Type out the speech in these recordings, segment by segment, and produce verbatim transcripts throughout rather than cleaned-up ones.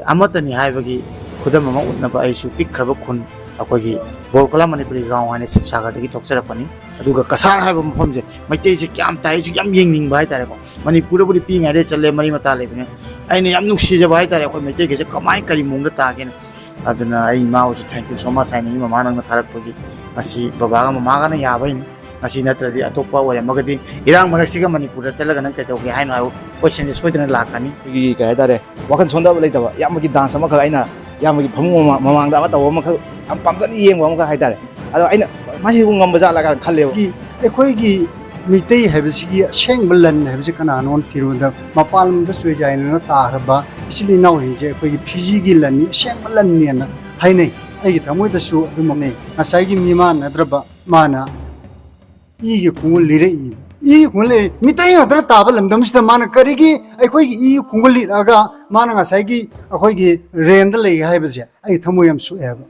ꯑꯃꯠꯇꯅꯤ ꯍꯥꯏꯕꯒꯤ ꯈꯨꯗꯝ ꯑꯃ ꯎꯠꯅꯕ ꯑꯩꯁꯨ ꯄꯤꯛꯈ꯭ꯔꯕ ꯈꯨꯟ, ꯑꯩꯈꯣꯏꯒꯤ ꯕꯣꯔꯀꯂꯥ ꯃꯅꯤꯄꯨꯔꯤ ꯒꯥꯎ ꯍꯥꯏꯅ ꯁꯤꯕꯁꯥꯒꯔꯗꯒꯤ ꯊꯣꯛꯆꯔꯛꯄꯅꯤ꯫ ꯑꯗꯨꯒ ꯀꯁꯥꯔ ꯍꯥꯏꯕ ꯃꯐꯝꯁꯦ ꯃꯩꯇꯩꯁꯦ ꯀꯌꯥꯝ ꯇꯥꯏ, ꯑꯩꯁꯨ ꯌꯥꯝ ꯌꯦꯡꯅꯤꯡꯕ ꯍꯥꯏꯇꯥꯔꯦꯀꯣ꯫ ꯃꯅꯤꯄꯨꯔꯗꯕꯨꯗꯤ ꯄꯤꯛꯏꯉꯩꯗꯒꯤ ꯆꯠꯂꯦ, ꯃꯔꯤ ꯃꯇꯥ ꯂꯩꯕꯅꯤꯅ꯫ ꯑꯩꯅ ꯌꯥꯝ ꯅꯨꯡꯁꯤꯖꯕ ꯍꯥꯏꯇꯥꯔꯦ, ꯑꯩꯈꯣꯏ ꯃꯩꯇꯩꯈꯩꯁꯦ ꯀꯃꯥꯏꯅ, ꯀꯔꯤ ꯃꯑꯣꯡꯗ ꯇꯥꯒꯦꯅ꯫ ꯑꯗꯨꯅ ꯑꯩ ꯏꯃꯥꯕꯨꯁꯨ thank you so much ꯍꯥꯏꯅꯤꯡꯉꯤ, ꯃꯃꯥ ꯅꯪꯅ ꯊꯥꯔꯛꯄꯒꯤ꯫ ꯃꯁꯤ ꯕꯕꯥꯒ ꯃꯃꯥꯒꯅ ꯌꯥꯕꯩꯅꯤ꯫ ꯃꯁꯤ ꯅꯠꯇ꯭ꯔꯗꯤ, ꯑꯇꯣꯞꯄ ꯑꯣꯏꯔꯝꯃꯒꯗꯤ, ꯏꯔꯥꯡ ꯃꯔꯛꯁꯤꯒ ꯃꯅꯤꯄꯨꯔꯗ ꯆꯠꯂꯒ ꯅꯪ ꯀꯩꯗꯧꯒꯦ ꯍꯥꯏꯅꯣ ꯍꯥꯏꯕ questionꯁꯦ ꯁꯣꯏꯗꯅ ꯂꯥꯛꯀꯅꯤ꯫ ꯑꯩꯈꯣꯏꯒꯤ, ꯀꯩ ꯍꯥꯏꯇꯥꯔꯦ, ꯋꯥꯈꯜ ꯁꯣꯟꯊꯕ ꯂꯩꯇꯕ, ꯏꯌꯥꯝꯕꯒꯤ dance ꯑꯃꯈꯛ, ꯑꯩꯅ ꯏꯌꯥꯝꯕꯒꯤ ꯐꯃꯨꯡ ꯃꯃꯥ-, ꯃꯃꯥꯡꯗ ꯑꯃ ꯇꯧꯕ ꯑꯃꯈꯛ ꯌꯥꯝ ꯄꯥꯝꯖꯅ ꯌꯦꯡꯕ ꯑꯃꯈꯛ ꯍꯥꯏꯇꯥꯔꯦ꯫ ꯑꯗꯣ ꯑꯩꯅ, "ꯃꯁꯤꯕꯨ ꯉꯝꯕ ꯖꯥꯠꯂꯥ?" ꯀꯥꯏꯅ ꯈꯜꯂꯦꯕ꯫ ꯑꯩꯈꯣꯏꯒꯤ, ꯑꯩꯈꯣꯏꯒꯤ ꯃꯤꯇꯩ ꯍꯥꯏꯕꯁꯤꯒꯤ ꯑꯁꯦꯡꯕ ꯂꯟ ꯍꯥꯏꯕꯁꯤ ꯀꯅꯥꯅꯣ ꯊꯤꯔꯨꯕꯗ, ꯃꯄꯥꯟ ꯂꯝꯗ ꯆꯣꯏꯖꯥꯏꯅꯅ ꯇꯥꯈ꯭ꯔꯕ ꯏꯆꯤꯜ ꯏꯅꯥꯎꯁꯤꯡꯁꯦ ꯑꯩꯈꯣꯏꯒꯤ ꯐꯤꯖꯤꯒꯤ ꯂꯟꯅꯤ, ꯑꯁꯦꯡꯕ ꯂꯟꯅꯦꯅ ꯍꯥꯏꯅꯩ꯫ ꯑꯩꯒꯤ ꯊꯃꯣꯏꯗꯁꯨ ꯑꯗꯨꯃꯛꯅꯤ꯫ ꯉꯁꯥꯏꯒꯤ ꯃꯤꯃꯥꯟꯅꯗ꯭ꯔꯕ ꯃꯥꯅ ꯏꯒꯤ ꯈꯣꯡꯒꯨꯜ ꯂꯤꯔꯛꯏ꯫ ꯏꯒꯤ ꯈꯣꯡꯒꯨꯜ ꯂꯤꯔꯛꯏ꯫ ꯃꯤꯇꯩ ꯉꯥꯛꯇꯅ ꯇꯥꯕ ꯂꯝꯗꯝꯁꯤꯗ ꯃꯥꯅ ꯀꯔꯤꯒꯤ ꯑꯩꯈꯣꯏꯒꯤ ꯏꯒꯤ ꯈꯣꯡꯒꯨꯜ ꯂꯤꯔꯛꯑꯒ ꯃꯥꯅ ꯉꯁꯥꯏꯒꯤ ꯑꯩꯈꯣꯏꯒꯤ ꯔꯦꯟꯗ ꯂꯩꯒꯦ ꯍꯥꯏꯕꯁꯦ ꯑꯩ ꯊꯃꯣꯏ ꯌꯥꯝ ꯁꯣꯛꯑꯦ ꯍꯥꯏꯕ꯫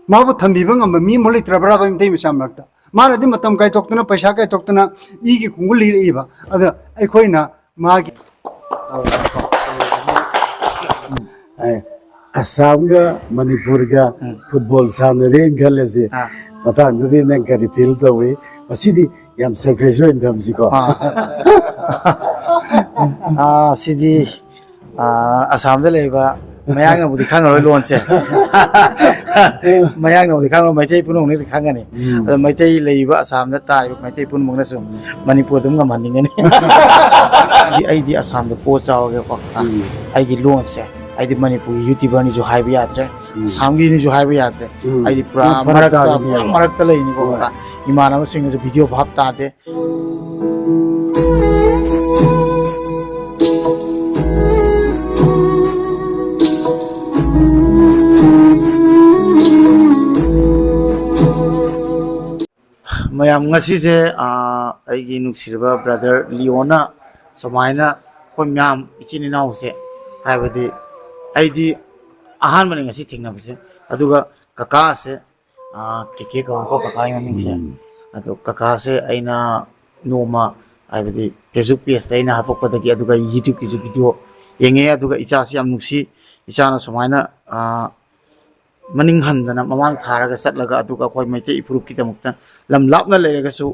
ꯃꯥꯕꯨ ꯊꯝꯕꯤꯕ ꯉꯝꯕ ꯃꯤ ꯑꯃ ꯂꯩꯇ꯭ꯔꯕ꯭ꯔꯥꯕ ꯃꯤꯇꯩ ꯃꯆꯥ ꯃꯔꯛꯇ? ꯃꯥꯅꯗꯤ ꯃꯇꯝ ꯀꯥꯏꯊꯣꯛꯇꯅ, ꯄꯩꯁꯥ ꯀꯥꯏꯊꯣꯛꯇꯅ ꯏꯒꯤ ꯈꯣꯡꯒꯨꯜ ꯂꯤꯔꯛꯏꯕ꯫ ꯑꯗ ꯑꯩꯈꯣꯏꯅ ꯃꯥꯒꯤ ꯑꯦ, ꯑꯁꯥꯝꯒ ꯃꯅꯤꯄꯨꯔꯒ ꯎꯝ꯫ ꯐꯨꯠꯕꯣꯜ ꯁꯥꯟꯅꯔꯦꯅ ꯈꯜꯂꯁꯦ꯫ ꯑꯥ꯫ ꯃꯇꯥꯡꯗꯨꯗꯤ ꯅꯪ ꯀꯔꯤ feel ꯇꯧꯏ? ꯃꯁꯤꯗꯤ ꯌꯥꯝ surprise ꯑꯣꯏꯅ ꯊꯝꯁꯤꯀꯣ꯫ ꯑꯥ꯫ ꯑꯥ, ꯁꯤꯗꯤ, ꯑꯥ, ꯑꯁꯥꯝꯗ ꯂꯩꯕ ꯃꯌꯥꯡꯅꯕꯨꯗꯤ ꯈꯪꯉꯔꯣꯏ ꯂꯣꯟꯁꯦ꯫ ꯃꯌꯥꯡꯅꯕꯨꯗꯤ ꯈꯪꯉꯔꯣꯏ, ꯃꯩꯇꯩ ꯄꯨꯝꯅꯃꯛꯅꯗꯤ ꯈꯪꯒꯅꯤ꯫ ꯎꯝ꯫ ꯑꯗꯣ ꯃꯩꯇꯩ ꯂꯩꯔꯤꯕ ꯑꯁꯥꯝꯗ ꯇꯥꯔꯤꯕ ꯃꯩꯇꯩ ꯄꯨꯝꯅꯃꯛꯅꯁꯨ ꯃꯅꯤꯄꯨꯔ ꯑꯗꯨꯝ ꯉꯝꯍꯟꯅꯤꯡꯒꯅꯤ꯫ ꯑꯩꯗꯤ, ꯑꯩꯗꯤ ꯑꯁꯥꯝꯗ ꯄꯣꯛꯑ ꯆꯥꯎꯔꯒꯦꯀꯣ꯫ ꯎꯝ꯫ ꯑꯩꯒꯤ ꯂꯣꯟꯁꯦ, ꯑꯩꯗꯤ ꯃꯅꯤꯄꯨꯔꯒꯤ YouTuberꯅꯤꯁꯨ ꯍꯥꯏꯕ ꯌꯥꯗ꯭ꯔꯦ, ꯎꯝ꯫ ꯑꯁꯥꯝꯒꯤꯅꯤꯁꯨ ꯍꯥꯏꯕ ꯌꯥꯗ꯭ꯔꯦ꯫ ꯎꯝ꯫ ꯑꯩꯗꯤ ꯄꯨꯔꯥ ꯌꯥꯝ ꯐꯔꯛ ꯃꯔꯛꯇ, ꯇꯥꯕꯅꯦꯕ꯫ ꯄꯨꯔꯥ ꯃꯔꯛꯇ ꯂꯩꯅꯤꯀꯣ꯫ ꯍꯣꯏ꯫ ꯀꯀꯥ, ꯏꯃꯥꯟꯅꯕꯁꯤꯡꯅꯁꯨ video ꯚꯥꯞ ꯇꯥꯗꯦ꯫ ꯃꯌꯥꯝ, ꯉꯁꯤꯁꯦ, ꯑꯥ, ꯑꯩꯒꯤ ꯅꯨꯡꯁꯤꯔꯕ brother ꯂꯤꯌꯣꯅ ꯁꯨꯃꯥꯏꯅ ꯑꯩꯈꯣꯏ ꯃꯌꯥꯝ ꯏꯆꯤꯟ ꯏꯅꯥꯎꯁꯦ, ꯍꯥꯏꯕꯗꯤ ꯑꯩꯗꯤ ꯑꯍꯥꯟꯕꯅꯤ ꯉꯁꯤ ꯊꯦꯡꯅꯕꯁꯦ, ꯑꯗꯨꯒ ꯀꯀꯥꯁꯦ, ꯑꯥ, ꯀꯦ ꯀꯦ ꯀꯧꯏꯀꯣ ꯀꯀꯥꯒꯤ ꯃꯃꯤꯡꯁꯦ꯫ ꯎꯝ꯫ ꯑꯗꯣ ꯀꯀꯥꯁꯦ ꯑꯩꯅ ꯅꯣꯡꯃ, ꯍꯥꯏꯕꯗꯤ Facebook pageꯇ ꯑꯩꯅ ꯍꯥꯄꯛꯄꯗꯒꯤ, ꯑꯗꯨꯒ YouTubeꯀꯤꯁꯨ video ꯌꯦꯡꯉꯦ꯫ ꯑꯗꯨꯒ ꯏꯆꯥꯁꯤ ꯌꯥꯝ ꯅꯨꯡꯁꯤ꯫ ꯏꯆꯥꯅ ꯁꯨꯃꯥꯏꯅ, ꯑ, ꯃꯅꯤꯡ ꯍꯟꯗꯅ ꯃꯃꯥꯡ ꯊꯥꯔꯒ ꯆꯠꯂꯒ, ꯑꯗꯨꯒ ꯑꯩꯈꯣꯏ ꯃꯩꯇꯩ ꯏꯐꯨꯔꯨꯞꯀꯤꯗꯃꯛꯇ ꯂꯝ ꯂꯥꯞꯅ ꯂꯩꯔꯒꯁꯨ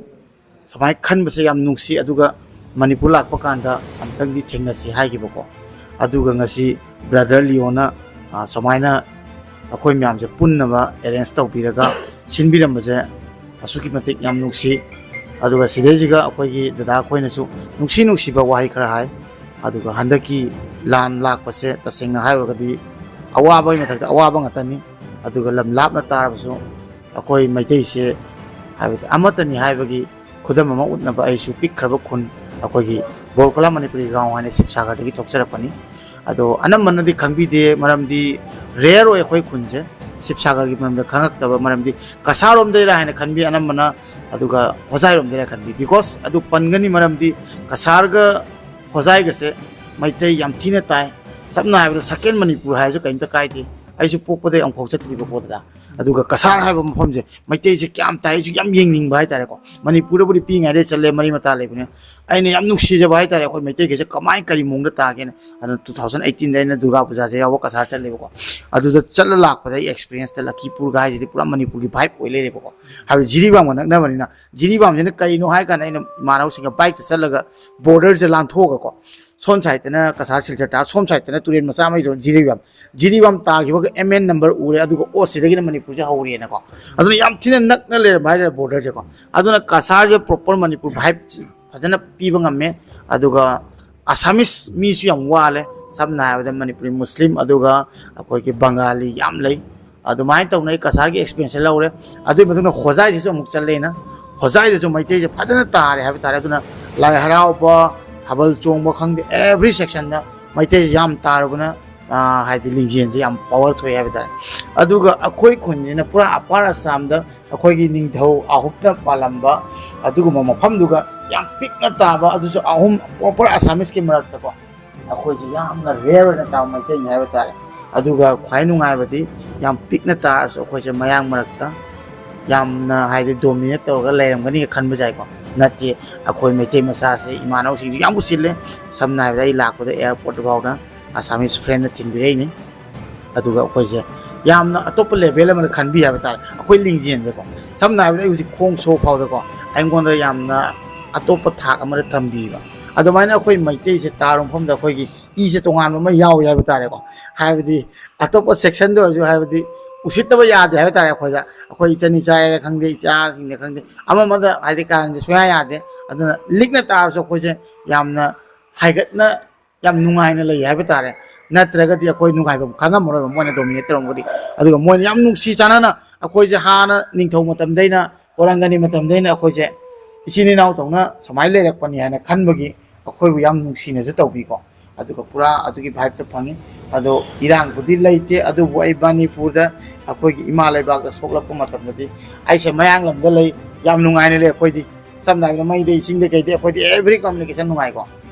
ꯁꯨꯃꯥꯏꯅ ꯈꯟꯕꯁꯦ ꯌꯥꯝ ꯅꯨꯡꯁꯤ꯫ ꯑꯗꯨꯒ ꯃꯅꯤꯄꯨꯔ ꯂꯥꯛꯄ ꯀꯥꯟꯗ ꯑꯃꯨꯛꯇꯪꯗꯤ ꯊꯦꯡꯅꯁꯤ ꯍꯥꯏꯈꯤꯕꯀꯣ꯫ ꯑꯗꯨꯒ ꯉꯁꯤ ꯕ꯭ꯔꯗꯔ ꯂꯤꯌꯣꯅ, ꯑ, ꯁꯨꯃꯥꯏꯅ ꯑꯩꯈꯣꯏ ꯃꯌꯥꯝꯁꯦ ꯄꯨꯟꯅꯕ ꯑꯦꯔꯦꯟꯖ ꯇꯧꯕꯤꯔꯒ ꯁꯤꯟꯕꯤꯔꯝꯕꯁꯦ ꯑꯁꯨꯛꯀꯤ ꯃꯇꯤꯛ ꯌꯥꯝ ꯅꯨꯡꯁꯤ꯫ ꯑꯗꯨꯒ ꯁꯤꯗꯩꯁꯤꯒ ꯑꯩꯈꯣꯏꯒꯤ ꯗꯗꯥ ꯑꯩꯈꯣꯏꯅꯁꯨ ꯅꯨꯡꯁꯤ ꯅꯨꯡꯁꯤꯕ ꯋꯥꯍꯩ ꯈꯔ ꯍꯥꯏ꯫ ꯑꯗꯨꯒ ꯍꯟꯗꯛꯀꯤ ꯂꯥꯟ ꯂꯥꯛꯄꯁꯦ ꯇꯁꯦꯡꯅ ꯍꯥꯏꯔꯨꯔꯒꯗꯤ ꯑꯋꯥꯕꯒꯤ ꯃꯊꯛꯇ ꯑꯋꯥꯕ ꯉꯥꯛꯇꯅꯤ꯫ ꯑꯗꯨꯒ ꯂꯝ ꯂꯥꯞꯅ ꯇꯥꯔꯕꯁꯨ ꯑꯩꯈꯣꯏ ꯃꯩꯇꯩꯁꯦ, ꯍꯥꯏꯕꯗꯤ, ꯑꯃꯠꯇꯅꯤ ꯍꯥꯏꯕꯒꯤ ꯈꯨꯗꯝ ꯑꯃ ꯎꯠꯅꯕ ꯑꯩꯁꯨ ꯄꯤꯛꯈ꯭ꯔꯕ ꯈꯨꯟ, ꯑꯩꯈꯣꯏꯒꯤ ꯕꯣꯔꯀꯣꯂꯥ ꯃꯅꯤꯄꯨꯔꯤ ꯒꯥꯎ ꯍꯥꯏꯅ ꯁꯤꯕꯁꯥꯒꯔꯗꯒꯤ ꯊꯣꯛꯆꯔꯛꯄꯅꯤ꯫ ꯑꯗꯣ ꯑꯅꯝꯕꯅꯗꯤ ꯈꯪꯕꯤꯗꯦ, ꯃꯔꯝꯗꯤ ꯔꯦꯌꯔ ꯑꯣꯏ ꯑꯩꯈꯣꯏ ꯈꯨꯟꯁꯦ꯫ ꯁꯤꯕꯁꯥꯒꯔꯒꯤ ꯃꯔꯝꯗ ꯈꯪꯉꯛꯇꯕ ꯃꯔꯝꯗꯤ ꯀꯁꯥꯔꯣꯝꯗꯩꯔꯥ ꯍꯥꯏꯅ ꯈꯟꯕꯤ ꯑꯅꯝꯕꯅ, ꯑꯗꯨꯒ ꯍꯣꯖꯥꯏꯔꯣꯝꯗꯩꯔꯥ ꯈꯟꯕꯤ꯫ ꯕꯤꯀꯣꯁ ꯑꯗꯨ ꯄꯟꯒꯅꯤ, ꯃꯔꯝꯗꯤ ꯀꯁꯥꯔꯒ ꯍꯣꯖꯥꯏꯒꯁꯦ ꯃꯩꯇꯩ ꯌꯥꯝ ꯊꯤꯅ ꯇꯥꯏ꯫ ꯁꯝꯅ ꯍꯥꯏꯔꯕꯗ ꯁꯦꯀꯦꯟ ꯃꯅꯤꯄꯨꯔ ꯍꯥꯏꯔꯁꯨ ꯀꯔꯤꯝꯇ ꯀꯥꯏꯗꯦ꯫ ꯑꯩꯁꯨ ꯄꯣꯛꯄꯗꯒꯤ ꯑꯃꯨꯛꯐꯥꯎ ꯆꯠꯇ꯭ꯔꯤꯕꯀꯣ ꯑꯗꯨꯗ꯫ ꯑꯗꯨꯒ ꯀꯁꯥꯔ ꯍꯥꯏꯕ ꯃꯐꯝꯁꯦ ꯃꯩꯇꯩꯁꯦ ꯀꯌꯥꯝ ꯇꯥꯏ, ꯑꯩꯁꯨ ꯌꯥꯝ ꯌꯦꯡꯅꯤꯡꯕ ꯍꯥꯏꯇꯥꯔꯦꯀꯣ꯫ ꯃꯅꯤꯄꯨꯔꯗꯕꯨꯗꯤ ꯄꯤꯛꯏꯉꯩꯗꯩ ꯆꯠꯂꯦ, ꯃꯔꯤ ꯃꯇꯥ ꯂꯩꯕꯅꯤꯅ꯫ ꯑꯩꯅ ꯌꯥꯝ ꯅꯨꯡꯁꯤꯖꯕ ꯍꯥꯏꯇꯥꯔꯦ ꯑꯩꯈꯣꯏ ꯃꯩꯇꯩꯈꯩꯁꯦ ꯀꯃꯥꯏꯅ, ꯀꯔꯤ ꯃꯑꯣꯡꯗ ꯇꯥꯒꯦꯅ꯫ ꯑꯗꯨꯅ ꯇꯨ ꯊꯥꯎꯖꯟ ꯑꯩꯠꯇꯤꯟꯗ ꯑꯩꯅ ꯗꯨꯔꯒꯥ ꯄꯨꯖꯥꯁꯦ ꯌꯥꯎꯕ ꯀꯁꯥꯔ ꯆꯠꯂꯦꯕꯀꯣ꯫ ꯑꯗꯨꯗ ꯆꯠꯂ ꯂꯥꯛꯄꯗ ꯑꯩ ꯑꯦꯛꯁꯄꯤꯔꯤꯌꯦꯟꯁꯇ ꯂꯈꯤꯄꯨꯔꯒ ꯍꯥꯏꯁꯤꯗꯤ ꯄꯨꯔꯥ ꯃꯅꯤꯄꯨꯔꯒꯤ ꯚꯥꯏꯕ ꯑꯣꯏ ꯂꯩꯔꯦꯕꯀꯣ꯫ ꯍꯥꯏꯕꯗꯤ ꯖꯤꯔꯤꯕꯥꯝꯒ ꯅꯛꯅꯕꯅꯤꯅ꯫ ꯖꯤꯔꯤꯕꯥꯝꯁꯤꯅ ꯀꯩꯅꯣ ꯍꯥꯏ ꯀꯥꯟꯗ ꯑꯩꯅ ꯏꯃꯥꯟꯅꯕꯁꯤꯡꯒ ꯕꯥꯏꯛꯇ ꯆꯠꯂꯒ ꯕꯣꯔꯗꯔꯁꯦ ꯂꯥꯟꯊꯣꯛꯑꯒꯀꯣ, ꯁꯣꯝ ꯁꯥꯏꯠꯇꯅ ꯀꯁꯥꯔ ꯁꯤꯜꯆꯔ ꯇꯥ, ꯁꯣꯝ ꯁꯥꯏꯠꯇꯅ ꯇꯨꯔꯦꯟ ꯃꯆꯥ ꯑꯃ ꯂꯩꯗꯣ, ꯖꯤꯔꯤꯕꯥꯝ꯫ ꯖꯤꯔꯤꯕꯥꯝ ꯇꯥꯈꯤꯕꯒ ꯑꯦꯝ ꯑꯦꯟ ꯅꯝꯕꯔ ꯎꯔꯦ, ꯑꯗꯨꯒ ꯑꯣ, ꯁꯤꯗꯒꯤꯅ ꯃꯅꯤꯄꯨꯔꯁꯦ ꯍꯧꯔꯦꯅꯀꯣ꯫ ꯑꯗꯨꯅ ꯌꯥꯝ ꯊꯤꯅ ꯅꯛꯅ ꯂꯩꯔꯝꯕ ꯍꯥꯏꯇꯥꯔꯦ ꯕꯣꯔꯗꯔꯁꯦꯀꯣ꯫ ꯑꯗꯨꯅ ꯀꯁꯥꯔꯁꯦ ꯄ꯭ꯔꯣꯄꯔ ꯃꯅꯤꯄꯨꯔ ꯚꯥꯏꯕ ꯐꯖꯅ ꯄꯤꯕ ꯉꯝꯃꯦ꯫ ꯑꯗꯨꯒ ꯑꯁꯥꯃꯤꯁ ꯃꯤꯁꯨ ꯌꯥꯝ ꯋꯥꯠꯂꯦ꯫ ꯁꯝꯅ ꯍꯥꯏꯔꯕꯗ ꯃꯅꯤꯄꯨꯔꯤ ꯃꯨꯁꯂꯤꯝ ꯑꯗꯨꯒ ꯑꯩꯈꯣꯏꯒꯤ ꯕꯪꯒꯥꯂꯤ ꯌꯥꯝ ꯂꯩ꯫ ꯑꯗꯨꯃꯥꯏꯅ ꯇꯧꯅ ꯑꯩ ꯀꯁꯥꯔꯒꯤ ꯑꯦꯛꯁꯄꯤꯔꯤꯌꯦꯟꯁꯁꯦ ꯂꯧꯔꯦ꯫ ꯑꯗꯨꯒꯤ ꯃꯇꯨꯡꯗ ꯍꯣꯖꯥꯏꯗꯁꯨ ꯑꯃꯨꯛ ꯆꯠꯂꯦꯅ, ꯍꯣꯖꯥꯏꯗꯁꯨ ꯃꯩꯇꯩꯁꯦ ꯐꯖꯅ ꯇꯥꯔꯦ ꯍꯥꯏꯕ ꯇꯥꯔꯦ꯫ ꯑꯗꯨꯅ ꯂꯥꯏ ꯍꯔꯥꯎꯕ, ꯊꯥꯕꯜ ꯆꯣꯡꯕ ꯈꯪꯗꯦ, ꯑꯦꯚ꯭ꯔꯤ ꯁꯦꯛꯁꯟꯗ ꯃꯩꯇꯩꯁꯦ ꯌꯥꯝ ꯇꯥꯔꯨꯕꯅ, ꯑꯥ, ꯍꯥꯏꯗꯤ ꯂꯤꯡꯖꯦꯜꯁꯦ ꯌꯥꯝ ꯄꯋꯥꯔ ꯊꯣꯛꯑꯦ ꯍꯥꯏꯕ ꯇꯥꯔꯦ꯫ ꯑꯗꯨꯒ ꯑꯩꯈꯣꯏ ꯈꯨꯟꯁꯤꯅ ꯄꯨꯔꯥ ꯑꯄꯥꯔ ꯑꯁꯥꯝꯗ ꯑꯩꯈꯣꯏꯒꯤ ꯅꯤꯡꯊꯧ ꯑꯍꯨꯝꯅ ꯄꯥꯜꯂꯝꯕ ꯑꯗꯨꯒꯨꯝꯕ ꯃꯐꯝꯗꯨꯒ ꯌꯥꯝ ꯄꯤꯛꯅ ꯇꯥꯕ, ꯑꯗꯨꯁꯨ ꯑꯍꯨꯝ ꯄ꯭ꯔꯣꯄꯔ ꯑꯁꯥꯃꯤꯁꯀꯤ ꯃꯔꯛꯇꯀꯣ꯫ ꯑꯩꯈꯣꯏꯁꯦ ꯌꯥꯝꯅ ꯔꯦꯌꯔ ꯑꯣꯏꯅ ꯇꯥꯕ ꯃꯩꯇꯩꯅꯤ ꯍꯥꯏꯕ ꯇꯥꯔꯦ꯫ ꯑꯗꯨꯒ ꯈ꯭ꯋꯥꯏ ꯅꯨꯡꯉꯥꯏꯕꯗꯤ ꯌꯥꯝ ꯄꯤꯛꯅ ꯇꯥꯔꯁꯨ ꯑꯩꯈꯣꯏꯁꯦ ꯃꯌꯥꯡ ꯃꯔꯛꯇ ꯌꯥꯝꯅ, ꯍꯥꯏꯗꯤ, ꯗꯣꯃꯤꯅꯦꯠ ꯇꯧꯔꯒ ꯂꯩꯔꯝꯒꯅꯤ ꯈꯟꯕꯁꯨ ꯌꯥꯏꯀꯣ꯫ ꯅꯠꯇꯦ꯫ ꯑꯩꯈꯣꯏ ꯃꯩꯇꯩ ꯃꯆꯥꯁꯦ ꯏꯃꯥꯟꯅꯕꯁꯤꯡꯁꯨ ꯌꯥꯝ ꯎꯁꯤꯜꯂꯦ꯫ ꯁꯝꯅ ꯍꯥꯏꯔꯕꯗ ꯑꯩ ꯂꯥꯛꯄꯗ airport ꯐꯥꯎꯗ Assamese friendꯅ ꯊꯤꯟꯕꯤꯔꯛꯏꯅꯤ꯫ ꯑꯗꯨꯒ ꯑꯩꯈꯣꯏꯁꯦ ꯌꯥꯝꯅ ꯑꯇꯣꯞꯄ level ꯑꯃꯗ ꯈꯟꯕꯤ ꯍꯥꯏꯕ ꯇꯥꯔꯦ꯫ ꯑꯩꯈꯣꯏ ꯂꯤꯡꯖꯦꯜꯁꯦꯀꯣ, ꯁꯝꯅ ꯍꯥꯏꯔꯕꯗ ꯑꯩ ꯍꯧꯖꯤꯛ ꯈꯣꯡ ꯁꯣꯛ ꯐꯥꯎꯗꯀꯣ, ꯑꯩꯉꯣꯟꯗ ꯌꯥꯝꯅ ꯑꯇꯣꯞꯄ ꯊꯥꯛ ꯑꯃꯗ ꯊꯝꯕꯤꯕ꯫ ꯑꯗꯨꯃꯥꯏꯅ ꯑꯩꯈꯣꯏ ꯃꯩꯇꯩꯁꯦ ꯇꯥꯔꯨ ꯃꯐꯝꯗ ꯑꯩꯈꯣꯏꯒꯤ ꯏꯁꯦ ꯇꯣꯉꯥꯟꯕ ꯑꯃ ꯌꯥꯎꯏ ꯍꯥꯏꯕ ꯇꯥꯔꯦꯀꯣ꯫ ꯍꯥꯏꯕꯗꯤ ꯑꯇꯣꯞꯄ sectionꯗ ꯑꯣꯏꯔꯁꯨ, ꯍꯥꯏꯕꯗꯤ ꯎꯁꯤꯠꯇꯕ ꯌꯥꯗꯦ ꯍꯥꯏꯕ ꯇꯥꯔꯦ꯫ ꯑꯩꯈꯣꯏꯗ, ꯑꯩꯈꯣꯏ ꯏꯆꯟ ꯏꯆꯥꯗ ꯈꯪꯗꯦ, ꯏꯆꯥꯁꯤꯡꯗ ꯈꯪꯗꯦ, ꯑꯃ ꯑꯃꯗ ꯍꯥꯏꯗꯤ ꯀꯥꯔꯟꯁꯦ ꯁꯨꯡꯌꯥ ꯌꯥꯗꯦ꯫ ꯑꯗꯨꯅ ꯂꯤꯛꯅ ꯇꯥꯔꯁꯨ ꯑꯩꯈꯣꯏꯁꯦ ꯌꯥꯝꯅ ꯍꯥꯏꯒꯠꯅ, ꯌꯥꯝ ꯅꯨꯡꯉꯥꯏꯅ ꯂꯩ ꯍꯥꯏꯕ ꯇꯥꯔꯦ꯫ ꯅꯠꯇ꯭ꯔꯒꯗꯤ ꯑꯩꯈꯣꯏ ꯅꯨꯡꯉꯥꯏꯐꯝ ꯈꯪꯉꯝꯃꯔꯣꯏꯕ, ꯃꯣꯏꯅ dominate ꯇꯧꯔꯝꯒꯗꯤ꯫ ꯑꯗꯨꯒ ꯃꯣꯏꯅ ꯌꯥꯝ ꯅꯨꯡꯁꯤ ꯆꯥꯟꯅꯅ ꯑꯩꯈꯣꯏꯁꯦ ꯍꯥꯟꯅ ꯅꯤꯡꯊꯧ ꯃꯇꯝꯗꯩꯅ, ꯀꯣꯔꯪꯒꯅꯤ ꯃꯇꯝꯗꯩꯅ ꯑꯩꯈꯣꯏꯁꯦ ꯏꯆꯤꯟ ꯏꯅꯥꯎ ꯇꯧꯅ ꯁꯨꯃꯥꯏꯅ ꯂꯩꯔꯛꯄꯅꯤ ꯍꯥꯏꯅ ꯈꯟꯕꯒꯤ ꯑꯩꯈꯣꯏꯕꯨ ꯌꯥꯝ ꯅꯨꯡꯁꯤꯅꯁꯨ ꯇꯧꯕꯤꯀꯣ꯫ ꯑꯗꯨꯒ ꯄꯨꯔꯥ ꯑꯗꯨꯒꯤ vibeꯇꯣ ꯐꯪꯉꯤ꯫ ꯑꯗꯣ ꯏꯔꯥꯡꯕꯨꯗꯤ ꯂꯩꯇꯦ, ꯑꯗꯨꯕꯨ ꯑꯩ ꯃꯅꯤꯄꯨꯔꯗ ꯑꯩꯈꯣꯏꯒꯤ ꯏꯃꯥ ꯂꯩꯕꯥꯛꯇ ꯁꯣꯛꯂꯛꯄ ꯃꯇꯝꯗꯗꯤ ꯑꯩꯁꯦ ꯃꯌꯥꯡꯂꯝꯗ ꯂꯩ, ꯌꯥꯝ ꯅꯨꯡꯉꯥꯏꯅ ꯂꯩ꯫ ꯑꯩꯈꯣꯏꯗꯤ ꯁꯝꯅ ꯍꯥꯏꯔꯕꯗ ꯃꯩꯗꯩ ꯏꯁꯤꯡꯗꯩ ꯀꯩꯗꯩ ꯑꯩꯈꯣꯏꯗꯤ every communication ꯅꯨꯡꯉꯥꯏꯀꯣ꯫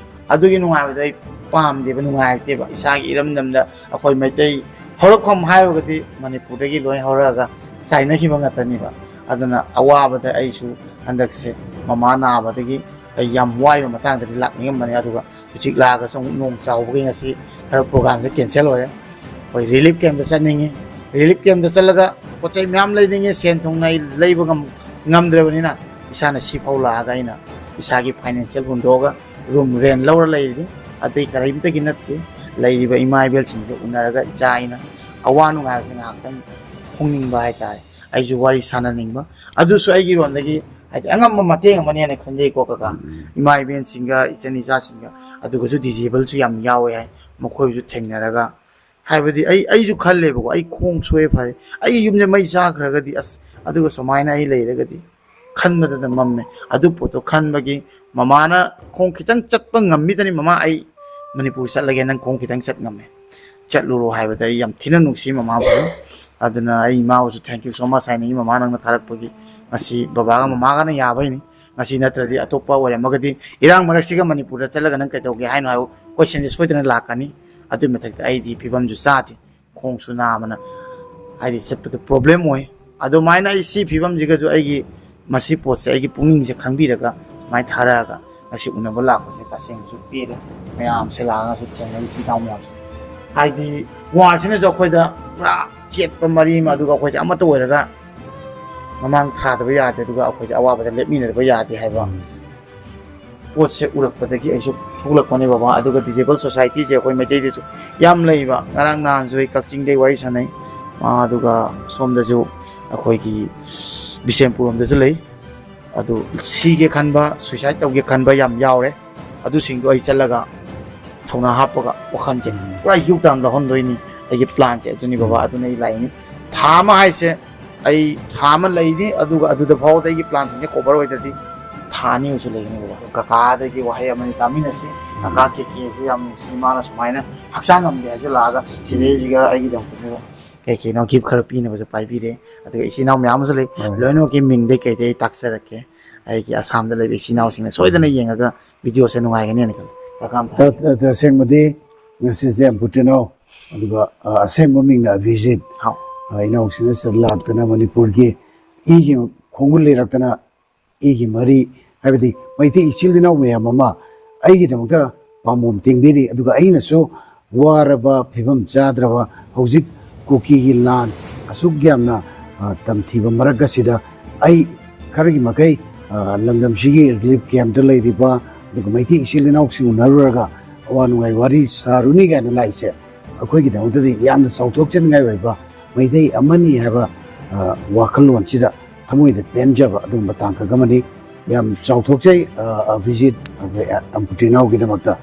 ꯑꯗꯨꯒꯤ ꯅꯨꯡꯉꯥꯏꯕꯗꯣ ꯑꯩ ꯄꯥꯝꯗꯦꯕ, ꯅꯨꯡꯉꯥꯏꯇꯦꯕ꯫ ꯏꯁꯥꯒꯤ ꯏꯔꯝꯗꯝꯗ ꯑꯩꯈꯣꯏ ꯃꯩꯇꯩ ꯍꯧꯔꯛꯐꯝ ꯍꯥꯏꯔꯒꯗꯤ ꯃꯅꯤꯄꯨꯔꯗꯒꯤ ꯂꯣꯏ ꯍꯧꯔꯛꯑꯒ ꯆꯥꯏꯅꯈꯤꯕ ꯉꯥꯛꯇꯅꯦꯕ꯫ ꯑꯗꯨꯅ ꯑꯋꯥꯕꯗ ꯑꯩꯁꯨ ꯍꯟꯗꯛꯁꯦ ꯃꯃꯥ ꯅꯥꯕꯗꯒꯤ ꯑꯩ ꯌꯥꯝ ꯋꯥꯔꯤꯕ ꯃꯇꯥꯡꯗꯗꯤ ꯂꯥꯛꯅꯤꯡꯉꯝꯕꯅꯦ꯫ ꯑꯗꯨꯒ ꯍꯧꯖꯤꯛ ꯂꯥꯛꯑꯒꯁꯨ ꯑꯃꯨꯛ ꯅꯣꯡ ꯆꯥꯎꯕꯒꯤ ꯉꯁꯤ ꯈꯔ programꯁꯦ cancel ꯑꯣꯏꯔꯦ꯫ ꯑꯩꯈꯣꯏ relief campꯇ ꯆꯠꯅꯤꯡꯉꯤ꯫ Relief campꯇ ꯆꯠꯂꯒ ꯄꯣꯠ ꯆꯩ ꯃꯌꯥꯝ ꯂꯩꯅꯤꯡꯉꯤ꯫ ꯁꯦꯟ ꯊꯨꯝꯅ ꯑꯩ ꯂꯩꯕ ꯉꯝ-, ꯉꯝꯗ꯭ꯔꯕꯅꯤꯅ ꯏꯁꯥꯅ ꯁꯤꯐꯥꯎ ꯂꯥꯛꯑꯒ ꯑꯩꯅ ꯏꯁꯥꯒꯤ financial ꯍꯨꯟꯗꯣꯛꯑꯒ room rent ꯂꯧꯔ ꯂꯩꯔꯤꯅꯤ꯫ ꯑꯇꯩ ꯀꯔꯤꯝꯇꯒꯤ ꯅꯠꯇꯦ꯫ ꯂꯩꯔꯤꯕ ꯏꯃꯥ ꯏꯕꯦꯜꯁꯤꯡꯗ ꯎꯅꯔꯒ ꯏꯆꯥ ꯑꯩꯅ ꯑꯋꯥ ꯅꯨꯡꯉꯥꯏꯕꯁꯦ ꯉꯥꯏꯍꯥꯛꯇꯪ ꯐꯣꯡꯅꯤꯡꯕ ꯍꯥꯏꯇꯥꯔꯦ꯫ ꯑꯩꯁꯨ ꯋꯥꯔꯤ ꯁꯥꯟꯅꯅꯤꯡꯕ꯫ ꯑꯗꯨꯁꯨ ꯑꯩꯒꯤ ꯔꯣꯝꯗꯒꯤ ꯍꯥꯏꯗꯤ ꯑꯉꯝꯕ ꯃꯇꯦꯡ ꯑꯃꯅꯦꯅ ꯈꯟꯖꯩꯀꯣ ꯀꯀꯥ꯫ ꯎꯝ꯫ ꯏꯃꯥ ꯏꯕꯦꯟꯁꯤꯡꯒ, ꯏꯆꯟ ꯏꯆꯥꯁꯤꯡꯒ, ꯑꯗꯨꯒꯁꯨ disablesꯁꯨ ꯌꯥꯝ ꯌꯥꯎꯋꯦ ꯍꯥꯏ꯫ ꯃꯈꯣꯏꯕꯨꯁꯨ ꯊꯦꯡꯅꯔꯒ, ꯍꯥꯏꯕꯗꯤ ꯑꯩ, ꯑꯩꯁꯨ ꯈꯜꯂꯦꯕꯀꯣ, ꯑꯩ ꯈꯣꯡ ꯁꯣꯛꯑꯦ ꯐꯔꯦ, ꯑꯩ ꯌꯨꯝꯁꯦ ꯃꯩ ꯆꯥꯈ꯭ꯔꯒꯗꯤ, ꯑꯁ, ꯑꯗꯨꯒ ꯁꯨꯃꯥꯏꯅ ꯑꯩ ꯂꯩꯔꯒꯗꯤ ꯈꯟꯕꯗꯗ ꯃꯝꯃꯦ꯫ ꯑꯗꯨ ꯄꯣꯠꯇꯣ ꯈꯟꯕꯒꯤ ꯃꯃꯥꯅ ꯈꯣꯡ ꯈꯤꯇꯪ ꯆꯠꯄ ꯉꯝꯃꯤꯗꯅꯤ, "ꯃꯃꯥ, ꯑꯩ ꯃꯅꯤꯄꯨꯔ ꯆꯠꯂꯒꯦ, ꯅꯪ ꯈꯣꯡ ꯈꯤꯇꯪ ꯆꯠ ꯉꯝꯃꯦ, ꯆꯠꯂꯨꯔꯣ" ꯍꯥꯏꯕꯗ ꯑꯩ ꯌꯥꯝ ꯊꯤꯅ ꯅꯨꯡꯁꯤ ꯃꯃꯥꯕꯨꯁꯨ꯫ ꯑꯗꯨꯅ ꯑꯩ ꯏꯃꯥꯕꯨꯁꯨ thank you so much ꯍꯥꯏꯅꯤꯡꯉꯤ, ꯃꯃꯥ ꯅꯪꯅ ꯊꯥꯔꯛꯄꯒꯤ꯫ ꯉꯁꯤ ꯕꯕꯥꯒ ꯃꯃꯥꯒꯅ ꯌꯥꯕꯩꯅꯤ꯫ ꯉꯁꯤ ꯅꯠꯇ꯭ꯔꯗꯤ ꯑꯇꯣꯞꯄ ꯑꯣꯏꯔꯝꯃꯒꯗꯤ, ꯏꯔꯥꯡ ꯃꯔꯛꯁꯤꯒ ꯃꯅꯤꯄꯨꯔꯗ ꯆꯠꯂꯒ ꯅꯪ ꯀꯩꯗꯧꯒꯦ ꯍꯥꯏꯅꯣ ꯍꯥꯏꯕ questionꯁꯦ ꯁꯣꯏꯗꯅ ꯂꯥꯛꯀꯅꯤ꯫ ꯑꯗꯨꯒꯤ ꯃꯊꯛꯇ ꯑꯩꯗꯤ ꯐꯤꯕꯝꯁꯨ ꯆꯥꯗꯦ, ꯈꯣꯡꯁꯨ ꯅꯥꯕꯅ ꯍꯥꯏꯗꯤ ꯆꯠꯄꯗ problem ꯑꯣꯏ꯫ ꯑꯗꯨꯃꯥꯏꯅ ꯑꯩ ꯁꯤ ꯐꯤꯕꯝꯁꯤꯒꯁꯨ ꯑꯩꯒꯤ ꯃꯁꯤ ꯄꯣꯠꯁꯦ ꯑꯩꯒꯤ ꯄꯨꯛꯅꯤꯡꯁꯦ ꯈꯪꯕꯤꯔꯒ ꯁꯨꯃꯥꯏꯅ ꯊꯥꯔꯛꯑꯒ ꯉꯁꯤ ꯎꯅꯕ ꯂꯥꯛꯄꯁꯦ ꯇꯁꯦꯡꯅꯁꯨ ꯄꯦꯜꯂꯦ꯫ ꯃꯌꯥꯝꯁꯦ ꯂꯥꯛꯑꯒ ꯉꯁꯤ ꯊꯦꯡꯅꯩ ꯏꯆꯤꯜ ꯏꯅꯥꯎ ꯃꯌꯥꯝꯁꯦ꯫ ꯍꯥꯏꯗꯤ ꯋꯥꯔꯁꯤꯅꯁꯨ ꯑꯩꯈꯣꯏꯗ ꯄꯨꯔꯥ ꯆꯦꯠꯄ ꯃꯔꯤ ꯑꯃ, ꯑꯗꯨꯒ ꯑꯩꯈꯣꯏꯁꯦ ꯑꯃꯠꯇ ꯑꯣꯏꯔꯒ ꯃꯃꯥꯡ ꯊꯥꯗꯕ ꯌꯥꯗꯦ, ꯑꯗꯨꯒ ꯑꯩꯈꯣꯏꯁꯦ ꯑꯋꯥꯕꯗ ꯂꯦꯞꯃꯤꯟꯅꯗꯕ ꯌꯥꯗꯦ ꯍꯥꯏꯕ ꯎꯝ꯫ ꯄꯣꯠꯁꯦ ꯎꯔꯛꯄꯗꯒꯤ ꯑꯩꯁꯨ ꯊꯣꯛꯂꯛꯄꯅꯦ ꯕꯕꯥ꯫ ꯑꯗꯨꯒ ꯗꯤꯁꯦꯕꯜ ꯁꯣꯁꯥꯏꯇꯤꯁꯦ ꯑꯩꯈꯣꯏ ꯃꯩꯇꯩꯗꯁꯨ ꯌꯥꯝ ꯂꯩꯕ꯫ ꯉꯔꯥꯡ ꯅꯍꯥꯟꯁꯨ ꯑꯩ ꯀꯛꯆꯤꯡꯗꯩ ꯋꯥꯔꯤ ꯁꯥꯟꯅꯩ꯫ ꯑꯥ, ꯑꯗꯨꯒ ꯁꯣꯝꯗꯁꯨ ꯑꯩꯈꯣꯏꯒꯤ ꯕꯤꯁꯦꯝꯄꯨꯔ ꯂꯣꯝꯗꯁꯨ ꯂꯩ꯫ ꯑꯗꯨ ꯁꯤꯒꯦ ꯈꯟꯕ, ꯁꯨꯏꯁꯥꯏꯠ ꯇꯧꯒꯦ ꯈꯟꯕ ꯌꯥꯝ ꯌꯥꯎꯔꯦ꯫ ꯑꯗꯨꯁꯤꯡꯗꯣ ꯑꯩ ꯆꯠꯂꯒ ꯊꯧꯅꯥ ꯍꯥꯞꯄꯒ ꯋꯥꯈꯜꯁꯦ ꯎꯝ꯫ ꯄꯨꯔꯥ ꯌꯨ ꯇꯥꯔꯟ ꯂꯧꯍꯟꯗꯣꯏꯅꯤ꯫ ꯑꯩꯒꯤ ꯄ꯭ꯂꯥꯟꯁꯦ ꯑꯗꯨꯅꯤ ꯕꯕꯥ, ꯎꯝ꯫ ꯑꯗꯨꯅ ꯑꯩ ꯂꯥꯛꯏꯅꯤ꯫ ꯊꯥ ꯑꯃ ꯍꯥꯏꯁꯦ ꯑꯩ ꯊꯥ ꯑꯃ ꯂꯩꯅꯤ, ꯑꯗꯨꯒ ꯑꯗꯨꯗ ꯐꯥꯎꯕꯗ ꯑꯩꯒꯤ ꯄ꯭ꯂꯥꯟꯁꯤꯡꯁꯦ ꯀꯣꯚꯔ ꯑꯣꯏꯗ꯭ꯔꯗꯤ ꯊꯥ ꯑꯅꯤ ꯑꯃꯁꯨ ꯂꯩꯒꯅꯤ ꯕꯕꯥ꯫ ꯀꯀꯥꯗꯒꯤ ꯋꯥꯍꯩ ꯑꯃꯅꯤ ꯇꯥꯃꯤꯟꯅꯁꯤ꯫ ꯀꯀꯥ ꯀꯦ ꯀꯦꯁꯦ ꯌꯥꯝ ꯅꯨꯡꯁꯤ, ꯃꯥꯅ ꯁꯨꯃꯥꯏꯅ ꯍꯛꯆꯥꯡ ꯉꯝꯗꯦ ꯍꯥꯏꯁꯨ ꯂꯥꯛꯑꯒ ꯁꯤꯗꯩꯁꯤꯒ ꯑꯩꯒꯤꯗꯃꯛꯇꯁꯨ ꯀꯩ ꯀꯩꯅꯣ ꯒꯤꯐ ꯈꯔ ꯄꯤꯅꯕꯁꯨ ꯄꯥꯏꯕꯤꯔꯦ꯫ ꯑꯗꯨꯒ ꯏꯆꯤꯟ ꯏꯅꯥꯎ ꯃꯌꯥꯝ ꯑꯃꯁꯨ ꯂꯩ, ꯎꯝ꯫ ꯂꯣꯏꯅꯃꯛꯀꯤ ꯃꯤꯡꯗꯩ ꯀꯩꯗꯩ ꯑꯩ ꯇꯥꯛꯆꯔꯛꯀꯦ꯫ ꯑꯩꯒꯤ ꯑꯁꯥꯝꯗ ꯂꯩꯕ ꯏꯆꯤꯟ ꯏꯅꯥꯎꯁꯤꯡꯅ ꯁꯣꯏꯗꯅ ꯌꯦꯡꯉꯒ ꯚꯤꯗꯤꯑꯣꯁꯦ ꯅꯨꯡꯉꯥꯏꯒꯅꯤꯅ ꯈꯜꯂꯤ꯫ ꯀꯀꯥ ꯑꯝꯇ ꯍꯥꯏꯕꯤꯌꯨ꯫ ꯇ-, ꯇ-, ꯇꯁꯦꯡꯕꯗꯤ ꯉꯁꯤꯁꯦ ꯑꯝꯄꯨꯇꯤꯅꯥꯎ, ꯑꯗꯨꯒ, ꯑ, ꯑꯁꯦꯡꯕ ꯃꯤꯡꯅ ꯑꯚꯤꯖꯤꯠ꯫ ꯍꯥꯎ꯫ ꯑ, ꯏꯅꯥꯎꯁꯤꯅ ꯁꯤꯗ ꯂꯥꯛꯇꯅ ꯃꯅꯤꯄꯨꯔꯒꯤ ꯏꯒꯤ ꯈꯣꯡꯒꯨꯜ ꯂꯩꯔꯛꯇꯅ ꯏꯒꯤ ꯃꯔꯤ, ꯍꯥꯏꯕꯗꯤ ꯃꯩꯇꯩ ꯏꯆꯤꯜ ꯏꯅꯥꯎ ꯃꯌꯥꯝ ꯑꯃ ꯑꯩꯒꯤꯗꯃꯛꯇ ꯄꯥꯝꯕꯣꯝ ꯇꯤꯡꯕꯤꯔꯤ꯫ ꯑꯗꯨꯒ ꯑꯩꯅꯁꯨ ꯋꯥꯔꯕ, ꯐꯤꯕꯝ ꯆꯥꯗ꯭ꯔꯕ, ꯍꯧꯖꯤꯛ ꯀꯨꯀꯤꯒꯤ ꯂꯥꯟ ꯑꯁꯨꯛ ꯌꯥꯝꯅ, ꯑ, ꯇꯝꯊꯤꯕ ꯃꯔꯛ ꯑꯁꯤꯗ ꯑꯩ ꯈꯔꯒꯤ ꯃꯈꯩ, ꯑ, ꯂꯝꯗꯝꯁꯤꯒꯤ ꯔꯤꯂꯤꯐ ꯀꯦꯝꯞꯇ ꯂꯩꯔꯤꯕ, ꯑꯗꯨꯒ ꯃꯩꯇꯩ ꯏꯆꯤꯜ ꯏꯅꯥꯎꯁꯤꯡ ꯎꯅꯔꯨꯔꯒ ꯑꯋꯥ ꯅꯨꯡꯉꯥꯏ ꯋꯥꯔꯤ ꯁꯥꯔꯨꯅꯤ ꯀꯥꯏꯅ ꯂꯥꯛꯏꯁꯦ ꯑꯩꯈꯣꯏꯒꯤꯗꯃꯛꯇꯗꯤ ꯌꯥꯝꯅ ꯆꯥꯎꯊꯣꯛꯆꯅꯤꯡꯉꯥꯏ ꯑꯣꯏꯕ ꯃꯩꯇꯩ ꯑꯃꯅꯤ ꯍꯥꯏꯕ, ꯑ, ꯋꯥꯈꯜꯂꯣꯟꯁꯤꯗ ꯊꯃꯣꯏꯗ ꯄꯦꯟꯖꯕ ꯑꯗꯨꯒꯨꯝꯕ ꯇꯥꯡꯀꯛ ꯑꯃꯅꯤ꯫ ꯌꯥꯝ ꯆꯥꯎꯊꯣꯛꯆꯩ, ꯑ, ꯑ, ꯚꯤꯖꯤꯠ, ꯑꯩꯈꯣꯏ, ꯑ, ꯑꯝꯄꯨꯇꯤꯅꯥꯎꯒꯤꯗꯃꯛꯇ꯫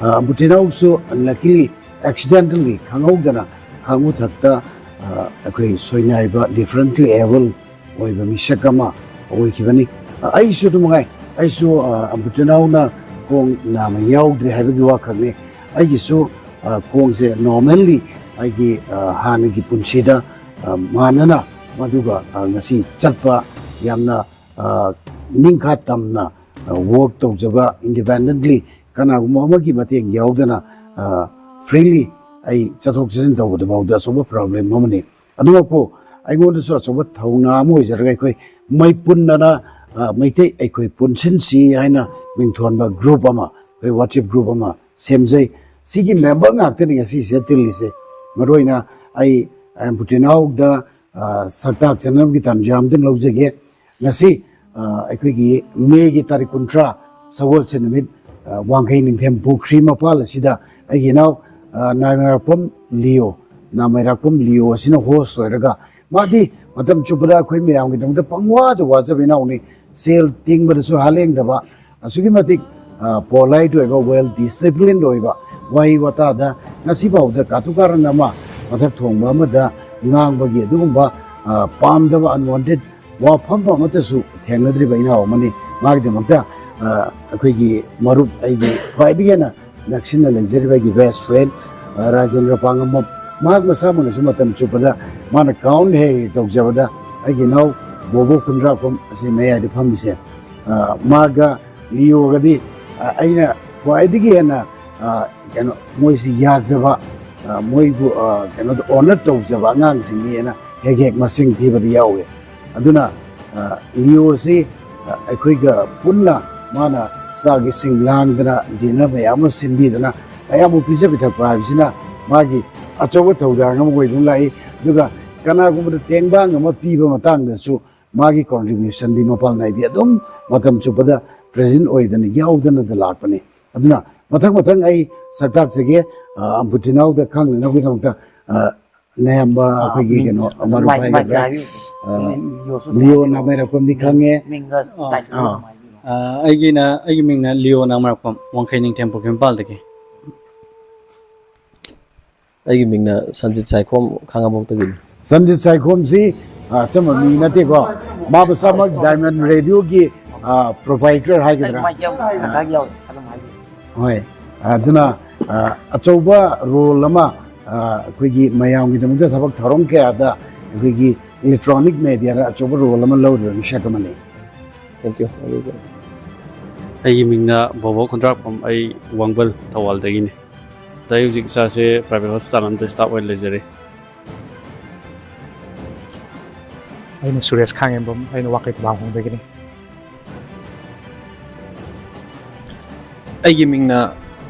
ꯑ, ꯑꯝꯄꯨꯇꯤꯅꯥꯎꯁꯨ luckily, accidentally, ꯈꯪꯍꯧꯗꯅ, ꯈꯥꯡꯉꯨꯊꯛꯇ, ꯑ, ꯑꯩꯈꯣꯏ ꯁꯣꯏꯅꯥꯏꯕ, differently able ꯑꯣꯏꯕ ꯃꯤꯁꯛ ꯑꯃ ꯑꯣꯏꯈꯤꯕꯅꯤ꯫ ꯑ, ꯑꯩꯁꯨ ꯑꯗꯨ ꯃꯉꯥꯏ, ꯑꯩꯁꯨ, ꯑ, ꯑꯝꯄꯨꯇꯤꯅꯥꯎꯅ ꯈꯣꯡ ꯅꯥꯝꯃ ꯌꯥꯎꯗ꯭ꯔꯦ ꯍꯥꯏꯕꯒꯤ ꯋꯥꯈꯛꯅꯤ꯫ ꯑꯩꯒꯤꯁꯨ, ꯑ, ꯈꯣꯡꯁꯦ normally ꯑꯩꯒꯤ, ꯑ, ꯍꯥꯟꯅꯒꯤ ꯄꯨꯟꯁꯤꯗ, ꯑ, ꯃꯥꯟꯅꯅ ꯃꯗꯨꯒ, ꯑ, ꯉꯁꯤ ꯆꯠꯄ ꯌꯥꯝꯅ, ꯑ, ꯅꯤꯡꯈꯥ ꯇꯝꯅ, ꯑ, work ꯇꯧꯖꯕ independently ꯀꯅꯥꯒꯨꯝꯕ ꯑꯃꯒꯤ ꯃꯇꯦꯡ ꯌꯥꯎꯗꯅ, ꯑ, freely ꯑꯩ ꯆꯠꯊꯣꯛ ꯆꯠꯁꯤꯟ ꯇꯧꯕꯗ ꯐꯥꯎꯗ ꯑꯆꯧꯕ problem ꯑꯃꯅꯤ꯫ ꯑꯗꯨꯃꯛꯄꯨ, ꯑꯩꯉꯣꯟꯗꯁꯨ ꯑꯆꯧꯕ ꯊꯧꯅꯥ ꯑꯃ ꯑꯣꯏꯖꯔꯒ ꯑꯩꯈꯣꯏ ꯃꯩ ꯄꯨꯟꯅꯅ, ꯑ, ꯃꯩꯇꯩ ꯑꯩꯈꯣꯏ ꯄꯨꯟꯁꯤꯟꯁꯤ ꯍꯥꯏꯅ ꯃꯤꯡꯊꯣꯟꯕ group ꯑꯃ, ꯑꯩꯈꯣꯏ WhatsApp group ꯑꯃ ꯁꯦꯝꯖꯩ꯫ ꯁꯤꯒꯤ member ꯉꯥꯛꯇꯅꯤ ꯉꯁꯤꯁꯤꯗ ꯇꯤꯜꯂꯤꯁꯦ꯫ ꯃꯔꯨꯑꯣꯏꯅ ꯑꯩ, ꯑ, ꯕꯨꯇꯤꯅꯥꯎꯗ, ꯑ, ꯁꯛꯇꯥꯛ ꯆꯠꯅꯕꯒꯤ ꯇꯥꯟꯖꯥ ꯑꯃꯇꯪ ꯂꯧꯖꯒꯦ꯫ ꯉꯁꯤ, ꯑ, ꯑꯩꯈꯣꯏꯒꯤ ꯃꯦꯒꯤ ꯇꯥꯔꯤꯛ ꯀꯨꯟꯊ꯭ꯔꯥ, ꯁꯒꯣꯜꯁꯦꯟ ꯅꯨꯃꯤꯠ, ꯑ, ꯋꯥꯡꯈꯩ ꯅꯤꯡꯊꯦꯝ ꯄꯨꯈ꯭ꯔꯤ ꯃꯄꯥꯜ ꯑꯁꯤꯗ ꯑꯩꯒꯤ ꯏꯅꯥꯎ, ꯑ, ꯅꯥꯃꯩꯔꯥꯛꯄꯝ ꯂꯤꯌꯣ, ꯅꯥꯃꯩꯔꯥꯛꯄꯝ ꯂꯤꯌꯣ ꯑꯁꯤꯅ host ꯑꯣꯏꯔꯒ, ꯃꯥꯗꯤ ꯃꯇꯝ ꯆꯨꯞꯄꯗ ꯑꯩꯈꯣꯏ ꯃꯌꯥꯝꯒꯤꯗꯃꯛꯇ ꯄꯪꯋꯥꯗ ꯋꯥꯖꯕ ꯏꯅꯥꯎꯅꯤ꯫ ꯁꯦꯜ ꯇꯤꯡꯕꯗꯁꯨ ꯍꯥꯂꯦꯡꯗꯕ, ꯑꯁꯨꯛꯀꯤ ꯃꯇꯤꯛ, ꯑ, polite ꯑꯣꯏꯕ, well disciplined ꯑꯣꯏꯕ, ꯋꯥꯍꯩ ꯋꯥꯇꯥꯗ ꯉꯁꯤ ꯐꯥꯎꯗ ꯀꯥꯇꯨ ꯀꯥꯔꯟ ꯑꯃ, ꯃꯊꯛ ꯊꯣꯡꯕ ꯑꯃꯗ ꯉꯥꯡꯕꯒꯤ ꯑꯗꯨꯒꯨꯝꯕ, ꯑ, ꯄꯥꯝꯗꯕ, unwanted ꯋꯥꯐꯝ ꯑꯃꯠꯇꯁꯨ ꯊꯦꯡꯅꯗ꯭ꯔꯤꯕ ꯏꯅꯥꯎ ꯑꯃꯅꯤ꯫ ꯃꯥꯒꯤꯗꯃꯛꯇ, ꯑ, ꯑꯩꯈꯣꯏꯒꯤ ꯃꯔꯨꯞ, ꯑꯩꯒꯤ ꯈ꯭ꯋꯥꯏꯗꯒꯤ ꯍꯦꯟꯅ ꯅꯛꯁꯤꯟꯅ ꯂꯩꯖꯔꯤꯕ ꯑꯩꯒꯤ best friend, ꯑ, ꯔꯥꯖꯦꯟꯗ꯭ꯔ ꯄꯥꯡꯉꯝꯕꯝ, ꯃꯍꯥꯛ ꯃꯁꯥꯃꯛꯅꯁꯨ ꯃꯇꯝ ꯆꯨꯞꯄꯗ ꯃꯥꯅ crown ꯍꯦꯛ ꯍꯦꯛ ꯇꯧꯖꯕꯗ ꯑꯩꯒꯤ ꯏꯅꯥꯎ ꯕꯣꯕꯣ ꯈꯨꯟꯗ꯭ꯔꯥꯛꯄꯝ ꯑꯁꯤ ꯃꯌꯥꯏꯗ ꯐꯝꯃꯤꯁꯦ, ꯑ, ꯃꯥꯒ ꯂꯤꯌꯣꯒꯗꯤ, ꯑ, ꯑꯩꯅ ꯈ꯭ꯋꯥꯏꯗꯒꯤ ꯍꯦꯟꯅ, ꯑ, ꯀꯩꯅꯣ, ꯃꯣꯏꯁꯤ ꯌꯥꯖꯕ, ꯑ, ꯃꯣꯏꯕꯨ, ꯑ, ꯀꯩꯅꯣꯗ honor ꯇꯧꯖꯕ ꯑꯉꯥꯡꯁꯤꯡꯅꯦꯅ ꯍꯦꯛ ꯍꯦꯛ ꯃꯁꯤꯡ ꯊꯤꯕꯗ ꯌꯥꯎꯋꯦ꯫ ꯑꯗꯨꯅ, ꯑ, ꯂꯤꯌꯣꯁꯤ, ꯑ, ꯑꯩꯈꯣꯏꯒ ꯄꯨꯟꯅ ꯃꯥꯅ ꯆꯥꯛ ꯏꯁꯤꯡ ꯂꯥꯡꯗꯅ, dinner ꯃꯌꯥꯝ ꯑꯃ ꯁꯤꯟꯕꯤꯗꯅ, ꯃꯌꯥꯝꯕꯨ ꯄꯤꯖ ꯄꯤꯊꯛꯄ ꯍꯥꯏꯕꯁꯤꯅ ꯃꯥꯒꯤ ꯑꯆꯧꯕ ꯊꯧꯗꯥꯡ ꯑꯃ ꯑꯣꯏꯗꯨꯅ ꯂꯥꯛꯏ꯫ ꯑꯗꯨꯒ ꯀꯅꯥꯒꯨꯝꯕꯗ ꯇꯦꯡꯕꯥꯡ ꯑꯃ ꯄꯤꯕ ꯃꯇꯥꯡꯗꯁꯨ ꯃꯥꯒꯤ contributionꯗꯤ ꯃꯄꯥꯟ ꯅꯥꯏꯗꯦ꯫ ꯑꯗꯨꯝ ꯃꯇꯝ ꯆꯨꯞꯄꯗ present ꯑꯣꯏꯗꯅ, ꯌꯥꯎꯗꯅꯗ ꯂꯥꯛꯄꯅꯤ꯫ ꯑꯗꯨꯅ ꯃꯊꯪ ꯃꯊꯪ ꯑꯩ ꯁꯛꯇꯥꯛꯆꯒꯦ, ꯑ, ꯑꯝꯕꯨꯇꯤꯅꯥꯎꯗ ꯈꯪꯅꯅꯕꯒꯤꯗꯃꯛꯇ, ꯑ, ꯅꯌꯥꯝꯕ ꯑꯥ, ꯑꯩꯈꯣꯏꯒꯤ ꯃꯤꯡ ꯀꯩꯅꯣ, ꯑꯗꯨꯝ ꯃꯔꯨꯞ ꯃꯥꯏ-, ꯃꯥꯏ ꯍꯥꯏꯒꯗ꯭ꯔꯥ? ꯍꯥꯏꯕꯤꯌꯨ꯫ ꯑ, ꯃꯤꯡ ꯂꯤꯌꯣꯁꯨ ꯂꯤꯌꯣ ꯍꯥꯏꯕꯤꯌꯨ꯫ ꯅꯥꯃꯩꯔꯥꯛꯄꯝꯗꯤ ꯃꯤꯡ, ꯈꯪꯉꯦ꯫ ꯃꯤꯡꯒ ꯑꯥ꯫ Title ꯑꯥ꯫ ꯑꯗꯨꯝ ꯍꯥꯏꯕꯤꯔꯣ꯫ ꯑ, ꯑꯩꯒꯤꯅ, ꯑꯩꯒꯤ ꯃꯤꯡꯅ ꯂꯤꯌꯣ ꯅꯥꯃꯩꯔꯥꯛꯄꯝ, ꯋꯥꯡꯈꯩ ꯅꯤꯡꯊꯦꯝ ꯄꯨꯈ꯭ꯔꯤ ꯃꯄꯥꯜꯗꯒꯤ꯫ ꯑꯩꯒꯤ ꯃꯤꯡꯅ ꯁꯟꯖꯤꯠ ꯁꯥꯏꯈꯣꯝ, ꯈꯥꯉꯕꯣꯛꯇꯒꯤꯅꯤ꯫ ꯁꯟꯖꯤꯠ ꯁꯥꯏꯈꯣꯝꯁꯤ, ꯑ, ꯑꯆꯝꯕ ꯃꯤ ꯅꯠꯇꯦꯀꯣ꯫ ꯃꯥ ꯃꯁꯥꯃꯛ Diamond Radioꯒꯤ, ꯑ, proprietor ꯍꯥꯏꯒꯗ꯭ꯔꯥ? ꯃꯥꯏ ꯌꯥꯎ-, ꯑ, ꯃꯥꯏ ꯌꯥꯎ-, ꯑꯗꯨꯝ ꯍꯥꯏꯕꯤꯌꯨ꯫ ꯍꯣꯏ, ꯑꯗꯨꯅ, ꯑ, ꯑꯆꯧꯕ role ꯑꯃ, ꯑ, ꯑꯩꯈꯣꯏꯒꯤ ꯃꯌꯥꯝꯒꯤꯗꯃꯛꯇ ꯊꯕꯛ ꯊꯧꯔꯝ ꯀꯌꯥꯗ ꯑꯩꯈꯣꯏꯒꯤ electronic mediaꯗ ꯑꯆꯧꯕ role ꯑꯃ ꯂꯧꯔꯤꯕ ꯃꯤꯁꯛ ꯑꯃꯅꯤ꯫ Thank you꯫ ꯑꯩꯒꯤ ꯃꯤꯡꯅ ꯕꯣꯕꯣ ꯈꯨꯟꯗ꯭ꯔꯥꯛꯄꯝ, ꯑꯩ ꯋꯥꯡꯕꯜ ꯊꯧꯕꯥꯜꯗꯒꯤꯅꯤ꯫ ꯑꯗ ꯑꯩ ꯍꯧꯖꯤꯛ ꯏꯁꯥꯁꯦ private hospital ꯑꯃꯗ staff ꯑꯣꯏꯅ ꯂꯩꯖꯔꯤ꯫ ꯑꯩꯅ ꯁꯨꯔꯦꯁ ꯈꯥꯉꯦꯝꯕꯝ, ꯑꯩꯅ ꯋꯥꯀꯩ ꯊꯕꯥꯡꯈꯣꯡꯗꯒꯤꯅꯤ꯫ ꯑꯩꯒꯤ ꯃꯤꯡꯅ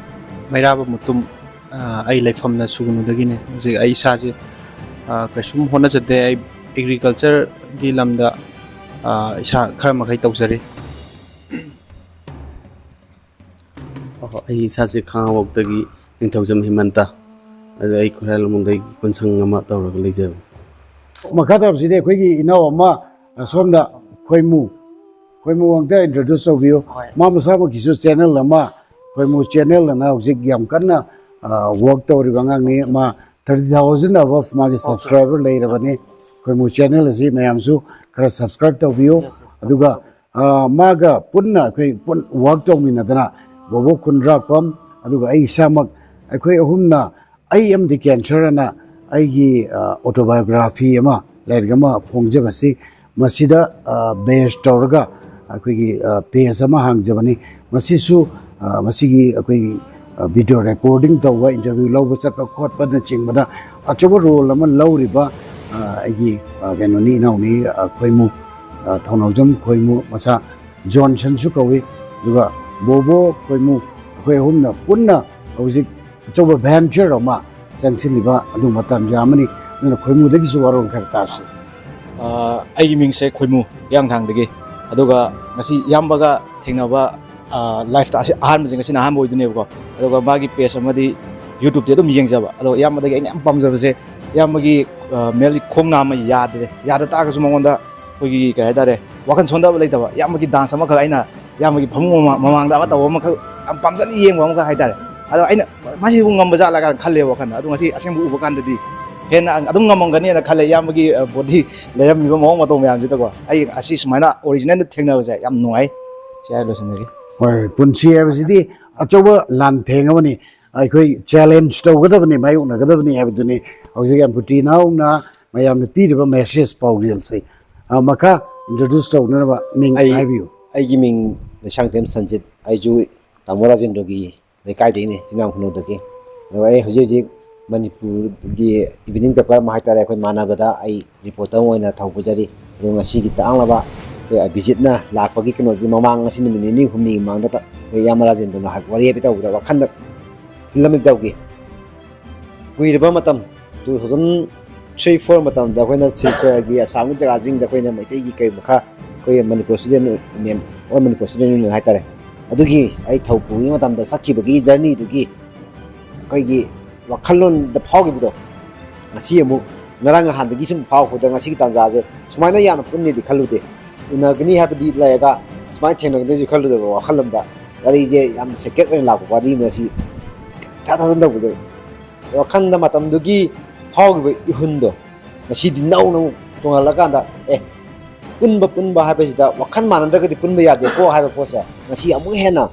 ꯃꯩꯔꯥꯕ ꯃꯨꯇꯨꯝ, ꯑ, ꯑꯩ ꯂꯩꯐꯝꯅ ꯁꯨꯒꯅꯨꯗꯒꯤꯅꯤ꯫ ꯍꯧꯖꯤꯛ ꯑꯩ ꯏꯁꯥꯁꯦ, ꯑ, ꯀꯩꯁꯨꯝ ꯍꯣꯠꯅꯖꯗꯦ꯫ ꯑꯩ ꯑꯦꯒ꯭ꯔꯤꯀꯜꯆꯔꯒꯤ ꯂꯝꯗ, ꯑ, ꯏꯁꯥ ꯈꯔ ꯃꯈꯩ ꯇꯧꯖꯔꯤ꯫ ꯑꯣ, ꯑꯩ ꯏꯁꯥꯁꯦ ꯈꯥꯉꯕꯣꯛꯇꯒꯤ ꯅꯤꯡꯊꯧꯖꯝ ꯍꯦꯃꯟꯇ, ꯑꯗ ꯑꯩ ꯈꯨꯔꯥꯏ ꯂꯝꯂꯣꯡꯗꯒꯤ ꯀꯣꯟꯁꯪ ꯑꯃ ꯇꯧꯔꯒ ꯂꯩꯖꯕꯅꯤ꯫ ꯃꯈꯥ ꯇꯥꯕꯁꯤꯗꯤ ꯑꯩꯈꯣꯏꯒꯤ ꯏꯅꯥꯎ ꯑꯃ, ꯑ, ꯁꯣꯝꯗ ꯈꯣꯏꯃꯨ, ꯈꯣꯏꯃꯨ ꯑꯝꯇ ꯏꯟꯇ꯭ꯔꯣꯗ꯭ꯌꯨꯁ ꯇꯧꯕꯤꯌꯨ꯫ ꯍꯣꯏ꯫ ꯃꯥ ꯃꯁꯥꯃꯛꯀꯤꯁꯨ ꯆꯦꯅꯦꯜ ꯑꯃ, ꯈꯣꯏꯃꯨ ꯆꯦꯅꯦꯜ ꯑꯅ ꯍꯧꯖꯤꯛ ꯌꯥꯝ ꯀꯟꯅ, ꯑ, ꯋꯥꯔꯛ ꯇꯧꯔꯤꯕ ꯑꯉꯥꯡꯅꯤ꯫ ꯃꯥ ꯊꯥꯔꯇꯤ ꯊꯥꯎꯖꯟ ꯑꯕꯞ ꯃꯥꯒꯤ ꯁꯕꯁꯀ꯭ꯔꯥꯏꯕꯔ ꯂꯩꯔꯕꯅꯤ꯫ ꯈꯣꯏꯃꯨ ꯆꯦꯅꯦꯜ ꯑꯁꯤ ꯃꯌꯥꯝꯁꯨ ꯈꯔ ꯁꯕꯁꯀ꯭ꯔꯥꯏꯕ ꯇꯧꯕꯤꯌꯨ꯫ ꯑꯗꯨꯒ, ꯑ, ꯃꯥꯒ ꯄꯨꯟꯅ ꯑꯩꯈꯣꯏ ꯄꯨꯟ ꯋꯥꯔꯛ ꯇꯧꯃꯤꯟꯅꯗꯅ ꯕꯣꯕꯣꯛ ꯈꯨꯟꯗ꯭ꯔꯥꯛꯄꯝ, ꯑꯗꯨꯒ ꯑꯩ ꯏꯁꯥꯃꯛ, ꯑꯩꯈꯣꯏ ꯑꯍꯨꯝꯅ ꯑꯩ ꯑꯃꯗꯤ ꯀꯦꯟꯁꯔ ꯑꯅ ꯑꯩꯒꯤ, ꯑ, ꯑꯣꯇꯣꯕꯥꯏꯑꯣꯒ꯭ꯔꯥꯐꯤ ꯑꯃ, ꯂꯥꯏꯔꯤꯛ ꯑꯃ ꯐꯣꯡꯖꯕꯁꯤ ꯃꯁꯤꯗ, ꯑ, ꯕꯦꯁ ꯇꯧꯔꯒ ꯑꯩꯈꯣꯏꯒꯤ, ꯑ, ꯄꯦꯖ ꯑꯃ ꯍꯥꯡꯖꯕꯅꯤ꯫ ꯃꯁꯤꯁꯨ, ꯑ, ꯃꯁꯤꯒꯤ ꯑꯩꯈꯣꯏꯒꯤ, ꯑ, ꯚꯤꯗꯤꯑꯣ ꯔꯦꯀꯣꯔꯗꯤꯡ ꯇꯧꯕ, ꯏꯟꯇꯔꯚ꯭ꯌꯨ ꯂꯧꯕ ꯆꯠꯄ ꯈꯣꯠꯄꯅꯆꯤꯡꯕꯗ ꯑꯆꯧꯕ ꯔꯣꯜ ꯑꯃ ꯂꯧꯔꯤꯕ, ꯑ, ꯑꯩꯒꯤ, ꯑ, ꯀꯩꯅꯣꯅꯤ, ꯏꯅꯥꯎꯅꯤ, ꯑ, ꯈꯣꯏꯃꯨ, ꯑ, ꯊꯧꯅꯥꯎꯖꯝ ꯈꯣꯏꯃꯨ, ꯃꯁꯥ ꯖꯣꯟꯁꯟꯁꯨ ꯀꯧꯏ꯫ ꯑꯗꯨꯒ ꯕꯣꯕꯣ ꯈꯣꯏꯃꯨ, ꯑꯩꯈꯣꯏ ꯑꯍꯨꯝꯅ ꯄꯨꯟꯅ ꯍꯧꯖꯤꯛ ꯑꯆꯧꯕ ꯚꯦꯟꯆꯔ ꯑꯃ ꯆꯪꯁꯤꯜꯂꯤꯕ ꯑꯗꯨꯒꯨꯝꯕ ꯇꯥꯟꯖꯥ ꯑꯃꯅꯤ꯫ ꯑꯗꯨꯅ ꯈꯣꯏꯃꯨꯗꯒꯤꯁꯨ ꯋꯥꯔꯣꯜ ꯈꯔ ꯇꯥꯁꯤ꯫ ꯑ, ꯑꯩꯒꯤ ꯃꯤꯡꯁꯦ ꯈꯣꯏꯃꯨ, ꯍꯤꯌꯥꯡꯊꯥꯡꯗꯒꯤ꯫ ꯑꯗꯨꯒ ꯉꯁꯤ ꯏꯌꯥꯝꯕꯒ ꯊꯦꯡꯅꯕ, ꯑ, ꯂꯥꯏꯐꯇ ꯑꯁꯤ ꯑꯍꯥꯟꯕꯁꯦ, ꯉꯁꯤꯅ ꯑꯍꯥꯟꯕ ꯑꯣꯏꯗꯣꯏꯅꯦꯕꯀꯣ꯫ ꯑꯗꯨꯒ ꯃꯥꯒꯤ ꯄꯦꯖ ꯑꯃꯗꯤ YouTubeꯇꯤ ꯑꯗꯨꯝ ꯌꯦꯡꯖꯕ꯫ ꯑꯗꯣ ꯏꯌꯥꯝꯕꯗꯒꯤ ꯑꯩꯅ ꯌꯥꯝ ꯄꯥꯝꯖꯕꯁꯦ, ꯏꯌꯥꯝꯕꯒꯤ, ꯑ, ꯃꯦꯜꯒꯤ ꯈꯣꯡ ꯅꯥꯝꯃ ꯌꯥꯗ꯭ꯔꯦ꯫ ꯌꯥꯗ ꯇꯥꯔꯒꯁꯨ ꯃꯉꯣꯟꯗ ꯑꯩꯈꯣꯏꯒꯤ, ꯀꯩ ꯍꯥꯏꯇꯥꯔꯦ, ꯋꯥꯈꯜ ꯁꯣꯟꯊꯕ ꯂꯩꯇꯕ꯫ ꯏꯌꯥꯝꯕꯒꯤ ꯗꯥꯟꯁ ꯑꯃꯈꯛ ꯑꯩꯅ ꯏꯌꯥꯝꯕꯒꯤ ꯐꯃꯨꯡ ꯃꯃꯥ-, ꯃꯃꯥꯡꯗ ꯑꯃ ꯇꯧꯕ ꯑꯃꯈꯛ ꯌꯥꯝ ꯄꯥꯝꯖꯅ ꯌꯦꯡꯕ ꯑꯃꯈꯛ ꯍꯥꯏꯇꯥꯔꯦ꯫ ꯑꯗꯣ ꯑꯩꯅ, "ꯃꯁꯤꯕꯨ ꯉꯝꯕ ꯖꯥꯠꯂꯥ?" ꯀꯥꯏꯅ ꯈꯜꯂꯦ ꯋꯥꯈꯜꯗ꯫ ꯑꯗꯣ ꯉꯁꯤ ꯑꯁꯦꯡꯕ ꯎꯕ ꯀꯥꯟꯗꯗꯤ ꯍꯦꯟꯅ ꯑꯗꯨꯝ ꯉꯝꯃꯝꯒꯅꯤꯅ ꯈꯜꯂꯦ, ꯏꯌꯥꯝꯕꯒꯤ, ꯑ, ꯕꯣꯗꯤ ꯂꯩꯔꯝꯃꯤꯕ ꯃꯑꯣꯡ ꯃꯇꯧ ꯃꯌꯥꯝꯁꯤꯗꯀꯣ꯫ ꯑꯩ ꯑꯁꯤ ꯁꯨꯃꯥꯏꯅ ꯑꯣꯔꯤꯖꯤꯅꯦꯜꯗ ꯊꯦꯡꯅꯕꯁꯦ ꯌꯥꯝ ꯅꯨꯡꯉꯥꯏ꯫ ꯁꯤ ꯍꯥꯏꯔ ꯂꯣꯏꯁꯤꯟꯖꯒꯦ꯫ ꯍꯣꯏ, ꯄꯨꯟꯁꯤ ꯍꯥꯏꯕꯁꯤꯗꯤ ꯑꯆꯧꯕ ꯂꯥꯟꯊꯦꯡ ꯑꯃꯅꯤ꯫ ꯑꯩꯈꯣꯏ ꯆꯦꯂꯦꯟꯖ ꯇꯧꯒꯗꯕꯅꯤ, ꯃꯥꯌꯣꯛꯅꯒꯗꯕꯅꯤ ꯍꯥꯏꯕꯗꯨꯅꯤ ꯍꯧꯖꯤꯛ ꯑꯦꯝꯄꯨꯇꯤ ꯅꯥꯎꯅ ꯃꯌꯥꯝꯅ ꯄꯤꯔꯤꯕ ꯃꯦꯁꯦꯖ ꯄꯥꯎꯖꯦꯜꯁꯤ꯫ ꯑ, ꯃꯈꯥ ꯏꯟꯇ꯭ꯔꯣꯗ꯭ꯌꯨꯁ ꯇꯧꯅꯅꯕ ꯃꯤꯡ ꯑꯩ, ꯍꯥꯏꯕꯤꯌꯨ꯫ ꯑꯩꯒꯤ ꯃꯤꯡ ꯂꯩꯁꯥꯡꯊꯦꯝ ꯁꯟꯖꯤꯠ, ꯑꯩꯁꯨ ꯇꯥꯃꯣ ꯔꯥꯖꯦꯟꯗ꯭ꯔꯒꯤ ꯂꯩꯀꯥꯏꯗꯒꯤꯅꯤ, ꯆꯤꯡꯃꯥꯡ ꯈꯨꯅꯧꯗꯒꯤ꯫ ꯑꯗꯨꯒ ꯑꯩ ꯍꯧꯖꯤꯛ ꯍꯧꯖꯤꯛ ꯃꯅꯤꯄꯨꯔꯒꯤ ꯏꯚꯤꯅꯤꯡ ꯄꯦꯄꯔ ꯑꯃ ꯍꯥꯏꯇꯥꯔꯦ, ꯑꯩꯈꯣꯏ ꯃꯥꯟꯅꯕꯗ ꯑꯩ ꯔꯤꯄꯣꯔꯇꯔ ꯑꯃ ꯑꯣꯏꯅ ꯊꯧ ꯄꯨꯖꯔꯤ꯫ ꯑꯗꯣ ꯉꯁꯤꯒꯤ ꯇꯥꯡꯂꯕ ꯑꯩꯈꯣꯏ ꯑꯕꯤꯖꯤꯠꯅ ꯂꯥꯛꯄꯒꯤ ꯀꯩꯅꯣꯁꯤ, ꯃꯃꯥꯡ ꯉꯁꯤ ꯅꯨꯃꯤꯠ ꯅꯤꯅꯤ ꯍꯨꯝꯅꯤꯒꯤ ꯃꯃꯥꯡꯗ ꯑꯩꯈꯣꯏ ꯏꯌꯥꯝꯕ ꯔꯥꯖꯦꯟꯗ꯭ꯔꯅ ꯍꯥꯏ-, ꯋꯥꯔꯤ ꯍꯥꯏꯐꯦꯠ ꯇꯧꯕꯗ ꯋꯥꯈꯜꯗ ꯐꯤꯂꯝ ꯑꯃ ꯇꯧꯈꯤ꯫ ꯀꯨꯏꯔꯕ ꯃꯇꯝ, two thousand three four ꯃꯇꯝꯗ ꯑꯩꯈꯣꯏꯅ ꯁꯤꯜꯆꯔꯒꯤ, ꯑꯁꯥꯝꯒꯤ ꯖꯒꯥꯁꯤꯡꯗ ꯑꯩꯈꯣꯏꯅ ꯃꯩꯇꯩꯒꯤ ꯀꯩ ꯃꯈꯥ ꯑꯩꯈꯣꯏ Manipur student union, all Manipur student union ꯍꯥꯏꯇꯥꯔꯦ, ꯑꯗꯨꯒꯤ ꯑꯩ ꯊꯧ ꯄꯨꯔꯤꯉꯩ ꯃꯇꯝꯗ ꯆꯠꯈꯤꯕꯒꯤ ꯖꯔꯅꯤꯗꯨꯒꯤ ꯑꯩꯈꯣꯏꯒꯤ ꯋꯥꯈꯜꯂꯣꯟꯗ ꯐꯥꯎꯈꯤꯕꯗꯣ, ꯉꯁꯤ ꯑꯃꯨꯛ ꯉꯔꯥꯡ ꯅꯍꯥꯟꯗꯒꯤ ꯁꯨꯝ ꯐꯥꯎꯔꯛꯄꯗ ꯉꯁꯤꯒꯤ ꯇꯥꯟꯖꯥꯁꯦ ꯁꯨꯃꯥꯏꯅ ꯌꯥꯝꯅ ꯄꯨꯟꯅꯤꯗꯤ ꯈꯜꯂꯨꯗꯦ, ꯎꯅꯒꯅꯤ ꯍꯥꯏꯕꯗꯤ ꯂꯩꯔꯒ ꯁꯨꯃꯥꯏꯅ ꯊꯦꯡꯅꯒꯅꯤꯁꯨ ꯈꯜꯂꯨꯗꯕ ꯋꯥꯈꯜ ꯑꯃꯗ ꯋꯥꯔꯤꯁꯦ ꯌꯥꯝ ꯁꯦꯀ꯭ꯔꯦꯠ ꯑꯣꯏꯅ ꯂꯥꯛꯄ ꯋꯥꯔꯤ ꯑꯃ ꯉꯁꯤ ꯏꯊꯥ ꯊꯥꯖꯗꯕꯗꯣ꯫ ꯋꯥꯈꯜꯗ ꯃꯇꯝꯗꯨꯒꯤ ꯐꯥꯎꯈꯤꯕ ꯏꯍꯨꯟꯗꯣ ꯉꯁꯤꯗꯤ ꯅꯧꯅ ꯑꯃꯨꯛ ꯆꯣꯡꯍꯜꯂꯀꯥꯟꯗ, ꯑꯦ, ꯄꯨꯟꯕ ꯄꯨꯟꯕ ꯍꯥꯏꯕꯁꯤꯗ ꯋꯥꯈꯜ ꯃꯥꯟꯅꯗ꯭ꯔꯒꯗꯤ ꯄꯨꯟꯕ ꯌꯥꯗꯦꯀꯣ ꯍꯥꯏꯕ ꯄꯣꯠꯁꯦ ꯉꯁꯤ ꯑꯃꯨꯛ ꯍꯦꯟꯅ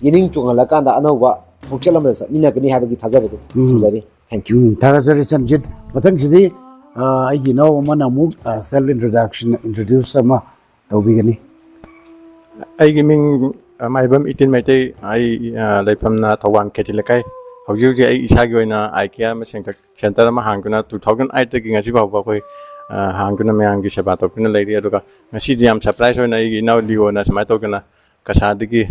ꯌꯦꯅꯤꯡ ꯆꯣꯡꯍꯜꯂꯀꯥꯟꯗ ꯑꯅꯧꯕ ꯈꯣꯡꯆꯠ ꯑꯃꯗ ꯆꯠꯃꯤꯟꯅꯒꯅꯤ ꯍꯥꯏꯕꯒꯤ ꯊꯥꯖꯕꯗꯨ ꯎꯝ꯫ ꯊꯝꯖꯔꯤ꯫ Thank you꯫ ꯎꯝ, ꯊꯥꯒꯠꯆꯔꯤ ꯁꯟꯖꯤꯠ꯫ ꯃꯊꯪꯁꯤꯗꯤ, ꯑ, ꯑꯩꯒꯤ ꯏꯅꯥꯎ ꯑꯃꯅ ꯑꯃꯨꯛ, ꯑ, self introduction, introduce ꯑꯃ ꯇꯧꯕꯤꯒꯅꯤ꯫ ꯑꯩꯒꯤ ꯃꯤꯡ, ꯑ, ꯃꯥꯏꯕꯝ ꯏꯇꯤꯟ ꯃꯩꯇꯩ꯫ ꯑꯩ, ꯑ, ꯂꯩꯐꯝꯅ ꯊꯧꯕꯥꯜ ꯈꯦꯇꯤ ꯂꯩꯀꯥꯏ꯫ ꯍꯧꯖꯤꯛ ꯍꯧꯖꯤꯛ ꯑꯩ ꯏꯁꯥꯒꯤ ꯑꯣꯏꯅ eye care ꯑꯃ ꯁꯦꯡꯇꯛ-, center ꯑꯃ ꯍꯥꯡꯗꯨꯅ two thousand eight ꯇꯒꯤ ꯉꯁꯤ ꯐꯥꯎꯕ ꯑꯩꯈꯣꯏ, ꯑ, ꯍꯥꯡꯗꯨꯅ ꯃꯌꯥꯝꯒꯤ ꯁꯦꯕꯥ ꯇꯧꯗꯨꯅ ꯂꯩꯔꯤ꯫ ꯑꯗꯨꯒ ꯉꯁꯤꯗꯤ ꯌꯥꯝ surprise ꯑꯣꯏꯅ ꯑꯩꯒꯤ ꯏꯅꯥꯎ ꯂꯤꯌꯣꯅ ꯁꯨꯃꯥꯏꯅ ꯇꯧꯗꯅ ꯀꯁꯥꯔꯗꯒꯤ,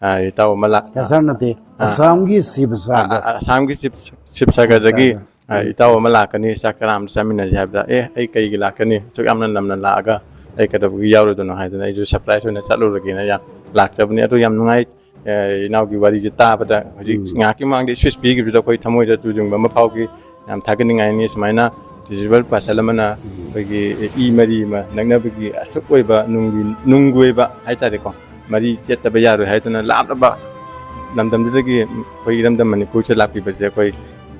ꯑ, ꯏꯇꯥꯎ ꯑꯃ ꯂꯥꯛ-, ꯀꯁꯥꯔ ꯅꯠꯇꯦ, ꯑ, ꯑꯁꯥꯝꯒꯤ ꯁꯤꯕꯁꯥꯒꯔ꯫ ꯑ, ꯑ, ꯑꯁꯥꯝꯒꯤ ꯁꯤꯕ-, ꯁꯤꯕꯁꯥꯒꯔꯗꯒꯤ, ꯁꯤꯕꯁꯥꯒꯔ꯫ ꯑ, ꯎꯝ꯫ ꯏꯇꯥꯎ ꯑꯃ ꯂꯥꯛꯀꯅꯤ, ꯆꯥꯛ ꯆꯔꯥ ꯑꯃ ꯆꯥꯃꯤꯟꯅꯁꯤ ꯍꯥꯏꯕꯗ, "ꯑꯦ, ꯑꯩ ꯀꯩꯒꯤ ꯂꯥꯛꯀꯅꯤ? ꯑꯁꯨꯛ ꯌꯥꯝꯅ ꯅꯝꯅ ꯂꯥꯛꯑꯒ ꯑꯩ ꯀꯩꯗꯧꯕꯒꯤ ꯌꯥꯎꯔꯣꯏꯗꯣꯏꯅꯣ?" ꯍꯥꯏꯗꯅ ꯑꯩꯁꯨ surprise ꯑꯣꯏꯅ ꯆꯠꯂꯨꯔꯒꯦꯅ ꯌꯥꯝ ꯂꯥꯛꯆꯕꯅꯤ꯫ ꯑꯗꯨ ꯌꯥꯝ ꯅꯨꯡꯉꯥꯏ, ꯑ, ꯏꯅꯥꯎꯒꯤ ꯋꯥꯔꯤꯁꯦ ꯇꯥꯕꯗ꯫ ꯍꯧꯖꯤꯛ ꯎꯝ꯫ ꯉꯥꯏꯍꯥꯛꯀꯤ ꯃꯃꯥꯡꯗ speech ꯄꯤꯈꯤꯕꯗꯨꯗ ꯑꯩꯈꯣꯏ ꯊꯃꯣꯏꯗ ꯇꯨꯖꯨꯡꯕ ꯑꯃ ꯐꯥꯎꯈꯤ꯫ ꯌꯥꯝ ꯊꯥꯒꯠꯅꯤꯡꯉꯥꯏꯅꯤ꯫ ꯁꯨꯃꯥꯏꯅ cerebral person ꯑꯃꯅ ꯎꯝ꯫ ꯑꯩꯈꯣꯏꯒꯤ ꯏ ꯃꯔꯤ ꯑꯃ ꯅꯛꯅꯕꯒꯤ ꯑꯁꯨꯛ ꯑꯣꯏꯕ ꯅꯨꯡꯒꯤ, ꯅꯨꯡꯒꯤ ꯑꯣꯏꯕ ꯍꯥꯏꯇꯥꯔꯦꯀꯣ, ꯃꯔꯤ ꯆꯠꯇꯕ ꯌꯥꯔꯣꯏ ꯍꯥꯏꯗꯨꯅ ꯂꯥꯞꯂꯕ ꯂꯝꯗꯝꯗꯨꯗꯒꯤ ꯑꯩꯈꯣꯏ ꯏꯔꯝꯗꯝ ꯃꯅꯤꯄꯨꯔꯁꯤꯗ ꯂꯥꯛꯄꯤꯕꯁꯦ ꯑꯩꯈꯣꯏ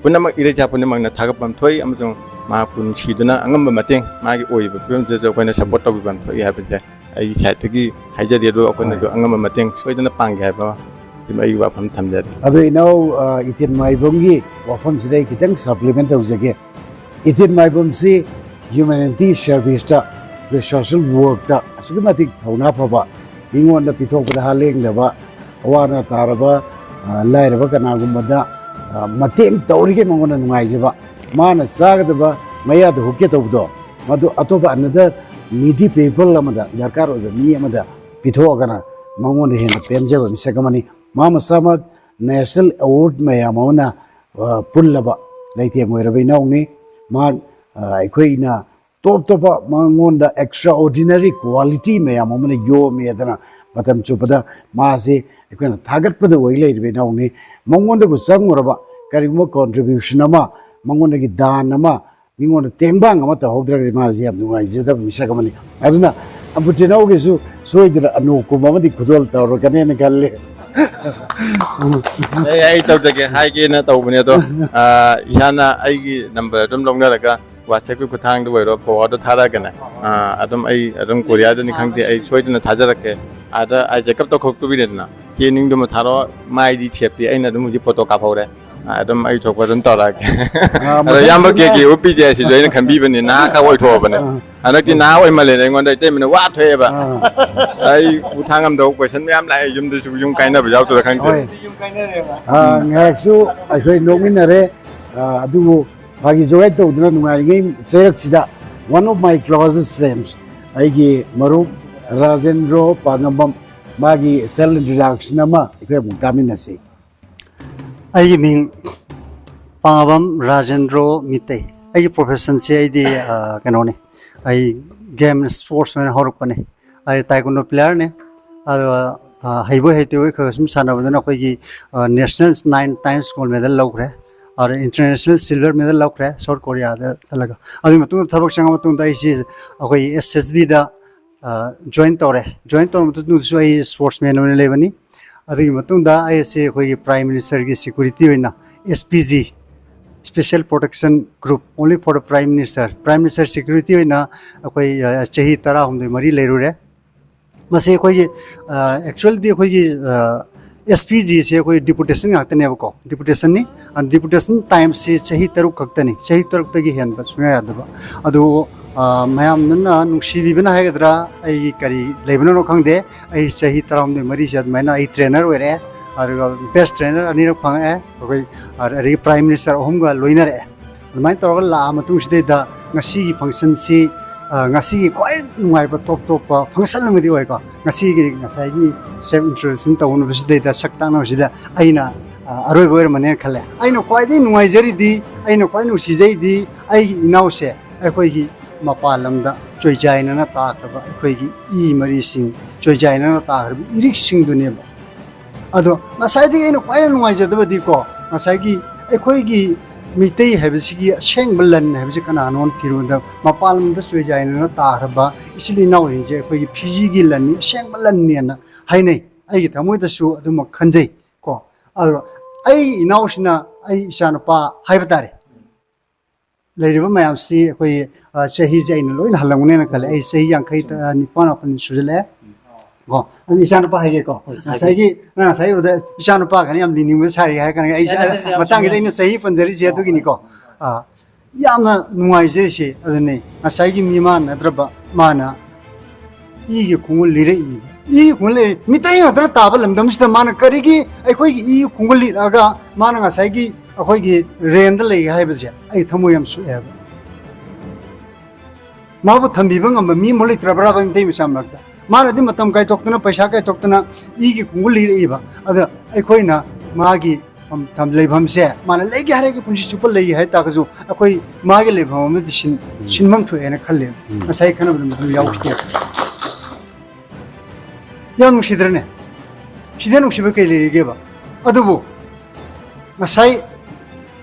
ꯄꯨꯝꯅꯃꯛ, ꯏꯔꯩꯆꯥ ꯄꯨꯝꯅꯃꯛꯅ ꯊꯥꯒꯠꯐꯝ ꯊꯣꯛꯏ ꯑꯃꯁꯨꯡ ꯃꯍꯥꯛꯄꯨ ꯅꯨꯡꯁꯤꯗꯨꯅ ꯑꯉꯝꯕ ꯃꯇꯦꯡ, ꯃꯥꯒꯤ ꯑꯣꯏꯔꯤꯕ ꯐꯤꯕꯝꯁꯤꯗꯁꯨ ꯑꯩꯈꯣꯏꯅ support ꯇꯧꯕꯤꯐꯝ ꯊꯣꯛꯏ ꯍꯥꯏꯕꯁꯦ ꯑꯩꯒꯤ side ꯇꯒꯤ ꯍꯥꯏꯖꯔꯤ꯫ ꯑꯗꯨ ꯑꯩꯈꯣꯏꯅꯁꯨ ꯍꯣꯏ꯫ ꯑꯉꯝꯕ ꯃꯇꯦꯡ ꯁꯣꯏꯗꯅ ꯄꯥꯡꯒꯦ ꯍꯥꯏꯕ ꯁꯤꯃ ꯑꯩꯒꯤ ꯋꯥꯐꯝ ꯊꯝꯖꯔꯤ꯫ ꯑꯗꯣ ꯏꯅꯥꯎ, ꯑ, ꯏꯇꯦꯟ ꯃꯥꯏꯕꯝꯒꯤ ꯋꯥꯐꯝꯁꯤꯗ ꯑꯩ ꯈꯤꯇꯪ supplement ꯇꯧꯖꯒꯦ꯫ ꯏꯇꯦꯟ ꯃꯥꯏꯕꯝꯁꯤ humanity service ꯇ, ꯑꯩꯈꯣꯏ social work ꯇ ꯑꯁꯨꯛꯀꯤ ꯃꯇꯤꯛ ꯊꯧꯅꯥ ꯐꯕ, ꯃꯤꯉꯣꯟꯗ ꯄꯤꯊꯣꯛꯄꯗ ꯍꯥ ꯂꯦꯡꯗꯕ, ꯑꯋꯥ ꯑꯅꯥ ꯇꯥꯔꯕ, ꯑ, ꯂꯥꯏꯔꯕ ꯀꯅꯥꯒꯨꯝꯕꯗ ꯃꯇꯦꯡ ꯇꯧꯔꯤꯈꯩ ꯃꯉꯣꯟꯗ ꯅꯨꯡꯉꯥꯏꯖꯕ, ꯃꯥꯅ ꯆꯥꯒꯗꯕ ꯃꯌꯥꯗ ꯍꯨꯛꯀꯦ ꯇꯧꯕꯗꯣ, ꯃꯗꯨ ꯑꯇꯣꯞꯄ another needy people ꯑꯃꯗ, ꯗꯔꯀꯥꯔ ꯑꯣꯏꯕ ꯃꯤ ꯑꯃꯗ ꯄꯤꯊꯣꯛꯑꯒꯅ ꯃꯉꯣꯟꯗ ꯍꯦꯟꯅ ꯄꯦꯟꯖꯕ ꯃꯤꯁꯛ ꯑꯃꯅꯤ꯫ ꯃꯥ ꯃꯁꯥꯃꯛ national award ꯃꯌꯥꯝ ꯑꯃꯅ, ꯑ, ꯄꯨꯜꯂꯕ ꯂꯩꯇꯦꯡ ꯑꯣꯏꯔꯕ ꯏꯅꯥꯎꯅꯤ꯫ ꯃꯍꯥꯛ, ꯑ, ꯑꯩꯈꯣꯏꯅ ꯇꯣꯞ ꯇꯣꯞꯄ ꯃꯉꯣꯟꯗ extraordinary quality ꯃꯌꯥꯝ ꯑꯃꯅ ꯌꯣꯝꯃꯦꯗꯅ ꯃꯇꯝ ꯆꯨꯞꯄꯗ ꯃꯥꯁꯦ ꯑꯩꯈꯣꯏꯅ ꯊꯥꯒꯠꯄꯗ ꯑꯣꯏ ꯂꯩꯔꯤꯕ ꯏꯅꯥꯎꯅꯤ꯫ ꯃꯉꯣꯟꯗꯕꯨ ꯆꯪꯉꯨꯔꯕ ꯀꯔꯤꯒꯨꯝꯕ contribution ꯑꯃ, ꯃꯉꯣꯟꯗꯒꯤ ꯗꯥꯟ ꯑꯃ, ꯃꯤꯉꯣꯟꯗ ꯇꯦꯡꯕꯥꯡ ꯑꯃ ꯇꯧꯍꯧꯗ꯭ꯔꯒꯗꯤ ꯃꯥꯁꯦ ꯌꯥꯝ ꯅꯨꯡꯉꯥꯏꯖꯗꯕ ꯃꯤꯁꯛ ꯑꯃꯅꯤ꯫ ꯑꯗꯨꯅ ꯑꯝꯕꯨꯇꯦꯅꯥꯎꯒꯤꯁꯨ ꯁꯣꯏꯗꯅ ꯑꯅꯣꯞꯀꯨꯝꯕ ꯑꯃꯗꯤ ꯈꯨꯗꯣꯜ ꯇꯧꯔꯛꯀꯅꯦꯅ ꯈꯜꯂꯤ꯫ ꯑꯩ ꯑꯩ ꯇꯧꯖꯒꯦ ꯍꯥꯏꯒꯦꯅ ꯇꯧꯕꯅꯦ ꯑꯗꯣ, ꯑꯥ, ꯏꯁꯥꯅ ꯑꯩꯒꯤ ꯅꯝꯕꯔ ꯑꯗꯨꯝ ꯂꯧꯅꯔꯒ WhatsApp-ꯀꯤ ꯈꯨꯠꯊꯥꯡꯗ ꯑꯣꯏꯔꯣ forward ꯊꯥꯔꯛꯑꯒꯅꯦ, ꯑꯥ, ꯑꯗꯨꯝ ꯑꯩ ꯑꯗꯨꯝ ꯀꯣꯔꯤꯌꯥꯗꯅꯤ ꯈꯪꯗꯦ, ꯑꯩ ꯁꯣꯏꯗꯅ ꯊꯥꯖꯔꯛꯀꯦ꯫ ꯑꯥꯗ ꯑꯩ ꯆꯦꯛꯑꯞ ꯇꯧꯊꯣꯛꯇꯣꯏꯅꯤꯗꯅ, ꯆꯦ ꯅꯤꯡꯗꯨꯃ ꯊꯥꯔꯛꯑꯣ꯫ ꯃꯥꯏꯗꯤ ꯁꯦꯞꯇꯤ ꯑꯩꯅ ꯑꯗꯨꯝ ꯍꯧꯖꯤꯛ ꯐꯣꯇꯣ ꯀꯥꯞꯍꯧꯔꯦ꯫ ꯑꯥ, ꯑꯗꯨꯝ ꯑꯩ ꯊꯣꯛꯄ ꯑꯗꯨꯝ ꯇꯧꯔꯛꯑꯒꯦ꯫ ꯑꯗꯣ ꯏꯌꯥꯝꯕ ꯃꯊꯪꯁꯤꯅ ꯀꯦ ꯀꯦ ꯎꯞꯄꯤꯁꯦ ꯁꯤꯁꯨ ꯑꯩꯅ ꯈꯟꯕꯤꯕꯅꯤ, ꯅꯍꯥ ꯈꯔ ꯑꯣꯏꯊꯣꯛꯑꯕꯅꯦ꯫ ꯑꯥ꯫ ꯍꯟꯗꯛꯇꯤ ꯅꯍꯥ ꯑꯣꯏꯃꯜꯂꯦꯅ ꯑꯩꯉꯣꯟꯗ ꯏꯇꯩꯃꯅ ꯋꯥ ꯊꯣꯛꯑꯦꯕ꯫ ꯑꯥ꯫ ꯑꯩ ꯎ ꯊꯥꯡ ꯉꯝꯗꯕ question ꯃꯌꯥꯝ ꯂꯥꯛꯑꯦ, ꯌꯨꯝꯗꯁꯨ ꯌꯨꯝ ꯀꯥꯏꯅꯕ ꯌꯥꯎꯗꯣꯏꯔꯥ ꯈꯪꯗꯦ꯫ ꯍꯣꯏ꯫ ꯑꯥ, ꯉꯥꯏꯍꯥꯛꯁꯨ ꯑꯩꯈꯣꯏ ꯅꯣꯛꯃꯤꯟꯅꯔꯦ꯫ ꯑꯥ, ꯑꯗꯨꯕꯨ ꯐꯥꯒꯤ ꯖꯣꯒꯥꯏ ꯇꯧꯗꯨꯅ ꯅꯨꯡꯉꯥꯏꯔꯤꯉꯩ ꯆꯩꯔꯛꯁꯤꯗ one of my closest friends, ꯑꯩꯒꯤ ꯃꯔꯨꯞ ꯔꯥꯖꯦꯟꯗ꯭ꯔꯣ ꯄꯥꯛꯉꯝꯕꯝ, ꯃꯥꯒꯤ self introduction ꯑꯃ ꯑꯩꯈꯣꯏ ꯑꯃꯨꯛ ꯇꯥꯃꯤꯟꯅꯁꯤ꯫ ꯑꯩꯒꯤ ꯃꯤꯡ ꯄꯥꯉꯥꯕꯝ ꯔꯥꯖꯦꯟꯗ꯭ꯔꯣ ꯃꯤꯇꯩ꯫ ꯑꯩꯒꯤ profession-ꯁꯦ ꯑꯩꯗꯤ, ꯑ, ꯀꯩꯅꯣꯅꯤ, ꯑꯩ game sports ꯑꯣꯏꯅ ꯍꯧꯔꯛꯄꯅꯦ꯫ ꯑꯩ taekwondo player-ꯅꯦ꯫ ꯑꯗꯨꯒ, ꯑ, ꯍꯩꯕꯣꯏ ꯍꯩꯇꯕꯣꯏ ꯈꯔ ꯈꯔ ꯁꯨꯝ ꯁꯥꯟꯅꯕꯗꯨꯅ ꯑꯩꯈꯣꯏꯒꯤ, ꯑ, national nine times gold medal ꯂꯧꯈ꯭ꯔꯦ꯫ ꯑꯗ international silver medal ꯂꯧꯈ꯭ꯔꯦ South Korea-ꯗ ꯆꯠꯂꯒ꯫ ꯑꯗꯨꯒꯤ ꯃꯇꯨꯡꯗ ꯊꯕꯛ ꯆꯪꯉ ꯃꯇꯨꯡꯗ ꯑꯩꯁꯤ ꯑꯩꯈꯣꯏ S S B-ꯗ ꯑ, join ꯇꯧꯔꯦ꯫ Join ꯇꯧꯔꯕ ꯃꯇꯨꯡꯗꯁꯨ ꯑꯩ sportsman ꯑꯣꯏꯅ ꯂꯩꯕꯅꯤ꯫ ꯑꯗꯨꯒꯤ ꯃꯇꯨꯡꯗ ꯑꯩꯁꯦ ꯑꯩꯈꯣꯏꯒꯤ Prime Minister-ꯒꯤ security ꯑꯣꯏꯅ S P G, Special Protection Group, only for the Prime Minister, Prime Minister security ꯑꯣꯏꯅ ꯑꯩꯈꯣꯏ, ꯑ, ꯆꯍꯤ ꯇꯔꯥꯍꯨꯝꯗꯣꯏ ꯃꯔꯤ ꯂꯩꯔꯨꯔꯦ꯫ ꯃꯁꯤ ꯑꯩꯈꯣꯏꯒꯤ, ꯑ, actually-ꯗꯤ ꯑꯩꯈꯣꯏꯒꯤ, ꯑ, S P G-ꯁꯦ ꯑꯩꯈꯣꯏ deputation ꯉꯥꯛꯇꯅꯦꯕꯀꯣ, deputation-ꯅꯤ꯫ ꯑ, deputation time-ꯁꯤ ꯆꯍꯤ ꯇꯔꯨꯛ ꯈꯛꯇꯅꯤ, ꯆꯍꯤ ꯇꯔꯨꯛꯇꯒꯤ ꯍꯦꯟꯕ ꯁꯨꯡꯌꯥ ꯌꯥꯗꯕ꯫ ꯑꯗꯨ, ꯑ, ꯃꯌꯥꯝꯗꯨꯅ ꯅꯨꯡꯁꯤꯕꯤꯕꯅ ꯍꯥꯏꯒꯗ꯭ꯔꯥ, ꯑꯩꯒꯤ ꯀꯔꯤ ꯂꯩꯕꯅꯅꯣ ꯈꯪꯗꯦ, ꯑꯩ ꯆꯍꯤ ꯇꯔꯥꯍꯨꯝꯗꯣꯏ ꯃꯔꯤꯁꯦ ꯑꯗꯨꯃꯥꯏꯅ ꯑꯩ trainer ꯑꯣꯏꯔꯛꯑꯦ꯫ ꯑꯗꯨꯒ best trainer ꯑꯅꯤꯔꯛ ꯐꯪꯉꯛꯑꯦ ꯑꯩꯈꯣꯏ, ꯑꯗꯒꯤ Prime Minister ꯑꯍꯨꯝꯒ ꯂꯣꯏꯅꯔꯛꯑꯦ꯫ ꯑꯗꯨꯃꯥꯏꯅ ꯇꯧꯔꯒ ꯂꯥꯛꯑ ꯃꯇꯨꯡꯁꯤꯗꯩꯗ ꯉꯁꯤꯒꯤ functionꯁꯤ, ꯑ, ꯉꯁꯤꯒꯤ ꯈ꯭ꯋꯥꯏ ꯅꯨꯡꯉꯥꯏꯕ top topꯄ function ꯑꯃꯗꯤ ꯑꯣꯏꯀꯣ꯫ ꯉꯁꯤꯒꯤ ꯉꯁꯥꯏꯒꯤ self introduction ꯇꯧꯅꯕꯁꯤꯗꯩꯗ, ꯁꯛ ꯇꯥꯛꯅꯕꯁꯤꯗ ꯑꯩꯅ, ꯑ, ꯑꯔꯣꯏꯕ ꯑꯣꯏꯔꯝꯃꯅꯦꯅ ꯈꯜꯂꯦ꯫ ꯑꯩꯅ ꯈ꯭ꯋꯥꯏꯗꯒꯤ ꯅꯨꯡꯉꯥꯏꯖꯔꯤꯗꯤ, ꯑꯩꯅ ꯈ꯭ꯋꯥꯏ ꯅꯨꯡꯁꯤꯖꯩꯗꯤ ꯑꯩꯒꯤ ꯏꯅꯥꯎꯁꯦ, ꯑꯩꯈꯣꯏꯒꯤ ꯃꯄꯥꯟ ꯂꯝꯗ ꯆꯣꯏꯖꯥꯏꯅꯅ ꯇꯥꯈ꯭ꯔꯕ ꯑꯩꯈꯣꯏꯒꯤ ꯏ ꯃꯔꯤꯁꯤꯡ, ꯆꯣꯏꯖꯥꯏꯅꯅ ꯇꯥꯈ꯭ꯔꯕ ꯏꯔꯤꯛꯁꯤꯡꯗꯨꯅꯦꯕ꯫ ꯑꯗꯣ ꯉꯁꯥꯏꯗꯒꯤ ꯑꯩꯅ ꯈ꯭ꯋꯥꯏꯗꯒꯤ ꯅꯨꯡꯉꯥꯏꯖꯗꯕꯗꯤꯀꯣ, ꯉꯁꯥꯏꯒꯤ ꯑꯩꯈꯣꯏꯒꯤ ꯃꯤꯇꯩ ꯍꯥꯏꯕꯁꯤꯒꯤ ꯑꯁꯦꯡꯕ ꯂꯟ ꯍꯥꯏꯕꯁꯤ ꯀꯅꯥꯅꯣꯅ ꯊꯤꯔꯨꯕꯗ, ꯃꯄꯥꯟ ꯂꯝꯗ ꯆꯣꯏꯖꯥꯏꯅꯅ ꯇꯥꯈ꯭ꯔꯕ ꯏꯆꯤꯜ ꯏꯅꯥꯎꯁꯤꯡꯁꯦ ꯑꯩꯈꯣꯏꯒꯤ ꯐꯤꯖꯤꯒꯤ ꯂꯟꯅꯤ, ꯑꯁꯦꯡꯕ ꯂꯟꯅꯦꯅ ꯍꯥꯏꯅꯩ꯫ ꯑꯩꯒꯤ ꯊꯃꯣꯏꯗꯁꯨ ꯑꯗꯨꯃꯛ ꯈꯟꯖꯩ ꯀꯣ꯫ ꯑꯗꯣ ꯑꯩꯒꯤ ꯏꯅꯥꯎꯁꯤꯅ ꯑꯩ ꯏꯆꯥꯅꯨꯄꯥ ꯍꯥꯏꯕ ꯇꯥꯔꯦ, ꯂꯩꯔꯤꯕ ꯃꯌꯥꯝꯁꯤ ꯑꯩꯈꯣꯏ, ꯑ, ꯆꯍꯤꯁꯦ ꯑꯩꯅ ꯂꯣꯏꯅ ꯍꯜꯂꯝꯒꯅꯦꯅ ꯈꯜꯂꯦ꯫ ꯑꯩ ꯆꯍꯤ ꯌꯥꯡꯈꯩ, ꯑ, ꯅꯤꯄꯥꯟ ꯃꯥꯄꯟ ꯁꯨꯖꯜꯂꯛꯑꯦ꯫ ꯀꯣ, ꯑꯗꯨ ꯏꯆꯥꯅꯨꯄꯥ ꯍꯥꯏꯒꯦꯀꯣ꯫ ꯍꯣꯏ, ꯏꯆꯥꯅꯨꯄꯥ꯫ ꯉꯁꯥꯏꯒꯤ, ꯅꯪ ꯉꯁꯥꯏ ꯎꯕꯗ ꯏꯆꯥꯅꯨꯄꯥ ꯀꯥꯏꯅ ꯌꯥꯝ ꯂꯤꯅꯤꯡꯕ ꯁꯥꯔꯤ ꯍꯥꯏ ꯀꯥꯟꯗ ꯑꯩꯁꯦ ꯌꯥꯅꯤ, ꯌꯥꯅꯤ, ꯌꯥꯝ ꯃꯇꯥꯡꯁꯤꯗ ꯆꯨꯝꯃꯦ꯫ ꯑꯩꯅ ꯆꯍꯤ ꯄꯟꯖꯔꯤꯁꯦ ꯑꯗꯨꯒꯤꯅꯤꯀꯣ꯫ ꯑ, ꯌꯥꯝꯅ ꯅꯨꯡꯉꯥꯏꯖꯔꯤꯁꯦ ꯑꯗꯨꯅꯤ꯫ ꯉꯁꯥꯏꯒꯤ ꯃꯤꯃꯥꯟꯅꯗ꯭ꯔꯕ ꯃꯥꯅ ꯏꯒꯤ ꯈꯣꯡꯒꯨꯜ ꯂꯤꯔꯛꯏꯕ꯫ ꯏꯒꯤ ꯈꯣꯡꯒꯨꯜ ꯂꯤꯔꯛꯏ꯫ ꯃꯤꯇꯩ ꯉꯥꯛꯇꯅ ꯇꯥꯕ ꯂꯝꯗꯝꯁꯤꯗ ꯃꯥꯅ ꯀꯔꯤꯒꯤ ꯑꯩꯈꯣꯏꯒꯤ ꯏꯒꯤ ꯈꯣꯡꯒꯨꯜ ꯂꯤꯔꯛꯑꯒ ꯃꯥꯅ ꯉꯁꯥꯏꯒꯤ ꯑꯩꯈꯣꯏꯒꯤ ꯔꯦꯟꯗ ꯂꯩ ꯍꯥꯏꯕꯁꯦ ꯑꯩ ꯊꯃꯣꯏ ꯌꯥꯝ ꯁꯣꯛꯑꯦ ꯍꯥꯏꯕ꯫ ꯃꯥꯕꯨ ꯊꯝꯕꯤꯕ ꯉꯝꯕ ꯃꯤ ꯑꯃ ꯂꯩꯇ꯭ꯔꯕ꯭ꯔꯥꯕ ꯃꯤꯇꯩ ꯃꯆꯥ ꯃꯔꯛꯇ? ꯃꯥꯅꯗꯤ ꯃꯇꯝ ꯀꯥꯏꯊꯣꯛꯇꯅ, ꯄꯩꯁꯥ ꯀꯥꯏꯊꯣꯛꯇꯅ ꯏꯒꯤ ꯈꯣꯡꯒꯨꯜ ꯂꯤꯔꯛꯏꯕ꯫ ꯑꯗ ꯑꯩꯈꯣꯏꯅ ꯃꯥꯒꯤ ꯐꯝ-, ꯊꯝ-, ꯂꯩꯐꯝꯁꯦ ꯃꯥꯅ ꯂꯩꯒꯦ ꯍꯥꯏꯔꯒ ꯄꯨꯟꯁꯤ ꯆꯨꯞꯄ ꯂꯩꯒꯦ ꯍꯥꯏ ꯇꯥꯔꯒꯁꯨ ꯑꯩꯈꯣꯏ ꯃꯥꯒꯤ ꯂꯩꯐꯝ ꯑꯃꯗꯤ ꯁꯤꯟ-, ꯎꯝ꯫ ꯁꯤꯟꯐꯝ ꯊꯣꯛꯑꯦꯅ ꯈꯜꯂꯦꯕ꯫ ꯎꯝ꯫ ꯉꯁꯥꯏ ꯈꯟꯅꯕꯗ ꯃꯗꯨ ꯌꯥꯎꯈꯤꯗꯦꯕ꯫ ꯌꯥꯝ ꯅꯨꯡꯁꯤꯗ꯭ꯔꯅꯦ? ꯁꯤꯗ ꯅꯨꯡꯁꯤꯕ ꯀꯩ ꯂꯩꯔꯤꯒꯦꯕ? ꯑꯗꯨꯕꯨ ꯉꯁꯥꯏ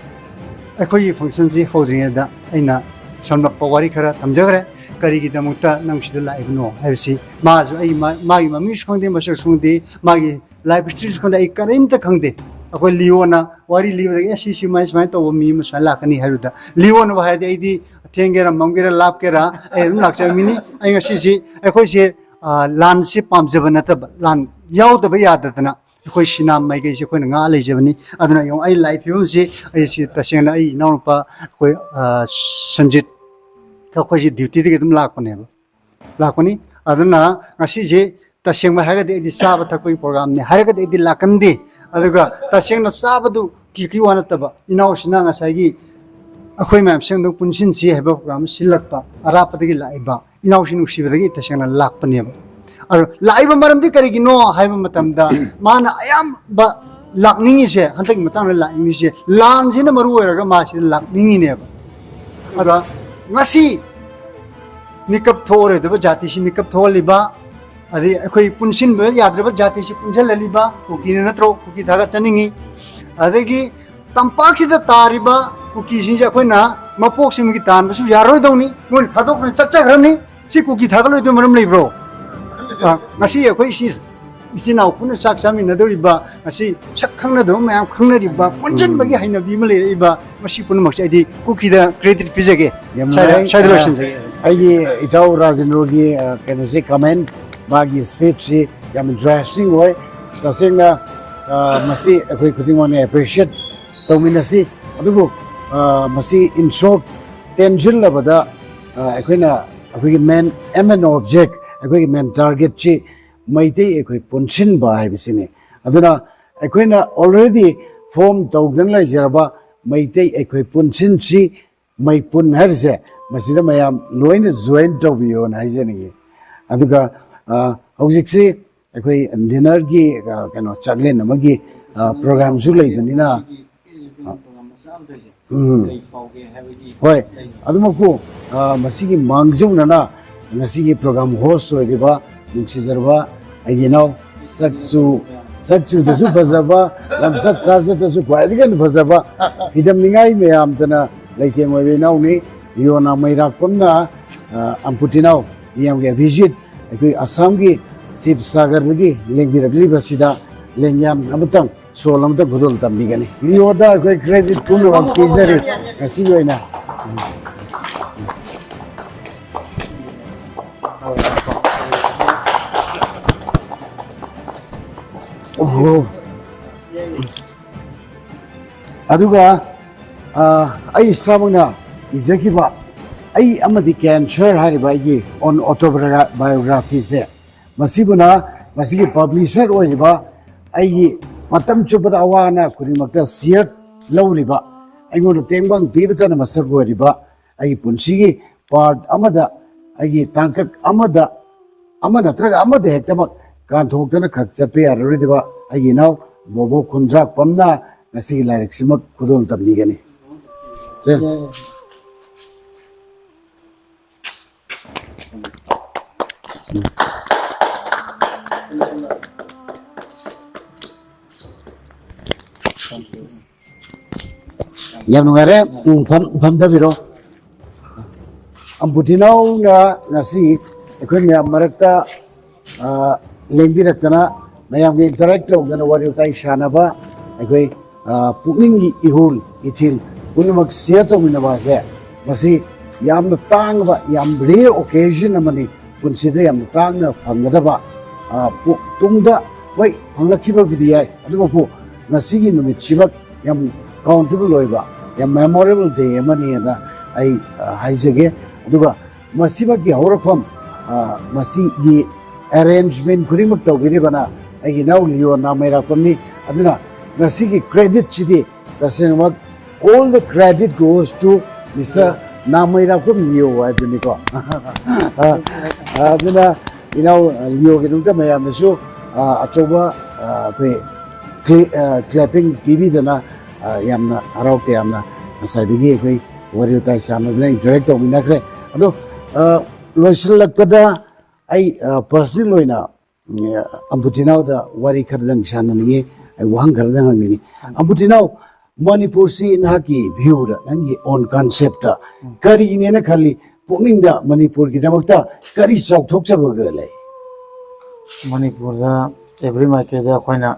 ꯑꯩꯈꯣꯏꯒꯤ functionꯁꯤ ꯍꯧꯗ꯭ꯔꯤꯉꯩꯗ ꯑꯩꯅ ꯁꯝꯂꯞꯄ ꯋꯥꯔꯤ ꯈꯔ ꯊꯝꯖꯈ꯭ꯔꯦ꯫ ꯀꯔꯤꯒꯤꯗꯃꯛꯇ ꯅꯪ ꯁꯤꯗ ꯂꯥꯛꯏꯕꯅꯣ ꯍꯥꯏꯕꯁꯤ ꯃꯥꯁꯨ ꯑꯩ ꯃꯥ-, ꯃꯥꯒꯤ ꯃꯃꯤꯡꯁꯨ ꯈꯪꯗꯦ, ꯃꯁꯛꯁꯨ ꯈꯪꯗꯦ, ꯃꯥꯒꯤ life historyꯁꯨ ꯈꯪꯗꯦ, ꯑꯩ ꯀꯔꯤꯝꯇ ꯈꯪꯗꯦ꯫ ꯑꯩꯈꯣꯏ ꯂꯤꯌꯣꯅ ꯋꯥꯔꯤ ꯂꯤꯕꯗꯒꯤ, "ꯑꯦ, ꯁꯤ, ꯁꯤ ꯁꯨꯃꯥꯏ, ꯁꯨꯃꯥꯏꯅ ꯇꯧꯕ ꯃꯤ ꯑꯃ ꯁꯨꯃꯥꯏꯅ ꯂꯥꯛꯀꯅꯤ" ꯍꯥꯏꯕꯗ, ꯂꯤꯌꯣꯅꯕꯨ ꯍꯥꯏꯔꯗꯤ ꯑꯩꯗꯤ ꯊꯦꯡꯒꯦꯔꯥ, ꯃꯝꯒꯦꯔꯥ, ꯂꯥꯞꯀꯦꯔꯥ, ꯑꯩ ꯑꯗꯨꯝ ꯂꯥꯛꯆꯕ ꯃꯤꯅꯤ꯫ ꯑꯩ ꯉꯁꯤꯁꯤ ꯑꯩꯈꯣꯏꯁꯦ, ꯑ, ꯂꯥꯟꯁꯤ ꯄꯥꯝꯖꯕ ꯅꯠꯇꯕ, ꯂꯥꯟ ꯌꯥꯎꯗꯕ ꯌꯥꯗꯗꯅ ꯑꯩꯈꯣꯏ ꯁꯤꯅꯥ ꯃꯥꯏꯀꯩꯁꯦ ꯑꯩꯈꯣꯏꯅ ꯉꯥꯛꯑ ꯂꯩꯖꯕꯅꯤ꯫ ꯑꯗꯨꯅ ꯌꯦꯡꯉꯨ, ꯑꯩ ꯂꯥꯛꯏ ꯐꯤꯕꯝꯁꯤ, ꯑꯩꯁꯤ ꯇꯁꯦꯡꯅ ꯑꯩ ꯏꯅꯥꯎꯅꯨꯄꯥ ꯑꯩꯈꯣꯏ, ꯑ, ꯁꯟꯖꯤꯠꯀ ꯑꯩꯈꯣꯏꯁꯤ dutyꯗꯒꯤ ꯑꯗꯨꯝ ꯂꯥꯛꯄꯅꯦꯕ, ꯂꯥꯛꯄꯅꯤ꯫ ꯑꯗꯨꯅ ꯉꯁꯤꯁꯦ ꯇꯁꯦꯡꯕ ꯍꯥꯏꯔꯒꯗꯤ ꯑꯩꯗꯤ ꯆꯥꯕ ꯊꯛꯄꯒꯤ ꯄ꯭ꯔꯣꯒ꯭ꯔꯥꯝꯅꯤ ꯍꯥꯏꯔꯒꯗꯤ ꯑꯩꯗꯤ ꯂꯥꯛꯀꯟꯗꯦ꯫ ꯑꯗꯨꯒ ꯇꯁꯦꯡꯅ ꯆꯥꯕꯗꯨ ꯀꯤ ꯀꯤ ꯋꯥ ꯅꯠꯇꯕ, ꯏꯅꯥꯎꯁꯤꯅ ꯉꯁꯥꯏꯒꯤ ꯑꯩꯈꯣꯏ ꯃꯌꯥꯝ ꯁꯦꯡꯗꯣꯛ ꯄꯨꯟꯁꯤꯟꯁꯤ ꯍꯥꯏꯕ ꯄ꯭ꯔꯣꯒ꯭ꯔꯥꯝ ꯁꯤꯜꯂꯛꯄ ꯑꯔꯥꯞꯄꯗꯒꯤ ꯂꯥꯛꯏꯕ ꯏꯅꯥꯎꯁꯤ ꯅꯨꯡꯁꯤꯕꯗꯒꯤ ꯇꯁꯦꯡꯅ ꯂꯥꯛꯄꯅꯦꯕ꯫ ꯑꯗꯣ ꯂꯥꯛꯏꯕ ꯃꯔꯝꯗꯤ ꯀꯔꯤꯒꯤꯅꯣ ꯍꯥꯏꯕ ꯃꯇꯝꯗ, ꯃꯥꯅ ꯑꯌꯥꯝꯕ ꯂꯥꯛꯅꯤꯡꯉꯤꯁꯦ, ꯍꯟꯗꯛꯀꯤ ꯃꯇꯥꯡꯗ ꯂꯥꯛꯅꯤꯡꯉꯤꯁꯦ, ꯂꯥꯟꯁꯤꯅ ꯃꯔꯨ ꯑꯣꯏꯔꯒ ꯃꯥꯁꯤꯗ ꯂꯥꯛꯅꯤꯡꯉꯤꯅꯦꯕ꯫ ꯑꯗ ꯉꯁꯤ ꯃꯤꯀꯞ ꯊꯣꯛꯑꯔꯣꯏꯗꯕ ꯖꯥꯇꯤꯁꯤ ꯃꯤꯀꯞ ꯊꯣꯛꯍꯜꯂꯤꯕ, ꯑꯗꯩ ꯑꯩꯈꯣꯏ ꯄꯨꯟꯁꯤꯟꯕ ꯌꯥꯗ꯭ꯔꯕ ꯖꯥꯇꯤꯁꯤ ꯄꯨꯟꯁꯤꯜꯍꯜꯂꯤꯕ ꯀꯨꯀꯤꯅ ꯅꯠꯇ꯭ꯔꯣ? ꯀꯨꯀꯤ ꯊꯥꯒꯠꯆꯅꯤꯡꯉꯤ꯫ ꯑꯗꯒꯤ ꯇꯝꯄꯥꯛꯁꯤꯗ ꯇꯥꯔꯤꯕ ꯀꯨꯀꯤꯁꯤꯡꯁꯦ ꯑꯩꯈꯣꯏꯅ ꯃꯄꯣꯛꯁꯤꯡꯒꯤ ꯇꯥꯟꯕꯁꯨ ꯌꯥꯔꯣꯏꯗꯧꯅꯤ, ꯃꯣꯏꯅ ꯊꯥꯗꯣꯛꯇꯅ ꯆꯠꯆꯈ꯭ꯔꯅꯤ꯫ ꯁꯤ ꯀꯨꯀꯤ ꯊꯥꯒꯠꯂꯣꯏꯗꯕ ꯃꯔꯝ ꯂꯩꯕ꯭ꯔꯣ? ꯑ, ꯉꯁꯤ ꯑꯩꯈꯣꯏ ꯁꯤ ꯏꯆꯤꯟ ꯏꯅꯥꯎ ꯄꯨꯟꯅ ꯆꯥꯛ ꯆꯥꯃꯤꯟꯅꯗꯧꯔꯤꯕ, ꯉꯁꯤ ꯁꯛ ꯈꯪꯅꯗꯕ ꯃꯌꯥꯝ ꯈꯪꯅꯔꯤꯕ, ꯄꯨꯟꯁꯤꯟꯕꯒꯤ ꯍꯩꯅꯕꯤ ꯑꯃ ꯂꯩꯔꯛꯏꯕ, ꯃꯁꯤ ꯄꯨꯝꯅꯃꯛꯁꯦ ꯑꯩꯗꯤ ꯀꯨꯀꯤꯗ credit ꯄꯤꯖꯒꯦ꯫ ꯌꯥꯝ ꯁ꯭ꯋꯥꯏꯗ, ꯅꯨꯡꯉꯥꯏ꯫ ꯁ꯭ꯋꯥꯏꯗ ꯑ, ꯂꯣꯏꯁꯤꯟꯖꯒꯦ꯫ ꯑꯩꯒꯤ ꯏꯇꯥꯎ ꯔꯥꯖꯦꯟꯗ꯭ꯔꯣꯒꯤ, ꯑ, ꯀꯩꯅꯣꯁꯦ, comment, ꯃꯥꯒꯤ speechꯁꯤ ꯌꯥꯝ interesting ꯑꯣꯏ꯫ ꯇꯁꯦꯡꯅ, ꯑ, ꯃꯁꯤ ꯑꯩꯈꯣꯏ ꯈꯨꯗꯤꯡꯃꯛꯅ appreciate ꯇꯧꯃꯤꯟꯅꯁꯤ꯫ ꯑꯗꯨꯕꯨ, ꯑ, ꯃꯁꯤ in short ꯇꯦꯟꯁꯤꯜꯂꯕꯗ, ꯑ, ꯑꯩꯈꯣꯏꯅ, ꯑꯩꯈꯣꯏꯒꯤ main aim and object, ꯑꯩꯈꯣꯏꯒꯤ main targetꯁꯤ ꯃꯩꯇꯩ ꯑꯩꯈꯣꯏ ꯄꯨꯟꯁꯤꯟꯕ ꯍꯥꯏꯕꯁꯤꯅꯤ꯫ ꯑꯗꯨꯅ ꯑꯩꯈꯣꯏꯅ already form ꯇꯧꯗꯨꯅ ꯂꯩꯖꯔꯕ ꯃꯩꯇꯩ ꯑꯩꯈꯣꯏ ꯄꯨꯟꯁꯤꯟꯁꯤ, ꯃꯩꯄꯨꯟ ꯍꯥꯏꯔꯤꯁꯦ, ꯃꯁꯤꯗ ꯃꯌꯥꯝ ꯂꯣꯏꯅ join ꯇꯧꯕꯤꯌꯣꯅ ꯍꯥꯏꯖꯅꯤꯡꯉꯤ꯫ ꯑꯗꯨꯒ, ꯑ, ꯍꯧꯖꯤꯛꯁꯤ ꯑꯩꯈꯣꯏ dinnerꯒꯤ, ꯑ, ꯀꯩꯅꯣ, ꯆꯥꯛꯂꯦꯟ ꯑꯃꯒꯤ, ꯑ, programꯁꯨ ꯂꯩꯕꯅꯤꯅ, ꯎꯝ꯫ ꯍꯣꯏ, ꯑꯗꯨꯃꯛꯄꯨ, ꯑ, ꯃꯁꯤꯒꯤ ꯃꯥꯡꯖꯧꯅꯅ ꯉꯁꯤꯒꯤ program host ꯑꯣꯏꯔꯤꯕ ꯅꯨꯡꯁꯤꯖꯔꯕ ꯑꯩꯒꯤ ꯏꯅꯥꯎ, ꯁꯛꯆꯨ, ꯁꯛꯆꯨꯗꯁꯨ ꯐꯖꯕ, ꯂꯝꯆꯠ ꯁꯥꯖꯠꯇꯁꯨ ꯈ꯭ꯋꯥꯏꯗꯒꯤ ꯍꯦꯟꯅ ꯐꯖꯕ, ꯐꯤꯗꯝꯅꯤꯉꯥꯏ ꯃꯌꯥꯝꯗꯅ ꯂꯩꯇꯦꯡ ꯑꯣꯏꯕ ꯏꯅꯥꯎꯅꯤ꯫ ꯌꯣꯅꯥ ꯃꯩꯔꯥꯛꯄꯝꯅ, ꯑ, ꯑꯝꯄꯨꯇꯤꯅꯥꯎ ꯃꯤꯌꯥꯝꯒꯤ ꯑꯚꯤꯖꯤꯠ, ꯑꯩꯈꯣꯏ ꯑꯁꯥꯝꯒꯤ ꯁꯤꯕꯁꯥꯒꯔꯗꯒꯤ ꯂꯦꯡꯕꯤꯔꯛꯂꯤꯕꯁꯤꯗ ꯂꯦꯡꯌꯥꯟ ꯑꯃꯇꯪ, ꯁꯣꯜ ꯑꯃꯇꯪ ꯈꯨꯗꯣꯜ ꯇꯝꯕꯤꯒꯅꯤ꯫ ꯂꯤꯑꯣꯗ ꯑꯩꯈꯣꯏ credit ꯄꯨꯝꯅꯃꯛ ꯄꯤꯖꯔꯤ ꯉꯁꯤꯒꯤ ꯑꯣꯏꯅ꯫ ꯑꯣꯍꯣ꯫ ꯑꯗꯨꯒ, ꯑ, ꯑꯩ ꯏꯁꯥꯃꯛꯅ ꯏꯖꯈꯤꯕ ꯑꯩ ꯑꯃꯗꯤ cancer ꯍꯥꯏꯔꯤꯕ ꯑꯩꯒꯤ own autobiographyꯁꯦ ꯃꯁꯤꯕꯨꯅ ꯃꯁꯤꯒꯤ ꯄꯕ꯭ꯂꯤꯁꯔ ꯑꯣꯏꯔꯤꯕ, ꯑꯩꯒꯤ ꯃꯇꯝ ꯆꯨꯞꯄꯗ ꯑꯋꯥ ꯑꯅꯥ ꯈꯨꯗꯤꯡꯃꯛꯇ ꯁꯤꯌꯔ ꯂꯧꯔꯤꯕ, ꯑꯩꯉꯣꯟꯗ ꯇꯦꯡꯕꯥꯡ ꯄꯤꯕꯇꯅ ꯃꯁꯛ ꯑꯣꯏꯔꯤꯕ ꯑꯩꯒꯤ ꯄꯨꯟꯁꯤꯒꯤ ꯄꯥꯔꯠ ꯑꯃꯗ, ꯑꯩꯒꯤ ꯇꯥꯡꯀꯛ ꯑꯃꯗ, ꯑꯃ ꯅꯠꯇ꯭ꯔꯒ ꯑꯃꯗ ꯍꯦꯛꯇꯃꯛ ꯀꯥꯟꯊꯣꯛꯇꯅ ꯈꯛ ꯆꯠꯄ ꯌꯥꯔꯔꯣꯏꯗꯕ ꯑꯩꯒꯤ ꯏꯅꯥꯎ ꯕꯣꯕꯣ ꯈꯨꯟꯗ꯭ꯔꯥꯛꯄꯝꯅ ꯉꯁꯤꯒꯤ ꯂꯥꯏꯔꯤꯛꯁꯤꯃꯛ ꯈꯨꯗꯣꯜ ꯇꯝꯕꯤꯒꯅꯤ꯫ ꯁꯦ꯫ ꯌꯥꯝ ꯅꯨꯡꯉꯥꯏꯔꯦ꯫ ꯎꯝ, ꯐꯝ-, ꯐꯝꯊꯕꯤꯔꯣ꯫ ꯑꯝꯕꯨꯇꯤꯅꯥꯎꯅ ꯉꯁꯤ ꯑꯩꯈꯣꯏ ꯃꯌꯥꯝ ꯃꯔꯛꯇ, ꯑ, ꯂꯦꯡꯕꯤꯔꯛꯇꯅ, ꯃꯌꯥꯝꯒ ꯏꯟꯇꯔꯦꯛ ꯇꯧꯗꯅ ꯋꯥꯔꯤ ꯋꯥꯇꯥꯏ ꯁꯥꯟꯅꯕ, ꯑꯩꯈꯣꯏ, ꯑ, ꯄꯨꯛꯅꯤꯡꯒꯤ ꯏꯍꯨꯜ ꯏꯊꯤꯜ ꯄꯨꯝꯅꯃꯛ ꯁꯤꯌꯔ ꯇꯧꯃꯤꯟꯅꯕ ꯑꯁꯦ, ꯃꯁꯤ ꯌꯥꯝꯅ ꯇꯥꯡꯕ, ꯌꯥꯝ ꯔꯦꯌꯔ ꯑꯣꯀꯦꯖꯟ ꯑꯃꯅꯤ꯫ ꯄꯨꯟꯁꯤꯗ ꯌꯥꯝꯅ ꯇꯥꯡꯅ ꯐꯪꯒꯗꯕ, ꯑ, ꯄꯨ-, ꯇꯨꯡꯗ, ꯍꯣꯏ, ꯐꯪꯂꯛꯈꯤꯕꯕꯨꯗꯤ ꯌꯥꯏ, ꯑꯗꯨꯕꯨ ꯉꯁꯤꯒꯤ ꯅꯨꯃꯤꯠꯁꯤꯃꯛ ꯌꯥꯝ ꯀꯥꯎꯟꯇꯦꯕꯜ ꯑꯣꯏꯕ, ꯌꯥꯝ ꯃꯦꯃꯣꯔꯦꯕꯜ ꯗꯦ ꯑꯃꯅꯤꯅ ꯑꯩ, ꯑ, ꯍꯥꯏꯖꯒꯦ꯫ ꯑꯗꯨꯒ ꯃꯁꯤꯃꯛꯀꯤ ꯍꯧꯔꯛꯐꯝ, ꯑ, ꯃꯁꯤꯒꯤ ꯑꯦꯔꯦꯟꯖꯃꯦꯟ ꯈꯨꯗꯤꯡꯃꯛ ꯇꯧꯕꯤꯔꯤꯕꯅ ꯑꯩꯒꯤ ꯏꯅꯥꯎ ꯂꯤꯌꯣ ꯅꯥꯃꯩꯔꯥꯛꯄꯝꯅꯤ꯫ ꯑꯗꯨꯅ ꯉꯁꯤꯒꯤ ꯀ꯭ꯔꯦꯗꯤꯠꯁꯤꯗꯤ ꯇꯁꯦꯡꯅꯃꯛ, all the credit goes to Mister ꯅꯥꯃꯩꯔꯥꯛꯄꯝ ꯂꯤꯌꯣ ꯍꯥꯏꯗꯨꯅꯤꯀꯣ꯫ ꯑ, ꯑꯗꯨꯅ ꯏꯅꯥꯎ ꯂꯤꯌꯣꯒꯤꯗꯃꯛꯇ ꯃꯌꯥꯝꯅꯁꯨ, ꯑ, ꯑꯆꯧꯕ, ꯑ, ꯑꯩꯈꯣꯏ ꯀ꯭ꯂꯦ-, ꯑ, ꯀ꯭ꯂꯦꯄꯤꯡ ꯄꯤꯕꯤꯗꯅ, ꯑ, ꯌꯥꯝꯅ ꯍꯔꯥꯎ ꯇꯌꯥꯝꯅ ꯉꯁꯥꯏꯗꯒꯤ ꯑꯩꯈꯣꯏ ꯋꯥꯔꯤ ꯋꯥꯇꯥꯏ ꯁꯥꯟꯅꯗꯨꯅ ꯏꯟꯇꯔꯦꯛ ꯇꯧꯃꯤꯟꯅꯈ꯭ꯔꯦ꯫ ꯑꯗꯣ, ꯑ, ꯂꯣꯏꯁꯤꯜꯂꯛꯄꯗ ꯑꯩ, ꯑ, ꯄꯔꯁꯅꯦꯜ ꯑꯣꯏꯅ, ꯎꯝ, ꯑꯝꯕꯨꯇꯤꯅꯥꯎꯗ ꯋꯥꯔꯤ ꯈꯔꯗꯪ ꯁꯥꯟꯅꯅꯤꯡꯉꯤ, ꯑꯩ ꯋꯥꯍꯪ ꯈꯔꯗꯪ ꯍꯪꯅꯤꯡꯉꯤ꯫ ꯑꯝꯕꯨꯇꯤꯅꯥꯎ, ꯃꯅꯤꯄꯨꯔꯁꯤ ꯅꯍꯥꯛꯀꯤ ꯚ꯭ꯌꯨꯗ, ꯅꯪꯒꯤ ꯑꯣꯟ ꯀꯟꯁꯦꯞꯇ ꯎꯝ꯫ ꯀꯔꯤꯅꯦꯅ ꯈꯜꯂꯤ? ꯄꯨꯛꯅꯤꯡꯗ ꯃꯅꯤꯄꯨꯔꯒꯤꯗꯃꯛꯇ ꯀꯔꯤ ꯆꯥꯎꯊꯣꯛꯆꯕꯒ ꯂꯩ? ꯃꯅꯤꯄꯨꯔꯗ ꯑꯦꯚ꯭ꯔꯤ ꯃꯥꯏꯀꯩꯗ ꯑꯩꯈꯣꯏꯅ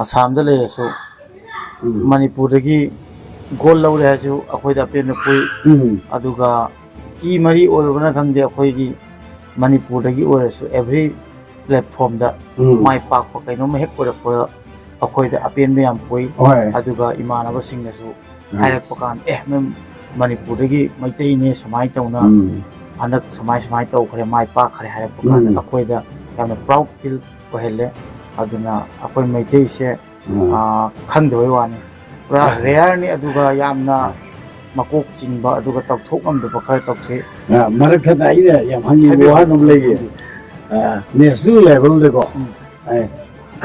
ꯑꯁꯥꯝꯗ ꯂꯩꯔꯁꯨ ꯎꯝ꯫ ꯃꯅꯤꯄꯨꯔꯗꯒꯤ ꯒꯣꯜ ꯂꯧꯔꯦ ꯍꯥꯏꯔꯁꯨ ꯑꯩꯈꯣꯏꯗ ꯑꯄꯦꯟꯕ ꯄꯣꯛꯏ꯫ ꯎꯝ꯫ ꯑꯗꯨꯒ ꯏ ꯃꯔꯤ ꯑꯣꯏꯔꯨꯕꯅ ꯈꯪꯗꯦ, ꯑꯩꯈꯣꯏꯒꯤ ꯃꯅꯤꯄꯨꯔꯗꯒꯤ ꯑꯣꯏꯔꯁꯨ ꯑꯦꯚ꯭ꯔꯤ ꯄ꯭ꯂꯦꯠꯐꯣꯝꯗ ꯎꯝ꯫ ꯃꯥꯏ ꯄꯥꯛꯄ ꯀꯩꯅꯣꯝꯃ ꯍꯦꯛ ꯑꯣꯏꯔꯛꯄꯗ ꯑꯩꯈꯣꯏꯗ ꯑꯄꯦꯟꯕ ꯌꯥꯝ ꯄꯣꯛꯏ꯫ ꯍꯣꯏ꯫ ꯑꯗꯨꯒ ꯏꯃꯥꯟꯅꯕꯁꯤꯡꯅꯁꯨ ꯎꯝ꯫ ꯍꯥꯏꯔꯛꯄ ꯀꯥꯟꯗ, "ꯑꯦ, ꯅꯪ ꯃꯅꯤꯄꯨꯔꯗꯒꯤ ꯃꯩꯇꯩꯅꯦ, ꯁꯨꯃꯥꯏꯅ ꯇꯧꯅ ꯎꯝ꯫ ꯍꯟꯗꯛ ꯁꯨꯃꯥꯏ ꯁꯨꯃꯥꯏ ꯇꯧꯈ꯭ꯔꯦ, ꯃꯥꯏ ꯄꯥꯛꯈ꯭ꯔꯦ ꯍꯥꯏꯔꯛꯄ ꯀꯥꯟꯗ ꯎꯝ꯫ ꯑꯩꯈꯣꯏꯗ ꯌꯥꯝꯅ proud feel ꯑꯣꯏꯍꯜꯂꯦ꯫ ꯑꯗꯨꯅ ꯑꯩꯈꯣꯏ ꯃꯩꯇꯩꯁꯦ, ꯎꯝ꯫ ꯑꯥ, ꯈꯪꯗꯕꯩ ꯋꯥꯅꯤ, ꯄꯨꯔꯥ rareꯅꯤ꯫ ꯑꯗꯨꯒ ꯌꯥꯝꯅ ꯃꯀꯣꯛ ꯆꯤꯡꯕ, ꯑꯗꯨꯒ ꯇꯧꯊꯣꯛ ꯉꯝꯗꯕ ꯈꯔ ꯇꯧꯊꯣꯛꯏ꯫ ꯑ, ꯃꯔꯛ ꯊꯠꯅ ꯑꯩꯅ ꯌꯥꯝ ꯍꯪꯅꯤꯡꯕ ꯍꯥꯏꯕꯤꯌꯨ, ꯋꯥ ꯑꯃ ꯂꯩꯌꯦ꯫ ꯍꯥꯏꯕꯤꯌꯨ꯫ ꯑ, national levelꯗꯀꯣ, ꯎꯝ꯫ ꯑ,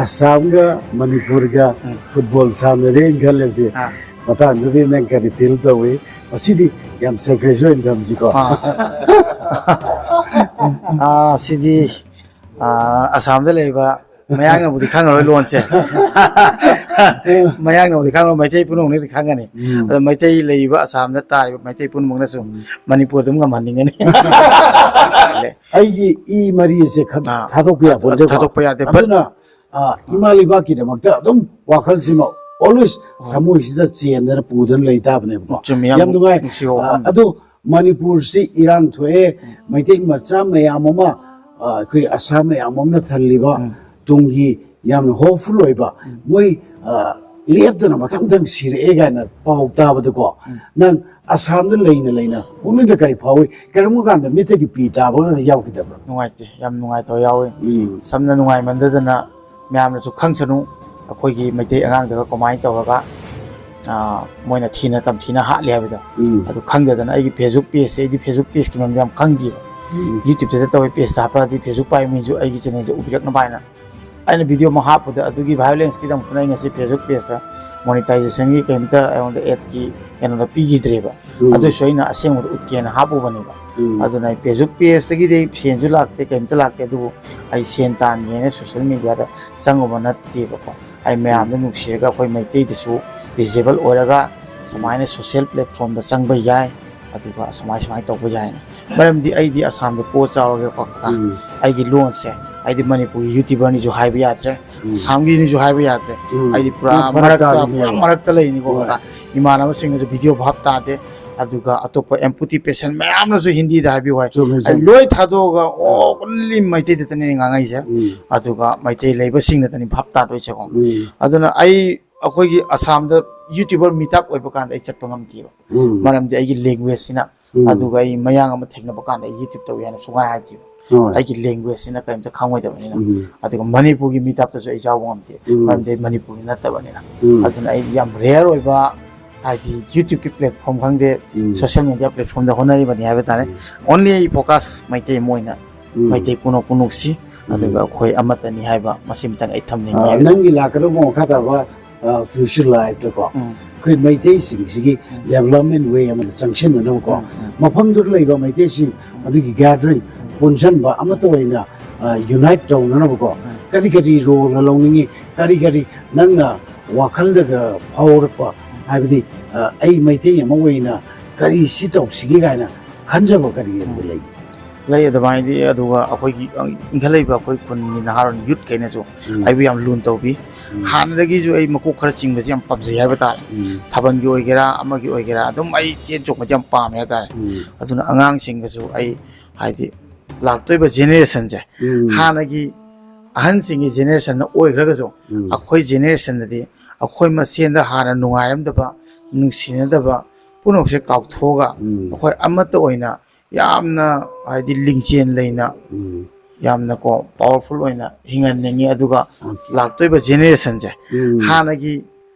ꯑꯁꯥꯝꯒ ꯃꯅꯤꯄꯨꯔꯒ ꯎꯝ꯫ Football ꯁꯥꯟꯅꯔꯦꯅ ꯈꯜꯂꯁꯤ꯫ ꯑꯥ꯫ ꯃꯇꯥꯡꯗꯨꯗꯤ ꯅꯪ ꯀꯔꯤ feel ꯇꯧꯏ? ꯃꯁꯤꯗꯤ ꯌꯥꯝ secret ꯑꯣꯏꯅ ꯊꯝꯁꯤꯀꯣ꯫ ꯑꯥ꯫ ꯑꯥ, ꯁꯤꯗꯤ, ꯑꯥ, ꯑꯁꯥꯝꯗ ꯂꯩꯕ ꯃꯌꯥꯡꯅꯕꯨꯗꯤ ꯈꯪꯉꯔꯣꯏ ꯂꯣꯟꯁꯦ꯫ ꯃꯌꯥꯡꯅꯕꯨꯗꯤ ꯈꯪꯉꯔꯣꯏ, ꯃꯩꯇꯩ ꯄꯨꯝꯅꯃꯛꯅꯗꯤ ꯈꯪꯒꯅꯤ꯫ ꯎꯝ꯫ ꯑꯗꯣ ꯃꯩꯇꯩ ꯂꯩꯔꯤꯕ ꯑꯁꯥꯝꯗ ꯇꯥꯔꯤꯕ ꯃꯩꯇꯩ ꯄꯨꯝꯅꯃꯛꯅꯁꯨ ꯎꯝ꯫ ꯃꯅꯤꯄꯨꯔ ꯑꯗꯨꯝ ꯉꯝꯍꯟꯅꯤꯡꯒꯅꯤ꯫ ꯑꯩꯒꯤ ꯏ ꯃꯔꯤ ꯑꯁꯦ ꯈꯛ ꯑꯥ꯫ ꯊꯥꯗꯣꯛꯄ ꯌꯥꯄꯣꯟꯇꯦꯀꯣ꯫ ꯊꯥꯗꯣꯛꯄ ꯌꯥꯗꯦ꯫ But ꯑꯗꯨꯅ, ꯑꯥ, ꯏꯃꯥ ꯂꯩꯕꯥꯛꯀꯤꯗꯃꯛꯇ ꯑꯗꯨꯝ ꯋꯥꯈꯜꯁꯤꯃ always ꯍꯣꯏ꯫ ꯊꯃꯣꯏꯁꯤꯗ ꯆꯦꯟꯗꯅ ꯄꯨꯗꯨꯅ ꯂꯩ ꯇꯥꯕꯅꯦꯕꯀꯣ꯫ ꯆꯨꯝꯃꯤ, ꯌꯥꯝ ꯌꯥꯝ ꯅꯨꯡꯉꯥꯏ꯫ ꯅꯨꯡꯁꯤꯕ ꯑꯥ, ꯋꯥꯐꯝꯅꯤ꯫ ꯑꯗꯣ ꯃꯅꯤꯄꯨꯔꯁꯤ ꯏꯔꯥꯡ ꯊꯣꯛꯑꯦ, ꯎꯝ꯫ ꯃꯩꯇꯩ ꯃꯆꯥ ꯃꯌꯥꯝ ꯑꯃ, ꯑꯥ, ꯑꯩꯈꯣꯏ ꯑꯁꯥꯝ ꯃꯌꯥꯝ ꯑꯃꯅ ꯊꯜꯂꯤꯕ ꯎꯝ꯫ ꯇꯨꯡꯒꯤ ꯌꯥꯝꯅ hopeful ꯑꯣꯏꯕ, ꯎꯝ꯫ ꯃꯣꯏ, ꯑꯥ, ꯂꯦꯞꯇꯅ ꯃꯊꯪ ꯃꯊꯪ ꯁꯤꯔꯛꯑꯦ ꯀꯥꯏꯅ ꯄꯥꯎ ꯇꯥꯕꯗꯀꯣ, ꯎꯝ꯫ ꯅꯪ ꯑꯁꯥꯝꯗ ꯂꯩꯅ ꯂꯩꯅ ꯄꯨꯛꯅꯤꯡꯗ ꯀꯔꯤ ꯐꯥꯎꯏ? ꯀꯔꯝꯕ ꯀꯥꯟꯗ ꯃꯤꯠꯇꯒꯤ ꯄꯤ ꯇꯥꯕꯒ ꯌꯥꯎꯈꯤꯗꯕ꯭ꯔꯥ? ꯅꯨꯡꯉꯥꯏꯇꯦ, ꯌꯥꯝ ꯅꯨꯡꯉꯥꯏꯇꯕ ꯌꯥꯎꯏ꯫ ꯎꯝ꯫ ꯁꯝꯅ ꯅꯨꯡꯉꯥꯏꯃꯟꯗꯗꯅ ꯃꯌꯥꯝꯅꯁꯨ ꯈꯪꯁꯅꯨ, ꯑꯩꯈꯣꯏꯒꯤ ꯃꯩꯇꯩ ꯑꯉꯥꯡꯗꯒ ꯀꯃꯥꯏꯅ ꯇꯧꯔꯒ, ꯑꯥ, ꯃꯣꯏꯅ ꯊꯤꯅ ꯇꯝꯊꯤꯅ ꯍꯥꯠꯂꯤ ꯍꯥꯏꯕꯗꯣ꯫ ꯎꯝ꯫ ꯑꯗꯨ ꯈꯪꯗꯗꯅ ꯑꯩꯒꯤ Facebook pageꯁꯦ, ꯑꯩꯗꯤ Facebook pageꯀꯤ ꯃꯔꯝꯗ ꯌꯥꯝ ꯈꯪꯗꯦꯕ꯫ ꯎꯝ꯫ YouTubeꯇ ꯇꯧꯋꯦ, pageꯇ ꯍꯥꯞꯄꯛꯑꯗꯤ Facebook ꯄꯥꯏꯕ ꯃꯤꯁꯨ ꯑꯩꯒꯤ channelꯁꯦ ꯎꯕꯤꯔꯛꯅꯕ ꯍꯥꯏꯅ꯫ ꯑꯩꯅ video ꯑꯃ ꯍꯥꯞꯄꯗ ꯑꯗꯨꯒꯤ violenceꯀꯤꯗꯃꯛꯇꯅ ꯑꯩ ꯉꯁꯤ Facebook pageꯇ monetizationꯒꯤ ꯀꯩꯝꯇ ꯑꯩꯉꯣꯟꯗ adꯀꯤ ꯀꯩꯅꯣꯗ ꯄꯤꯈꯤꯗ꯭ꯔꯦꯕ꯫ ꯎꯝ꯫ ꯑꯗꯨꯁꯨ ꯑꯩꯅ ꯑꯁꯦꯡꯕꯗ ꯎꯠꯀꯦꯅ ꯍꯥꯞꯄꯨꯕꯅꯦꯕ꯫ ꯎꯝ꯫ ꯑꯗꯨꯅ ꯑꯩ Facebook pageꯇꯒꯤꯗꯤ ꯑꯩ ꯁꯦꯟꯁꯨ ꯂꯥꯛꯇꯦ, ꯀꯩꯝꯇ ꯂꯥꯛꯇꯦ, ꯑꯗꯨꯕꯨ ꯑꯩ ꯁꯦꯟ ꯇꯥꯟꯒꯦꯅ social mediaꯗ ꯆꯪꯉꯨꯕ ꯅꯠꯇꯦꯕꯀꯣ꯫ ꯑꯩ ꯃꯌꯥꯝꯗ ꯎꯝ꯫ ꯅꯨꯡꯁꯤꯔꯒ ꯑꯩꯈꯣꯏ ꯃꯩꯇꯩꯗꯁꯨ visible ꯑꯣꯏꯔꯒ ꯎꯝ꯫ ꯁꯨꯃꯥꯏꯅ social platformꯗ ꯆꯪꯕ ꯌꯥꯏ, ꯑꯗꯨꯒ ꯁꯨꯃꯥꯏ ꯁꯨꯃꯥꯏꯅ ꯇꯧꯕ ꯌꯥꯏꯅ꯫ ꯃꯔꯝꯗꯤ ꯑꯩꯗꯤ ꯑꯁꯥꯝꯗ ꯄꯣꯛꯑ ꯆꯥꯎꯔꯒꯦꯀꯣ, ꯀꯀꯥ꯫ ꯎꯝ꯫ ꯑꯩꯒꯤ ꯂꯣꯟꯁꯦ, ꯑꯩꯗꯤ ꯃꯅꯤꯄꯨꯔꯒꯤ YouTuberꯅꯤꯁꯨ ꯍꯥꯏꯕ ꯌꯥꯗ꯭ꯔꯦ, ꯎꯝ꯫ ꯑꯁꯥꯝꯒꯤꯅꯤꯁꯨ ꯍꯥꯏꯕ ꯌꯥꯗ꯭ꯔꯦ꯫ ꯎꯝ꯫ ꯑꯩꯗꯤ ꯄꯨꯔꯥ ꯅꯪ ꯐꯔꯛ ꯃꯔꯛꯇ, ꯇꯥꯕꯤꯅꯦꯕ꯫ ꯄꯨꯔꯥ ꯃꯔꯛꯇ ꯂꯩꯅꯤꯀꯣ, ꯍꯣꯏ꯫ ꯀꯀꯥ꯫ ꯏꯃꯥꯟꯅꯕꯁꯤꯡꯅꯁꯨ video ꯚꯥꯞ ꯇꯥꯗꯦ꯫ ꯑꯗꯨꯒ ꯑꯇꯣꯞꯄ amputee patient ꯃꯌꯥꯝꯅꯁꯨ ꯍꯤꯟꯗꯤꯗ ꯍꯥꯏꯕꯤꯌꯨ ꯍꯥꯏ꯫ ꯆꯨꯝꯃꯦ, ꯑꯩ ꯆꯨꯝꯃꯦ꯫ ꯂꯣꯏ ꯊꯥꯗꯣꯛꯑꯒ, ꯑꯣ, ꯎꯝ꯫ Only ꯃꯩꯇꯩꯗꯇꯅꯦ ꯉꯥꯡꯉꯛꯏꯁꯦ꯫ ꯎꯝ꯫ ꯑꯗꯨꯒ ꯃꯩꯇꯩ ꯂꯩꯕꯁꯤꯡꯅꯗꯅꯤ ꯚꯥꯞ ꯇꯥꯗꯣꯏꯁꯦꯀꯣ꯫ ꯎꯝ꯫ ꯑꯗꯨꯅ ꯑꯩ, ꯑꯩꯈꯣꯏꯒꯤ ꯑꯁꯥꯝꯗ YouTuber meet up ꯑꯣꯏꯕ ꯀꯥꯟꯗ ꯑꯩ ꯆꯠꯄ ꯉꯝꯗꯦꯕ꯫ ꯎꯝ꯫ ꯃꯔꯝꯗꯤ ꯑꯩꯒꯤ languageꯁꯤꯅ ꯎꯝ꯫ ꯑꯗꯨꯒ ꯑꯩ ꯃꯌꯥꯡ ꯑꯃ ꯊꯦꯡꯅꯕ ꯀꯥꯟꯗ ꯑꯩ YouTube ꯇꯧꯏ ꯍꯥꯏꯅ ꯁꯨꯡꯍꯥꯏ ꯍꯥꯏꯗꯦꯕ꯫ ꯍꯣꯏ꯫ ꯑꯩꯒꯤ language ꯁꯤꯅ ꯀꯔꯤꯝꯇ ꯈꯪꯉꯣꯏꯗꯕꯅꯤꯅ꯫ ꯎꯝ꯫ ꯑꯗꯨꯒ ꯃꯅꯤꯄꯨꯔꯒꯤ meet up ꯇꯁꯨ ꯑꯩ ꯌꯥꯎꯕ ꯉꯝꯗꯦ꯫ ꯎꯝ꯫ ꯃꯔꯝꯗꯤ ꯑꯩ ꯃꯅꯤꯄꯨꯔꯒꯤ ꯅꯠꯇꯕꯅꯤꯅ꯫ ꯎꯝ꯫ ꯑꯗꯨꯅ ꯑꯩ ꯌꯥꯝ rare ꯑꯣꯏꯕ, ꯍꯥꯏꯗꯤ YouTube ꯀꯤ platform ꯈꯪꯗꯦ, ꯎꯝ꯫ Social media platform ꯗ ꯍꯣꯠꯅꯔꯤꯕꯅꯤ ꯍꯥꯏꯕ ꯇꯥꯔꯦ꯫ ꯎꯝ꯫ Only ꯑꯩ focus ꯃꯩꯇꯩ ꯑꯃ ꯑꯣꯏꯅ, ꯎꯝ꯫ ꯃꯩꯇꯩ ꯄꯨꯝꯅꯃꯛꯄꯨ ꯅꯨꯡꯁꯤ, ꯎꯝ꯫ ꯑꯗꯨꯒ ꯑꯩꯈꯣꯏ ꯑꯃꯠꯇꯅꯤ ꯍꯥꯏꯕ ꯃꯁꯤꯃꯇꯪ ꯑꯩ ꯊꯝꯅꯤꯡꯉꯤ ꯑ, ꯍꯥꯏꯕ ꯅꯪꯒꯤ ꯂꯥꯛꯀꯗꯧꯕ ꯃꯈꯥ ꯇꯥꯕ, ꯑ, future life ꯇꯀꯣ, ꯎꯝ꯫ ꯑꯩꯈꯣꯏ ꯃꯩꯇꯩꯁꯤꯡꯁꯤꯒꯤ ꯎꯝ꯫ Development way ꯑꯃꯗ ꯆꯪꯁꯤꯟꯅꯅꯕꯀꯣ, ꯎꯝ, ꯎꯝ꯫ ꯃꯐꯝꯗꯨꯗ ꯂꯩꯕ ꯃꯩꯇꯩꯁꯤꯡ ꯎꯝ꯫ ꯑꯗꯨꯒꯤ gathering ꯎꯝ꯫ ꯄꯨꯟꯁꯤꯟꯕ ꯑꯃꯠꯇ ꯑꯣꯏꯅ, ꯑ, unite ꯇꯧꯅꯅꯕꯀꯣ, ꯎꯝ꯫ ꯀꯔꯤ ꯀꯔꯤ role ꯂꯧꯅꯤꯡꯉꯤ, ꯀꯔꯤ ꯀꯔꯤ ꯅꯪꯅ ꯋꯥꯈꯜꯗꯒ ꯐꯥꯎꯔꯛꯄ, ꯎꯝ꯫ ꯍꯥꯏꯕꯗꯤ, ꯑ, ꯑꯩ ꯃꯩꯇꯩ ꯑꯃ ꯑꯣꯏꯅ ꯀꯔꯤ ꯁꯤ ꯇꯧꯁꯤꯒꯦ ꯀꯥꯏꯅ ꯈꯟꯖꯕ ꯀꯔꯤ ꯀꯔꯤ ꯎꯝ꯫ ꯂꯩꯒꯦ? ꯂꯩ ꯑꯗꯨꯃꯥꯏꯅꯗꯤ, ꯑꯗꯨꯒ ꯑꯩꯈꯣꯏꯒꯤ ꯏꯟꯈꯠꯂꯛꯏꯕ ꯑꯩꯈꯣꯏ ꯈꯨꯟꯒꯤ ꯅꯍꯥꯔꯣꯜ youth ꯈꯩꯅꯁꯨ ꯎꯝ꯫ ꯑꯩꯕꯨ ꯌꯥꯝ ꯂꯨꯅ ꯇꯧꯕꯤ꯫ ꯎꯝ꯫ ꯍꯥꯟꯅꯗꯒꯤꯁꯨ ꯑꯩ ꯃꯀꯣꯛ ꯈꯔ ꯆꯤꯡꯕꯁꯦ ꯌꯥꯝ ꯄꯥꯝꯖꯩ ꯍꯥꯏꯕ ꯇꯥꯔꯦ꯫ ꯎꯝ꯫ ꯊꯥꯕꯜꯒꯤ ꯑꯣꯏꯒꯦꯔꯥ, ꯑꯃꯒꯤ ꯑꯣꯏꯒꯦꯔꯥ, ꯑꯗꯨꯝ ꯑꯩ ꯆꯦꯟ ꯆꯣꯡꯕꯁꯦ ꯌꯥꯝ ꯄꯥꯝꯃꯦ ꯍꯥꯏ ꯇꯥꯔꯦ꯫ ꯎꯝ꯫ ꯑꯗꯨꯅ ꯑꯉꯥꯡꯁꯤꯡꯒꯁꯨ ꯑꯩ, ꯍꯥꯏꯗꯤ, ꯂꯥꯛꯇꯣꯏꯕ generation ꯁꯦ, ꯎꯝ꯫ ꯍꯥꯟꯅꯒꯤ ꯑꯍꯟꯁꯤꯡꯒꯤ generation ꯅ ꯑꯣꯏꯈ꯭ꯔꯒꯁꯨ, ꯎꯝ꯫ ꯑꯩꯈꯣꯏ generation ꯗꯗꯤ ꯑꯩꯈꯣꯏ ꯃꯁꯦꯟꯗ ꯍꯥꯟꯅ ꯅꯨꯡꯉꯥꯏꯔꯝꯗꯕ, ꯅꯨꯡꯁꯤꯅꯗꯕ ꯄꯨꯝꯅꯃꯛꯁꯦ ꯀꯥꯎꯊꯣꯛꯑꯒ, ꯎꯝ꯫ ꯑꯩꯈꯣꯏ ꯑꯃꯠꯇ ꯑꯣꯏꯅ ꯌꯥꯝꯅ, ꯍꯥꯏꯗꯤ, ꯂꯤꯡꯖꯦꯜ ꯂꯩꯅ, ꯎꯝ꯫ ꯌꯥꯝꯅꯀꯣ powerful ꯑꯣꯏꯅ ꯍꯤꯡꯍꯟꯅꯤꯡꯉꯤ꯫ ꯑꯗꯨꯒ OK꯫ ꯂꯥꯛꯇꯣꯏꯕ generation ꯁꯦ, ꯎꯝ꯫ ꯍꯥꯟꯅꯒꯤ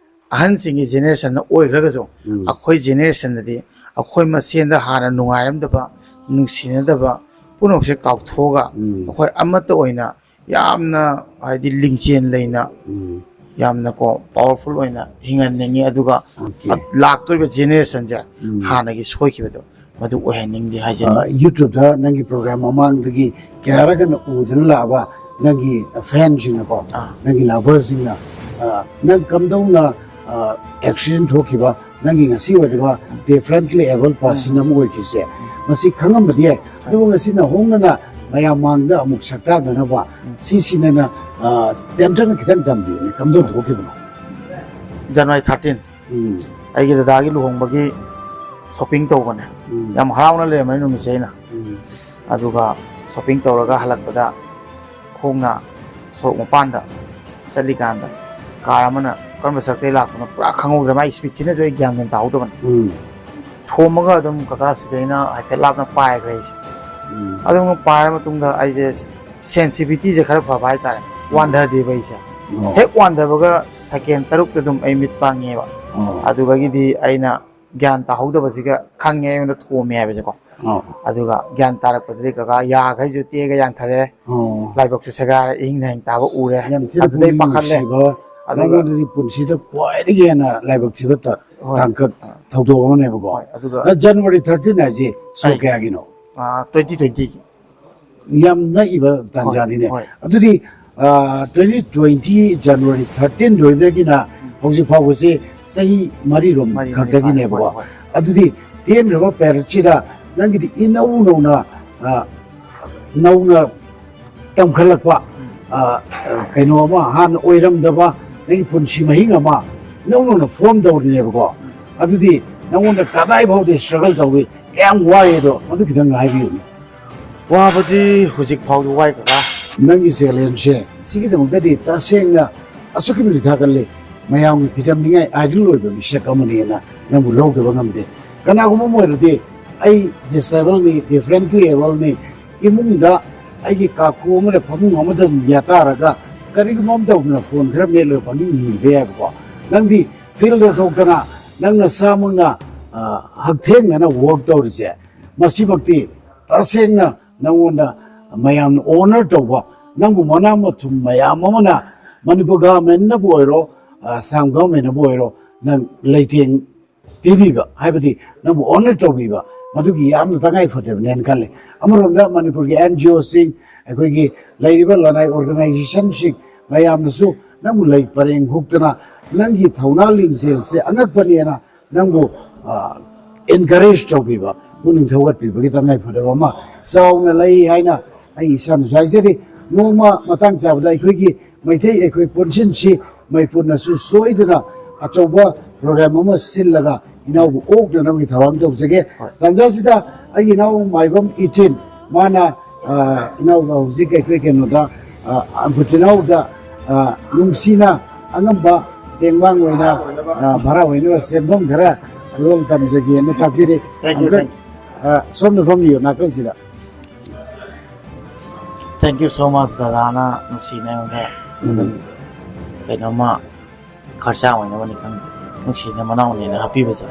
ꯑꯍꯟꯁꯤꯡꯒꯤ generation ꯅ ꯑꯣꯏꯈ꯭ꯔꯒꯁꯨ, ꯎꯝ꯫ ꯑꯩꯈꯣꯏ generation ꯗꯗꯤ ꯑꯩꯈꯣꯏ ꯃꯁꯦꯟꯗ ꯍꯥꯟꯅ ꯅꯨꯡꯉꯥꯏꯔꯝꯗꯕ, ꯅꯨꯡꯁꯤꯅꯗꯕ ꯄꯨꯝꯅꯃꯛꯁꯦ ꯀꯥꯎꯊꯣꯛꯑꯒ, ꯎꯝ꯫ ꯑꯩꯈꯣꯏ ꯑꯃꯠꯇ ꯑꯣꯏꯅ ꯌꯥꯝꯅ, ꯍꯥꯏꯗꯤ, ꯂꯤꯡꯖꯦꯜ ꯂꯩꯅ, ꯎꯝ꯫ ꯌꯥꯝꯅꯀꯣ powerful ꯑꯣꯏꯅ ꯍꯤꯡꯍꯟꯅꯤꯡꯉꯤ꯫ ꯑꯗꯨꯒ OK꯫ ꯑ-, ꯂꯥꯛꯇꯣꯏꯕ generation ꯁꯦ ꯎꯝ꯫ ꯍꯥꯟꯅꯒꯤ ꯁꯣꯏꯈꯤꯕꯗꯣ ꯃꯗꯨ ꯑꯣꯏꯍꯟꯅꯤꯡꯗꯦ ꯍꯥꯏꯖꯅꯤꯡꯉꯤ꯫ ꯑ, YouTube ꯇ ꯅꯪꯒꯤ program ꯃꯃꯥꯡꯗꯒꯤ ꯀꯌꯥꯔꯛ ꯍꯦꯟꯅ ꯎꯗꯨꯅ ꯂꯥꯛꯑꯕ ꯅꯪꯒꯤ fan ꯁꯤꯡꯅꯀꯣ, ꯑꯥ꯫ ꯅꯪꯒꯤ lovers ꯁꯤꯡꯅ, ꯑ, ꯅꯪ ꯀꯝꯗꯧꯅ, ꯑ, accident ꯊꯣꯛꯈꯤꯕ, ꯅꯪꯒꯤ ꯉꯁꯤ ꯑꯣꯏꯔꯤꯕ differently abled person ꯎꯝ꯫ ꯑꯃ ꯑꯣꯏꯈꯤꯕꯁꯦ, ꯎꯝ꯫ ꯃꯁꯤ ꯈꯪꯉꯝꯕꯗꯤ ꯌꯥꯏ꯫ ꯑꯗꯨꯕꯨ ꯉꯁꯤ ꯅꯧꯍꯧꯅꯅ ꯃꯌꯥꯝ ꯃꯥꯡꯗ ꯑꯃꯨꯛ ꯁꯛꯇꯥꯛꯅꯅꯕ ꯎꯝ꯫ ꯁꯤꯁꯤꯅ, ꯑ, ꯇꯦꯟꯇꯛꯅ ꯈꯤꯇꯪ ꯇꯝꯕꯤꯌꯨꯅꯦ, ꯀꯝꯗꯧꯅ ꯊꯣꯛꯈꯤꯕꯅꯣ? January thirteen꯫ ꯎꯝ꯫ ꯑꯩꯒꯤ ꯗꯗꯥꯒꯤ ꯂꯨꯍꯣꯡꯕꯒꯤ shopping ꯇꯧꯕꯅꯦ꯫ ꯎꯝ꯫ ꯌꯥꯝ ꯍꯔꯥꯎꯅ ꯂꯩꯔꯝꯕꯅꯤ ꯅꯨꯃꯤꯠꯁꯦ ꯑꯩꯅ꯫ ꯎꯝ꯫ ꯑꯗꯨꯒ shopping ꯇꯧꯔꯒ ꯍꯜꯂꯛꯄꯗ ꯈꯣꯡꯅ ꯁꯣꯔꯣꯛ ꯃꯄꯥꯟꯗ ꯆꯠꯂꯤꯀꯥꯟꯗ car ꯑꯃꯅ ꯀꯔꯝꯕ ꯁꯔꯨꯛꯇꯒꯤ ꯂꯥꯛꯄꯅꯣ ꯄꯨꯔꯥ ꯈꯪꯍꯧꯗ꯭ꯔꯦ꯫ ꯃꯥꯒꯤ speed ꯁꯤꯅꯁꯨ ꯑꯩ ꯒ꯭ꯌꯥꯟ ꯃꯦꯟ ꯇꯥꯍꯧꯗꯕꯅꯤ꯫ ꯎꯝ꯫ ꯊꯣꯝꯃꯒ ꯑꯗꯨꯝ ꯀꯀꯥ ꯁꯤꯗꯩꯅ ꯍꯥꯏꯐꯦꯠ ꯂꯥꯞꯅ ꯄꯥꯏꯈ꯭ꯔꯦ ꯑꯩꯁꯦ꯫ ꯎꯝ꯫ ꯑꯗꯨꯝ ꯄꯥꯏꯔ ꯃꯇꯨꯡꯗ ꯑꯩꯁꯦ ꯁꯦꯟꯁꯤꯕꯤꯂꯤꯇꯤꯁꯦ ꯈꯔ ꯐꯕ ꯍꯥꯏꯇꯥꯔꯦ, ꯋꯥꯟꯊꯗꯦꯕ ꯑꯩꯁꯦ꯫ ꯑꯣ꯫ ꯍꯦꯛ ꯋꯥꯟꯊꯕꯒ ꯁꯦꯀꯦꯟ ꯇꯔꯨꯛꯇ ꯑꯗꯨꯝ ꯑꯩ ꯃꯤꯠ ꯄꯥꯡꯉꯦꯕ꯫ ꯑꯣ꯫ ꯑꯗꯨꯗꯒꯤꯗꯤ ꯑꯩꯅ ꯒ꯭ꯌꯥꯟ ꯇꯥꯍꯧꯗꯕꯁꯤꯒ ꯈꯪꯉꯦ ꯑꯩꯉꯣꯟꯗ ꯊꯣꯝꯃꯦ ꯍꯥꯏꯕꯁꯦꯀꯣ꯫ ꯑꯣ꯫ ꯑꯗꯨꯒ ꯒ꯭ꯌꯥꯟ ꯇꯥꯔꯛꯄꯗꯗꯤ ꯀꯀꯥ ꯌꯥꯈꯩꯁꯨ ꯇꯦꯛꯑꯒ ꯌꯥꯟꯊꯔꯦ, ꯑꯣ꯫ ꯂꯥꯏꯕꯛꯁꯨ ꯁꯦꯒꯥꯏꯔꯦ, ꯏꯍꯤꯡ ꯅꯍꯤꯡ ꯇꯥꯕ ꯎꯔꯦ꯫ ꯌꯥꯝ ꯊꯤꯅ ꯑꯗꯨꯗꯩ ꯄꯨꯛꯅꯤꯡ ꯄꯥꯈꯠꯂꯦ꯫ ꯅꯨꯡꯁꯤꯕ, ꯑꯗꯨꯒ ꯅꯉꯣꯟꯗꯗꯤ ꯄꯨꯟꯁꯤꯗ ꯈ꯭ꯋꯥꯏꯗꯒꯤ ꯍꯦꯟꯅ ꯂꯥꯏꯕꯛ ꯊꯤꯕ ꯇ- ꯍꯣꯏ꯫ ꯇꯥꯡꯀꯛ ꯊꯧꯗꯣꯛ ꯑꯃꯅꯦꯕꯀꯣ꯫ ꯍꯣꯏ, ꯑꯗꯨꯒ ꯑ, ꯖꯅꯋꯥꯔꯤ ꯊꯥꯔꯇꯤꯟ ꯍꯥꯏꯁꯤ ꯁꯣꯛ ꯑꯩ- ꯀꯌꯥꯒꯤꯅꯣ? ꯑꯥ, ꯇ꯭ꯋꯦꯟꯇꯤ ꯇ꯭ꯋꯦꯟꯇꯤꯒꯤ꯫ ꯌꯥꯝ ꯅꯛꯏꯕ ꯇꯥꯟꯖꯥꯅꯤꯅꯦ꯫ ꯍꯣꯏ꯫ ꯑꯗꯨꯗꯤ ꯇ꯭ꯋꯦꯟꯇꯤ ꯇ꯭ꯋꯦꯟꯇꯤ ꯖꯅꯋꯥꯔꯤ ꯊꯥꯔꯇꯤꯟ ꯂꯣꯏꯗꯒꯤꯅ ꯍꯧꯖꯤꯛ ꯐꯥꯎꯕꯁꯦ ꯆꯍꯤ ꯃꯔꯤꯔꯣꯝ ꯃꯔꯤ, ꯈꯛꯇꯒꯤꯅꯦꯕꯀꯣ꯫ ꯃꯔꯤ, ꯍꯣꯏ, ꯍꯣꯏ꯫ ꯑꯗꯨꯗꯤ ꯇꯦꯟꯈ꯭ꯔꯕ ꯄꯦꯔꯠꯁꯤꯗ ꯅꯪꯒꯤꯗꯤ ꯏꯅꯧ ꯅꯧꯅ, ꯑ, ꯅꯧꯅ ꯇꯝꯈꯠꯂꯛꯄ, ꯑ, ꯀꯩꯅꯣ ꯑꯃ, ꯍꯥꯟꯅ ꯑꯣꯏꯔꯝꯗꯕ ꯅꯪꯒꯤ ꯄꯨꯟꯁꯤ ꯃꯍꯤꯡ ꯑꯃ ꯏꯅꯧ ꯅꯧꯅ ꯐꯣꯔꯝ ꯇꯧꯔꯤꯅꯦꯕꯀꯣ꯫ ꯑꯗꯨꯗꯤ ꯅꯪꯉꯣꯟꯗ ꯀꯗꯥꯏ ꯐꯥꯎꯗꯤ ꯁ꯭ꯇ꯭ꯔꯒꯜ ꯇꯧꯏ, ꯀꯌꯥꯝ ꯋꯥꯏ ꯑꯗꯣ ꯃꯗꯨ ꯈꯤꯇꯪ ꯍꯥꯏꯕꯤꯌꯨꯅꯦ꯫ ꯋꯥꯕꯗꯤ ꯍꯧꯖꯤꯛ ꯐꯥꯎꯗꯤ ꯋꯥꯏ ꯀꯀꯥ꯫ ꯅꯪꯒꯤ ꯆꯦꯂꯦꯟꯖꯁꯦ ꯁꯤꯒꯤꯗꯃꯛꯇꯗꯤ ꯇꯁꯦꯡꯅ ꯑꯁꯨꯛꯀꯤ ꯃꯇꯤꯛ ꯊꯥꯒꯠꯂꯤ꯫ ꯃꯌꯥꯝꯒꯤ ꯐꯤꯗꯝꯅꯤꯉꯥꯏ ꯑꯥꯏꯗꯜ ꯑꯣꯏꯕ ꯃꯤꯁꯛ ꯑꯃꯅꯦꯅ ꯅꯪꯕꯨ ꯂꯧꯗꯕ ꯉꯝꯗꯦ꯫ ꯀꯅꯥꯒꯨꯝꯕ ꯑꯃ ꯑꯣꯏꯔꯗꯤ ꯑꯩ ꯗꯤꯁꯑꯦꯕꯜꯅꯤ, ꯗꯤꯐꯔꯦꯟꯠꯂꯤ ꯑꯦꯕꯜꯅꯤ, ꯏꯃꯨꯡꯗ ꯑꯩꯒꯤ ꯀꯥꯈꯨ ꯑꯃꯗ ꯐꯃꯨꯡ ꯑꯃꯗ ꯑꯗꯨꯝ ꯌꯥꯇꯥꯔꯒ ꯀꯔꯤꯒꯨꯝꯕ ꯑꯃ ꯇꯧꯗꯅ ꯐꯣꯟ ꯈꯔ ꯃꯦꯠꯂꯒ ꯄꯪꯍꯤꯡ ꯍꯤꯡꯕ ꯌꯥꯏꯕꯀꯣ꯫ ꯅꯪꯗꯤ ꯐꯤꯜꯗ ꯊꯣꯛꯇꯅ ꯅꯪ ꯅꯁꯥꯃꯛꯅ, ꯑ, ꯍꯛꯊꯦꯡꯅꯅ ꯋꯥꯔꯛ ꯇꯧꯔꯤꯁꯦ, ꯃꯁꯤꯃꯛꯇꯤ ꯇꯁꯦꯡꯅ ꯅꯪꯉꯣꯟꯗ ꯃꯌꯥꯝꯅ ꯑꯣꯅꯔ ꯇꯧꯕ, ꯅꯪꯕꯨ ꯃꯅꯥ ꯃꯊꯨꯝ ꯃꯌꯥꯝ ꯑꯃꯅ ꯃꯅꯤꯄꯨꯔ ꯒꯚꯔꯟꯃꯦꯟꯠꯅꯕꯨ ꯑꯣꯏꯔꯣ, ꯑ, ꯑꯁꯥꯝ ꯒꯚꯔꯟꯃꯦꯟꯠꯅꯕꯨ ꯑꯣꯏꯔꯣ, ꯅꯪ ꯂꯩꯇꯦꯡ ꯄꯤꯕꯤꯕ, ꯍꯥꯏꯕꯗꯤ ꯅꯪꯕꯨ ꯑꯣꯅꯔ ꯇꯧꯕꯤꯕ, ꯃꯗꯨꯒꯤ ꯌꯥꯝꯅ ꯇꯉꯥꯏ ꯐꯗꯕꯅꯦꯅ ꯈꯜꯂꯤ꯫ ꯑꯃꯔꯣꯝꯗ ꯃꯅꯤꯄꯨꯔꯒꯤ ꯑꯦꯟ ꯖꯤ ꯑꯣꯁꯤꯡ, ꯑꯩꯈꯣꯏꯒꯤ ꯂꯩꯔꯤꯕ ꯂꯅꯥꯏ ꯑꯣꯔꯒꯅꯥꯏꯖꯦꯁꯟꯁꯤꯡ ꯃꯌꯥꯝꯅꯁꯨ ꯅꯪꯕꯨ ꯂꯩ ꯄꯔꯦꯡ ꯍꯨꯛꯇꯅ ꯅꯪꯒꯤ ꯊꯧꯅꯥ ꯂꯤꯡꯖꯦꯜꯁꯦ ꯑꯉꯛꯄꯅꯦꯅ ꯅꯪꯕꯨ, ꯑ, ꯑꯦꯟꯀꯔꯦꯖ ꯇꯧꯕꯤꯕ, ꯄꯨꯛꯅꯤꯡ ꯊꯧꯒꯠꯄꯤꯕꯒꯤ ꯇꯉꯥꯏ ꯐꯗꯕ ꯑꯃ ꯆꯥꯎꯅ ꯂꯩ ꯍꯥꯏꯅ ꯑꯩ ꯏꯁꯥꯅꯁꯨ ꯍꯥꯏꯖꯔꯤ꯫ ꯅꯣꯡꯃ ꯃꯇꯥꯡ ꯆꯥꯕꯗ ꯑꯩꯈꯣꯏꯒꯤ ꯃꯩꯇꯩ ꯑꯩꯈꯣꯏ ꯄꯨꯟꯁꯤꯟꯁꯤ, ꯃꯩꯄꯨꯅꯁꯨ ꯁꯣꯏꯗꯅ ꯑꯆꯧꯕ ꯄ꯭ꯔꯣꯒ꯭ꯔꯥꯝ ꯑꯃ ꯁꯤꯜꯂꯒ ꯏꯅꯥꯎꯕꯨ ꯑꯣꯛꯅꯅꯕꯒꯤ ꯊꯧꯔꯥꯡ ꯇꯧꯖꯒꯦ꯫ ꯍꯣꯏ꯫ ꯇꯥꯟꯖꯥꯁꯤꯗ ꯑꯩꯒꯤ ꯏꯅꯥꯎ ꯃꯥꯏꯕꯝ ꯏꯇꯤꯟ, ꯃꯥꯅ, ꯑ, ꯏꯅꯥꯎꯒ ꯍꯧꯖꯤꯛ ꯑꯩꯈꯣꯏ ꯀꯩꯅꯣꯗ, ꯑ, ꯑꯝꯕꯨꯇꯤꯅꯥꯎꯗ, ꯑ, ꯅꯨꯡꯁꯤꯅ ꯑꯉꯝꯕ ꯇꯦꯡꯕꯥꯡ ꯑꯣꯏꯅ, ꯑ, ꯚꯔꯥ ꯑꯣꯏꯅꯕ ꯁꯦꯟꯐꯝ ꯈꯔ ꯈꯨꯗꯣꯜ ꯇꯝꯖꯒꯦꯅ ꯇꯥꯛꯄꯤꯔꯦ꯫ Thank you, uncle, thank you. ꯑ, ꯁꯣꯝꯅ ꯐꯝꯕꯤꯌꯨ ꯅꯥꯀꯜꯁꯤꯗ꯫ Thank you so much, ꯗꯗꯥꯅ ꯅꯨꯡꯁꯤꯅ ꯑꯩꯉꯣꯟꯗ ꯎꯝ꯫ ꯑꯗꯨꯝ ꯀꯩꯅꯣꯝꯃ ꯈꯔꯆꯥ ꯑꯣꯏꯅꯕꯅꯤ ꯈꯪꯗꯦ, ꯅꯨꯡꯁꯤꯅ ꯃꯅꯥꯎꯅꯦꯅ ꯍꯥꯞꯄꯤꯕꯁꯦ꯫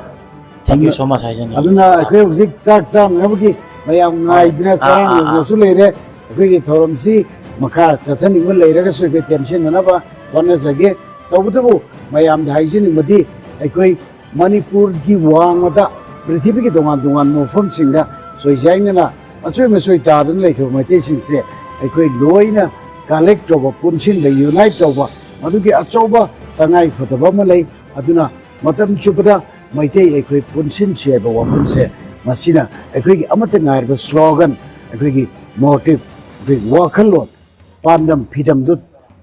Thank you ꯑꯗꯨ-, so much ꯍꯥꯏꯖꯅꯤꯡꯉꯤ꯫ ꯑꯗꯨꯅ ꯑꯩꯈꯣꯏ ꯍꯧꯖꯤꯛ ꯆꯥꯛ ꯆꯥꯅꯅꯕꯒꯤ ꯃꯌꯥꯝ ꯉꯥꯏꯗꯅ ꯑꯥ, ꯑꯥ, ꯑꯥ꯫ ꯆꯔꯥꯡꯅꯗꯅꯁꯨ ꯂꯩꯔꯦ꯫ ꯑꯩꯈꯣꯏꯒꯤ ꯊꯧꯔꯝꯁꯤ ꯃꯈꯥ ꯆꯠꯊꯅꯤꯡꯕ ꯂꯩꯔꯒꯁꯨ ꯑꯩꯈꯣꯏ ꯇꯦꯝꯁꯤꯟꯅꯅꯕ ꯍꯣꯠꯅꯖꯒꯦ꯫ ꯇꯧꯕꯇꯕꯨ ꯃꯌꯥꯝꯗ ꯍꯥꯏꯖꯅꯤꯡꯕꯗꯤ, ꯑꯩꯈꯣꯏ ꯃꯅꯤꯄꯨꯔꯒꯤ ꯋꯥꯡꯃꯗ ꯄ꯭ꯔꯤꯊꯤꯕꯤꯒꯤ ꯇꯣꯉꯥꯟ ꯇꯣꯉꯥꯟꯕ ꯃꯐꯝꯁꯤꯡꯗ ꯆꯣꯏꯖꯥꯏꯅꯅ ꯑꯆꯣꯏ ꯃꯆꯣꯏ ꯇꯥꯗꯨꯅ ꯂꯩꯈ꯭ꯔꯕ ꯃꯩꯇꯩꯁꯤꯡꯁꯦ ꯑꯩꯈꯣꯏ ꯂꯣꯏꯅ collect ꯇꯧꯕ, ꯄꯨꯟꯁꯤꯟꯕ, unite ꯇꯧꯕ, ꯃꯗꯨꯒꯤ ꯑꯆꯧꯕ ꯇꯉꯥꯏ ꯐꯗꯕ ꯑꯃ ꯂꯩ꯫ ꯑꯗꯨꯅ ꯃꯇꯝ ꯆꯨꯞꯄꯗ ꯃꯩꯇꯩ ꯑꯩꯈꯣꯏ ꯄꯨꯟꯁꯤꯟꯁꯤ ꯍꯥꯏꯕ ꯋꯥꯐꯝꯁꯦ, ꯃꯁꯤꯅ ꯑꯩꯈꯣꯏꯒꯤ ꯑꯃꯠꯇ ꯉꯥꯏꯔꯕ slogan, ꯑꯩꯈꯣꯏꯒꯤ motive, ꯑꯩꯈꯣꯏꯒꯤ ꯋꯥꯈꯜꯂꯣꯟ, ꯄꯥꯟꯗꯝ ꯐꯤꯗꯝꯗꯨ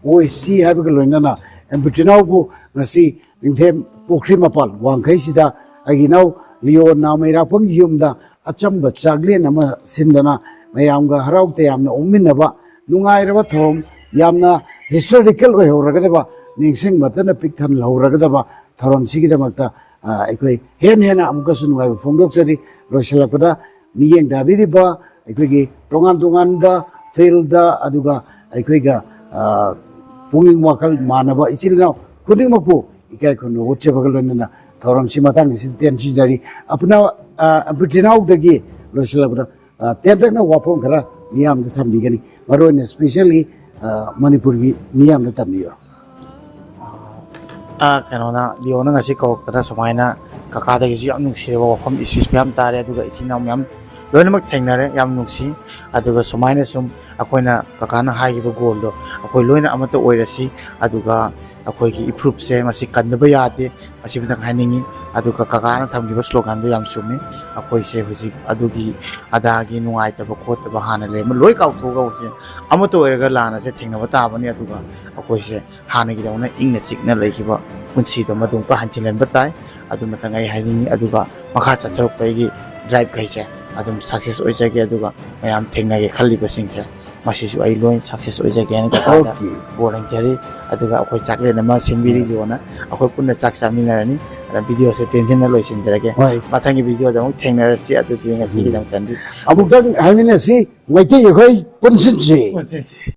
ꯑꯣꯏꯁꯤ ꯍꯥꯏꯕꯒ ꯂꯣꯏꯅꯅ, ꯑꯦꯝꯕꯨꯇꯤꯅꯥꯎꯕꯨ ꯉꯁꯤ ꯅꯤꯡꯊꯦꯝ ꯄꯨꯈ꯭ꯔꯤ ꯃꯄꯥꯜ ꯋꯥꯡꯈꯩꯁꯤꯗ ꯑꯩꯒꯤ ꯏꯅꯥꯎ ꯂꯤꯑꯣ ꯅꯥꯃꯩꯔꯥꯛꯄꯝꯒꯤ ꯌꯨꯝꯗ ꯑꯆꯝꯕ ꯆꯥꯛꯂꯦꯟ ꯑꯃ ꯁꯤꯟꯗꯅ, ꯃꯌꯥꯝꯒ ꯍꯔꯥꯎ ꯇꯌꯥꯝꯅ ꯑꯣꯛꯃꯤꯟꯅꯕ ꯅꯨꯡꯉꯥꯏꯔꯕ ꯊꯧꯔꯝ, ꯌꯥꯝꯅ historical ꯑꯣꯏꯍꯧꯔꯒꯗꯕ, ꯅꯤꯡꯁꯤꯡꯕꯇꯅ ꯄꯤꯛ ꯊꯜꯍꯧꯔꯒꯗꯕ ꯊꯧꯔꯝꯁꯤꯒꯤꯗꯃꯛꯇ, ꯑ, ꯑꯩꯈꯣꯏ ꯍꯦꯟꯅ ꯍꯦꯟꯅ ꯑꯃꯨꯛꯀꯁꯨ ꯅꯨꯡꯉꯥꯏꯕ ꯐꯣꯡꯗꯣꯛꯆꯔꯤ꯫ ꯂꯣꯏꯁꯤꯜꯂꯛꯄꯗ ꯃꯤꯠꯌꯦꯡ ꯇꯥꯕꯤꯔꯤꯕ ꯑꯩꯈꯣꯏꯒꯤ ꯇꯣꯉꯥꯟ ꯇꯣꯉꯥꯟꯕ fieldꯇ, ꯑꯗꯨꯒ ꯑꯩꯈꯣꯏꯒ, ꯑ, ꯄꯨꯛꯅꯤꯡ ꯋꯥꯈꯜ ꯃꯥꯟꯅꯕ ꯏꯆꯤꯜ ꯏꯅꯥꯎ ꯈꯨꯗꯤꯡꯃꯛꯄꯨ ꯏꯀꯥꯏ ꯈꯨꯝꯅꯕ ꯎꯠꯆꯕꯒ ꯂꯣꯏꯅꯅ ꯊꯧꯔꯝꯁꯤ ꯃꯇꯥꯡ ꯑꯁꯤꯗ ꯇꯦꯟꯁꯤꯟꯖꯔꯤ꯫ ꯑꯄꯨꯅ-, ꯑ, ꯑꯦꯝꯕꯨꯇꯤꯅꯥꯎꯗꯒꯤ ꯂꯣꯏꯁꯤꯜꯂꯛꯄꯗ ꯑ, ꯇꯦꯟꯇꯛꯅ ꯋꯥꯐꯝ ꯈꯔ ꯃꯤꯌꯥꯝꯗ ꯊꯝꯕꯤꯒꯅꯤ, ꯃꯔꯨ ꯑꯣꯏꯅ specially, ꯑ, ꯃꯅꯤꯄꯨꯔꯒꯤ ꯃꯤꯌꯥꯝꯗ ꯊꯝꯕꯤꯌꯨ꯫ ꯑ, ꯀꯩꯅꯣꯅ, ꯂꯤꯑꯣꯅ ꯉꯁꯤ ꯀꯧꯔꯛꯇꯅ ꯁꯨꯃꯥꯏꯅ ꯀꯀꯥꯗꯒꯤꯁꯨ ꯌꯥꯝ ꯅꯨꯡꯁꯤꯔꯕ ꯋꯥꯐꯝ, speech ꯃꯌꯥꯝ ꯇꯥꯔꯦ, ꯑꯗꯨꯒ ꯏꯆꯤꯟ ꯏꯅꯥꯎ ꯃꯌꯥꯝ ꯂꯣꯏꯅꯃꯛ ꯊꯦꯡꯅꯔꯦ, ꯌꯥꯝ ꯅꯨꯡꯁꯤ꯫ ꯑꯗꯨꯒ ꯁꯨꯃꯥꯏꯅ ꯁꯨꯝ ꯑꯩꯈꯣꯏꯅ ꯀꯀꯥꯅ ꯍꯥꯏꯈꯤꯕ goalꯗꯣ ꯑꯩꯈꯣꯏ ꯂꯣꯏꯅ ꯑꯃꯠꯇ ꯑꯣꯏꯔꯁꯤ, ꯑꯗꯨꯒ ꯑꯩꯈꯣꯏꯒꯤ ꯏꯐꯨꯔꯨꯞꯁꯦ ꯃꯁꯤ ꯀꯟꯗꯕ ꯌꯥꯗꯦ꯫ ꯃꯁꯤꯃꯇꯪ ꯍꯥꯏꯅꯤꯡꯉꯤ꯫ ꯑꯗꯨꯒ ꯀꯀꯥꯅ ꯊꯝꯈꯤꯕ sloganꯗꯣ ꯌꯥꯝ ꯆꯨꯝꯃꯤ꯫ ꯑꯩꯈꯣꯏꯁꯦ ꯍꯧꯖꯤꯛ ꯑꯗꯨꯒꯤ ꯑꯗꯥꯒꯤ ꯅꯨꯡꯉꯥꯏꯇꯕ ꯈꯣꯠꯇꯕ ꯍꯥꯟꯅ ꯂꯩꯔꯝꯕ ꯂꯣꯏ ꯀꯥꯎꯊꯣꯛꯑꯒ ꯍꯧꯖꯤꯛ ꯑꯃꯠꯇ ꯑꯣꯏꯔꯒ ꯂꯥꯟ ꯑꯁꯦ ꯊꯦꯡꯅꯕ ꯇꯥꯕꯅꯤ꯫ ꯑꯗꯨꯒ ꯑꯩꯈꯣꯏꯁꯦ ꯍꯥꯟꯅꯒꯤꯗꯧꯅ ꯏꯪꯅ ꯆꯤꯛꯅ ꯂꯩꯈꯤꯕ ꯄꯨꯟꯁꯤꯗꯣ ꯃꯗꯨ ꯑꯃꯨꯛꯀ ꯍꯟꯖꯤꯜꯍꯟꯕ ꯇꯥꯏ꯫ ꯑꯗꯨꯃꯇꯪ ꯑꯩ ꯍꯥꯏꯅꯤꯡꯉꯤ꯫ ꯑꯗꯨꯒ ꯃꯈꯥ ꯆꯠꯊꯔꯛꯄ ꯑꯩꯒꯤ driveꯈꯩꯁꯦ ꯑꯗꯨꯝ success ꯑꯣꯏꯖꯒꯦ꯫ ꯑꯗꯨꯒ ꯃꯌꯥꯝ ꯊꯦꯡꯅꯒꯦ ꯈꯜꯂꯤꯕꯁꯤꯡꯁꯦ ꯃꯁꯤꯁꯨ ꯑꯩ ꯂꯣꯏ success ꯑꯣꯏꯖꯒꯦ ꯍꯥꯏꯅ ꯀꯀꯥꯗ Okay꯫ ꯕꯣꯔ ꯅꯤꯖꯔꯤ꯫ ꯑꯗꯨꯒ ꯑꯩꯈꯣꯏ ꯆꯥꯛꯂꯦꯟ ꯑꯃ ꯁꯤꯟꯕꯤꯔꯤꯌꯣꯅ ꯑꯩꯈꯣꯏ ꯄꯨꯟꯅ ꯆꯥꯛ ꯆꯥꯃꯤꯟꯅꯔꯅꯤ꯫ ꯑꯗ ꯚꯤꯗꯤꯑꯣꯁꯦ ꯇꯦꯟꯁꯤꯟꯅ ꯂꯣꯏꯁꯤꯟꯖꯔꯒꯦ꯫ ꯍꯣꯏ꯫ ꯃꯊꯪꯒꯤ ꯚꯤꯗꯤꯑꯣꯗ ꯑꯃꯨꯛ ꯊꯦꯡꯅꯔꯁꯤ꯫ ꯑꯗꯨꯗꯤ ꯉꯁꯤꯒꯤꯗꯃꯛꯇꯗꯤ ꯑꯃꯨꯛꯇꯪ ꯍꯥꯏꯃꯤꯟꯅꯁꯤ, ꯃꯩꯇꯩ ꯑꯩꯈꯣꯏ ꯄꯨꯟꯁꯤꯟꯁꯤ꯫ ꯄꯨꯟꯁꯤꯟꯁꯤ꯫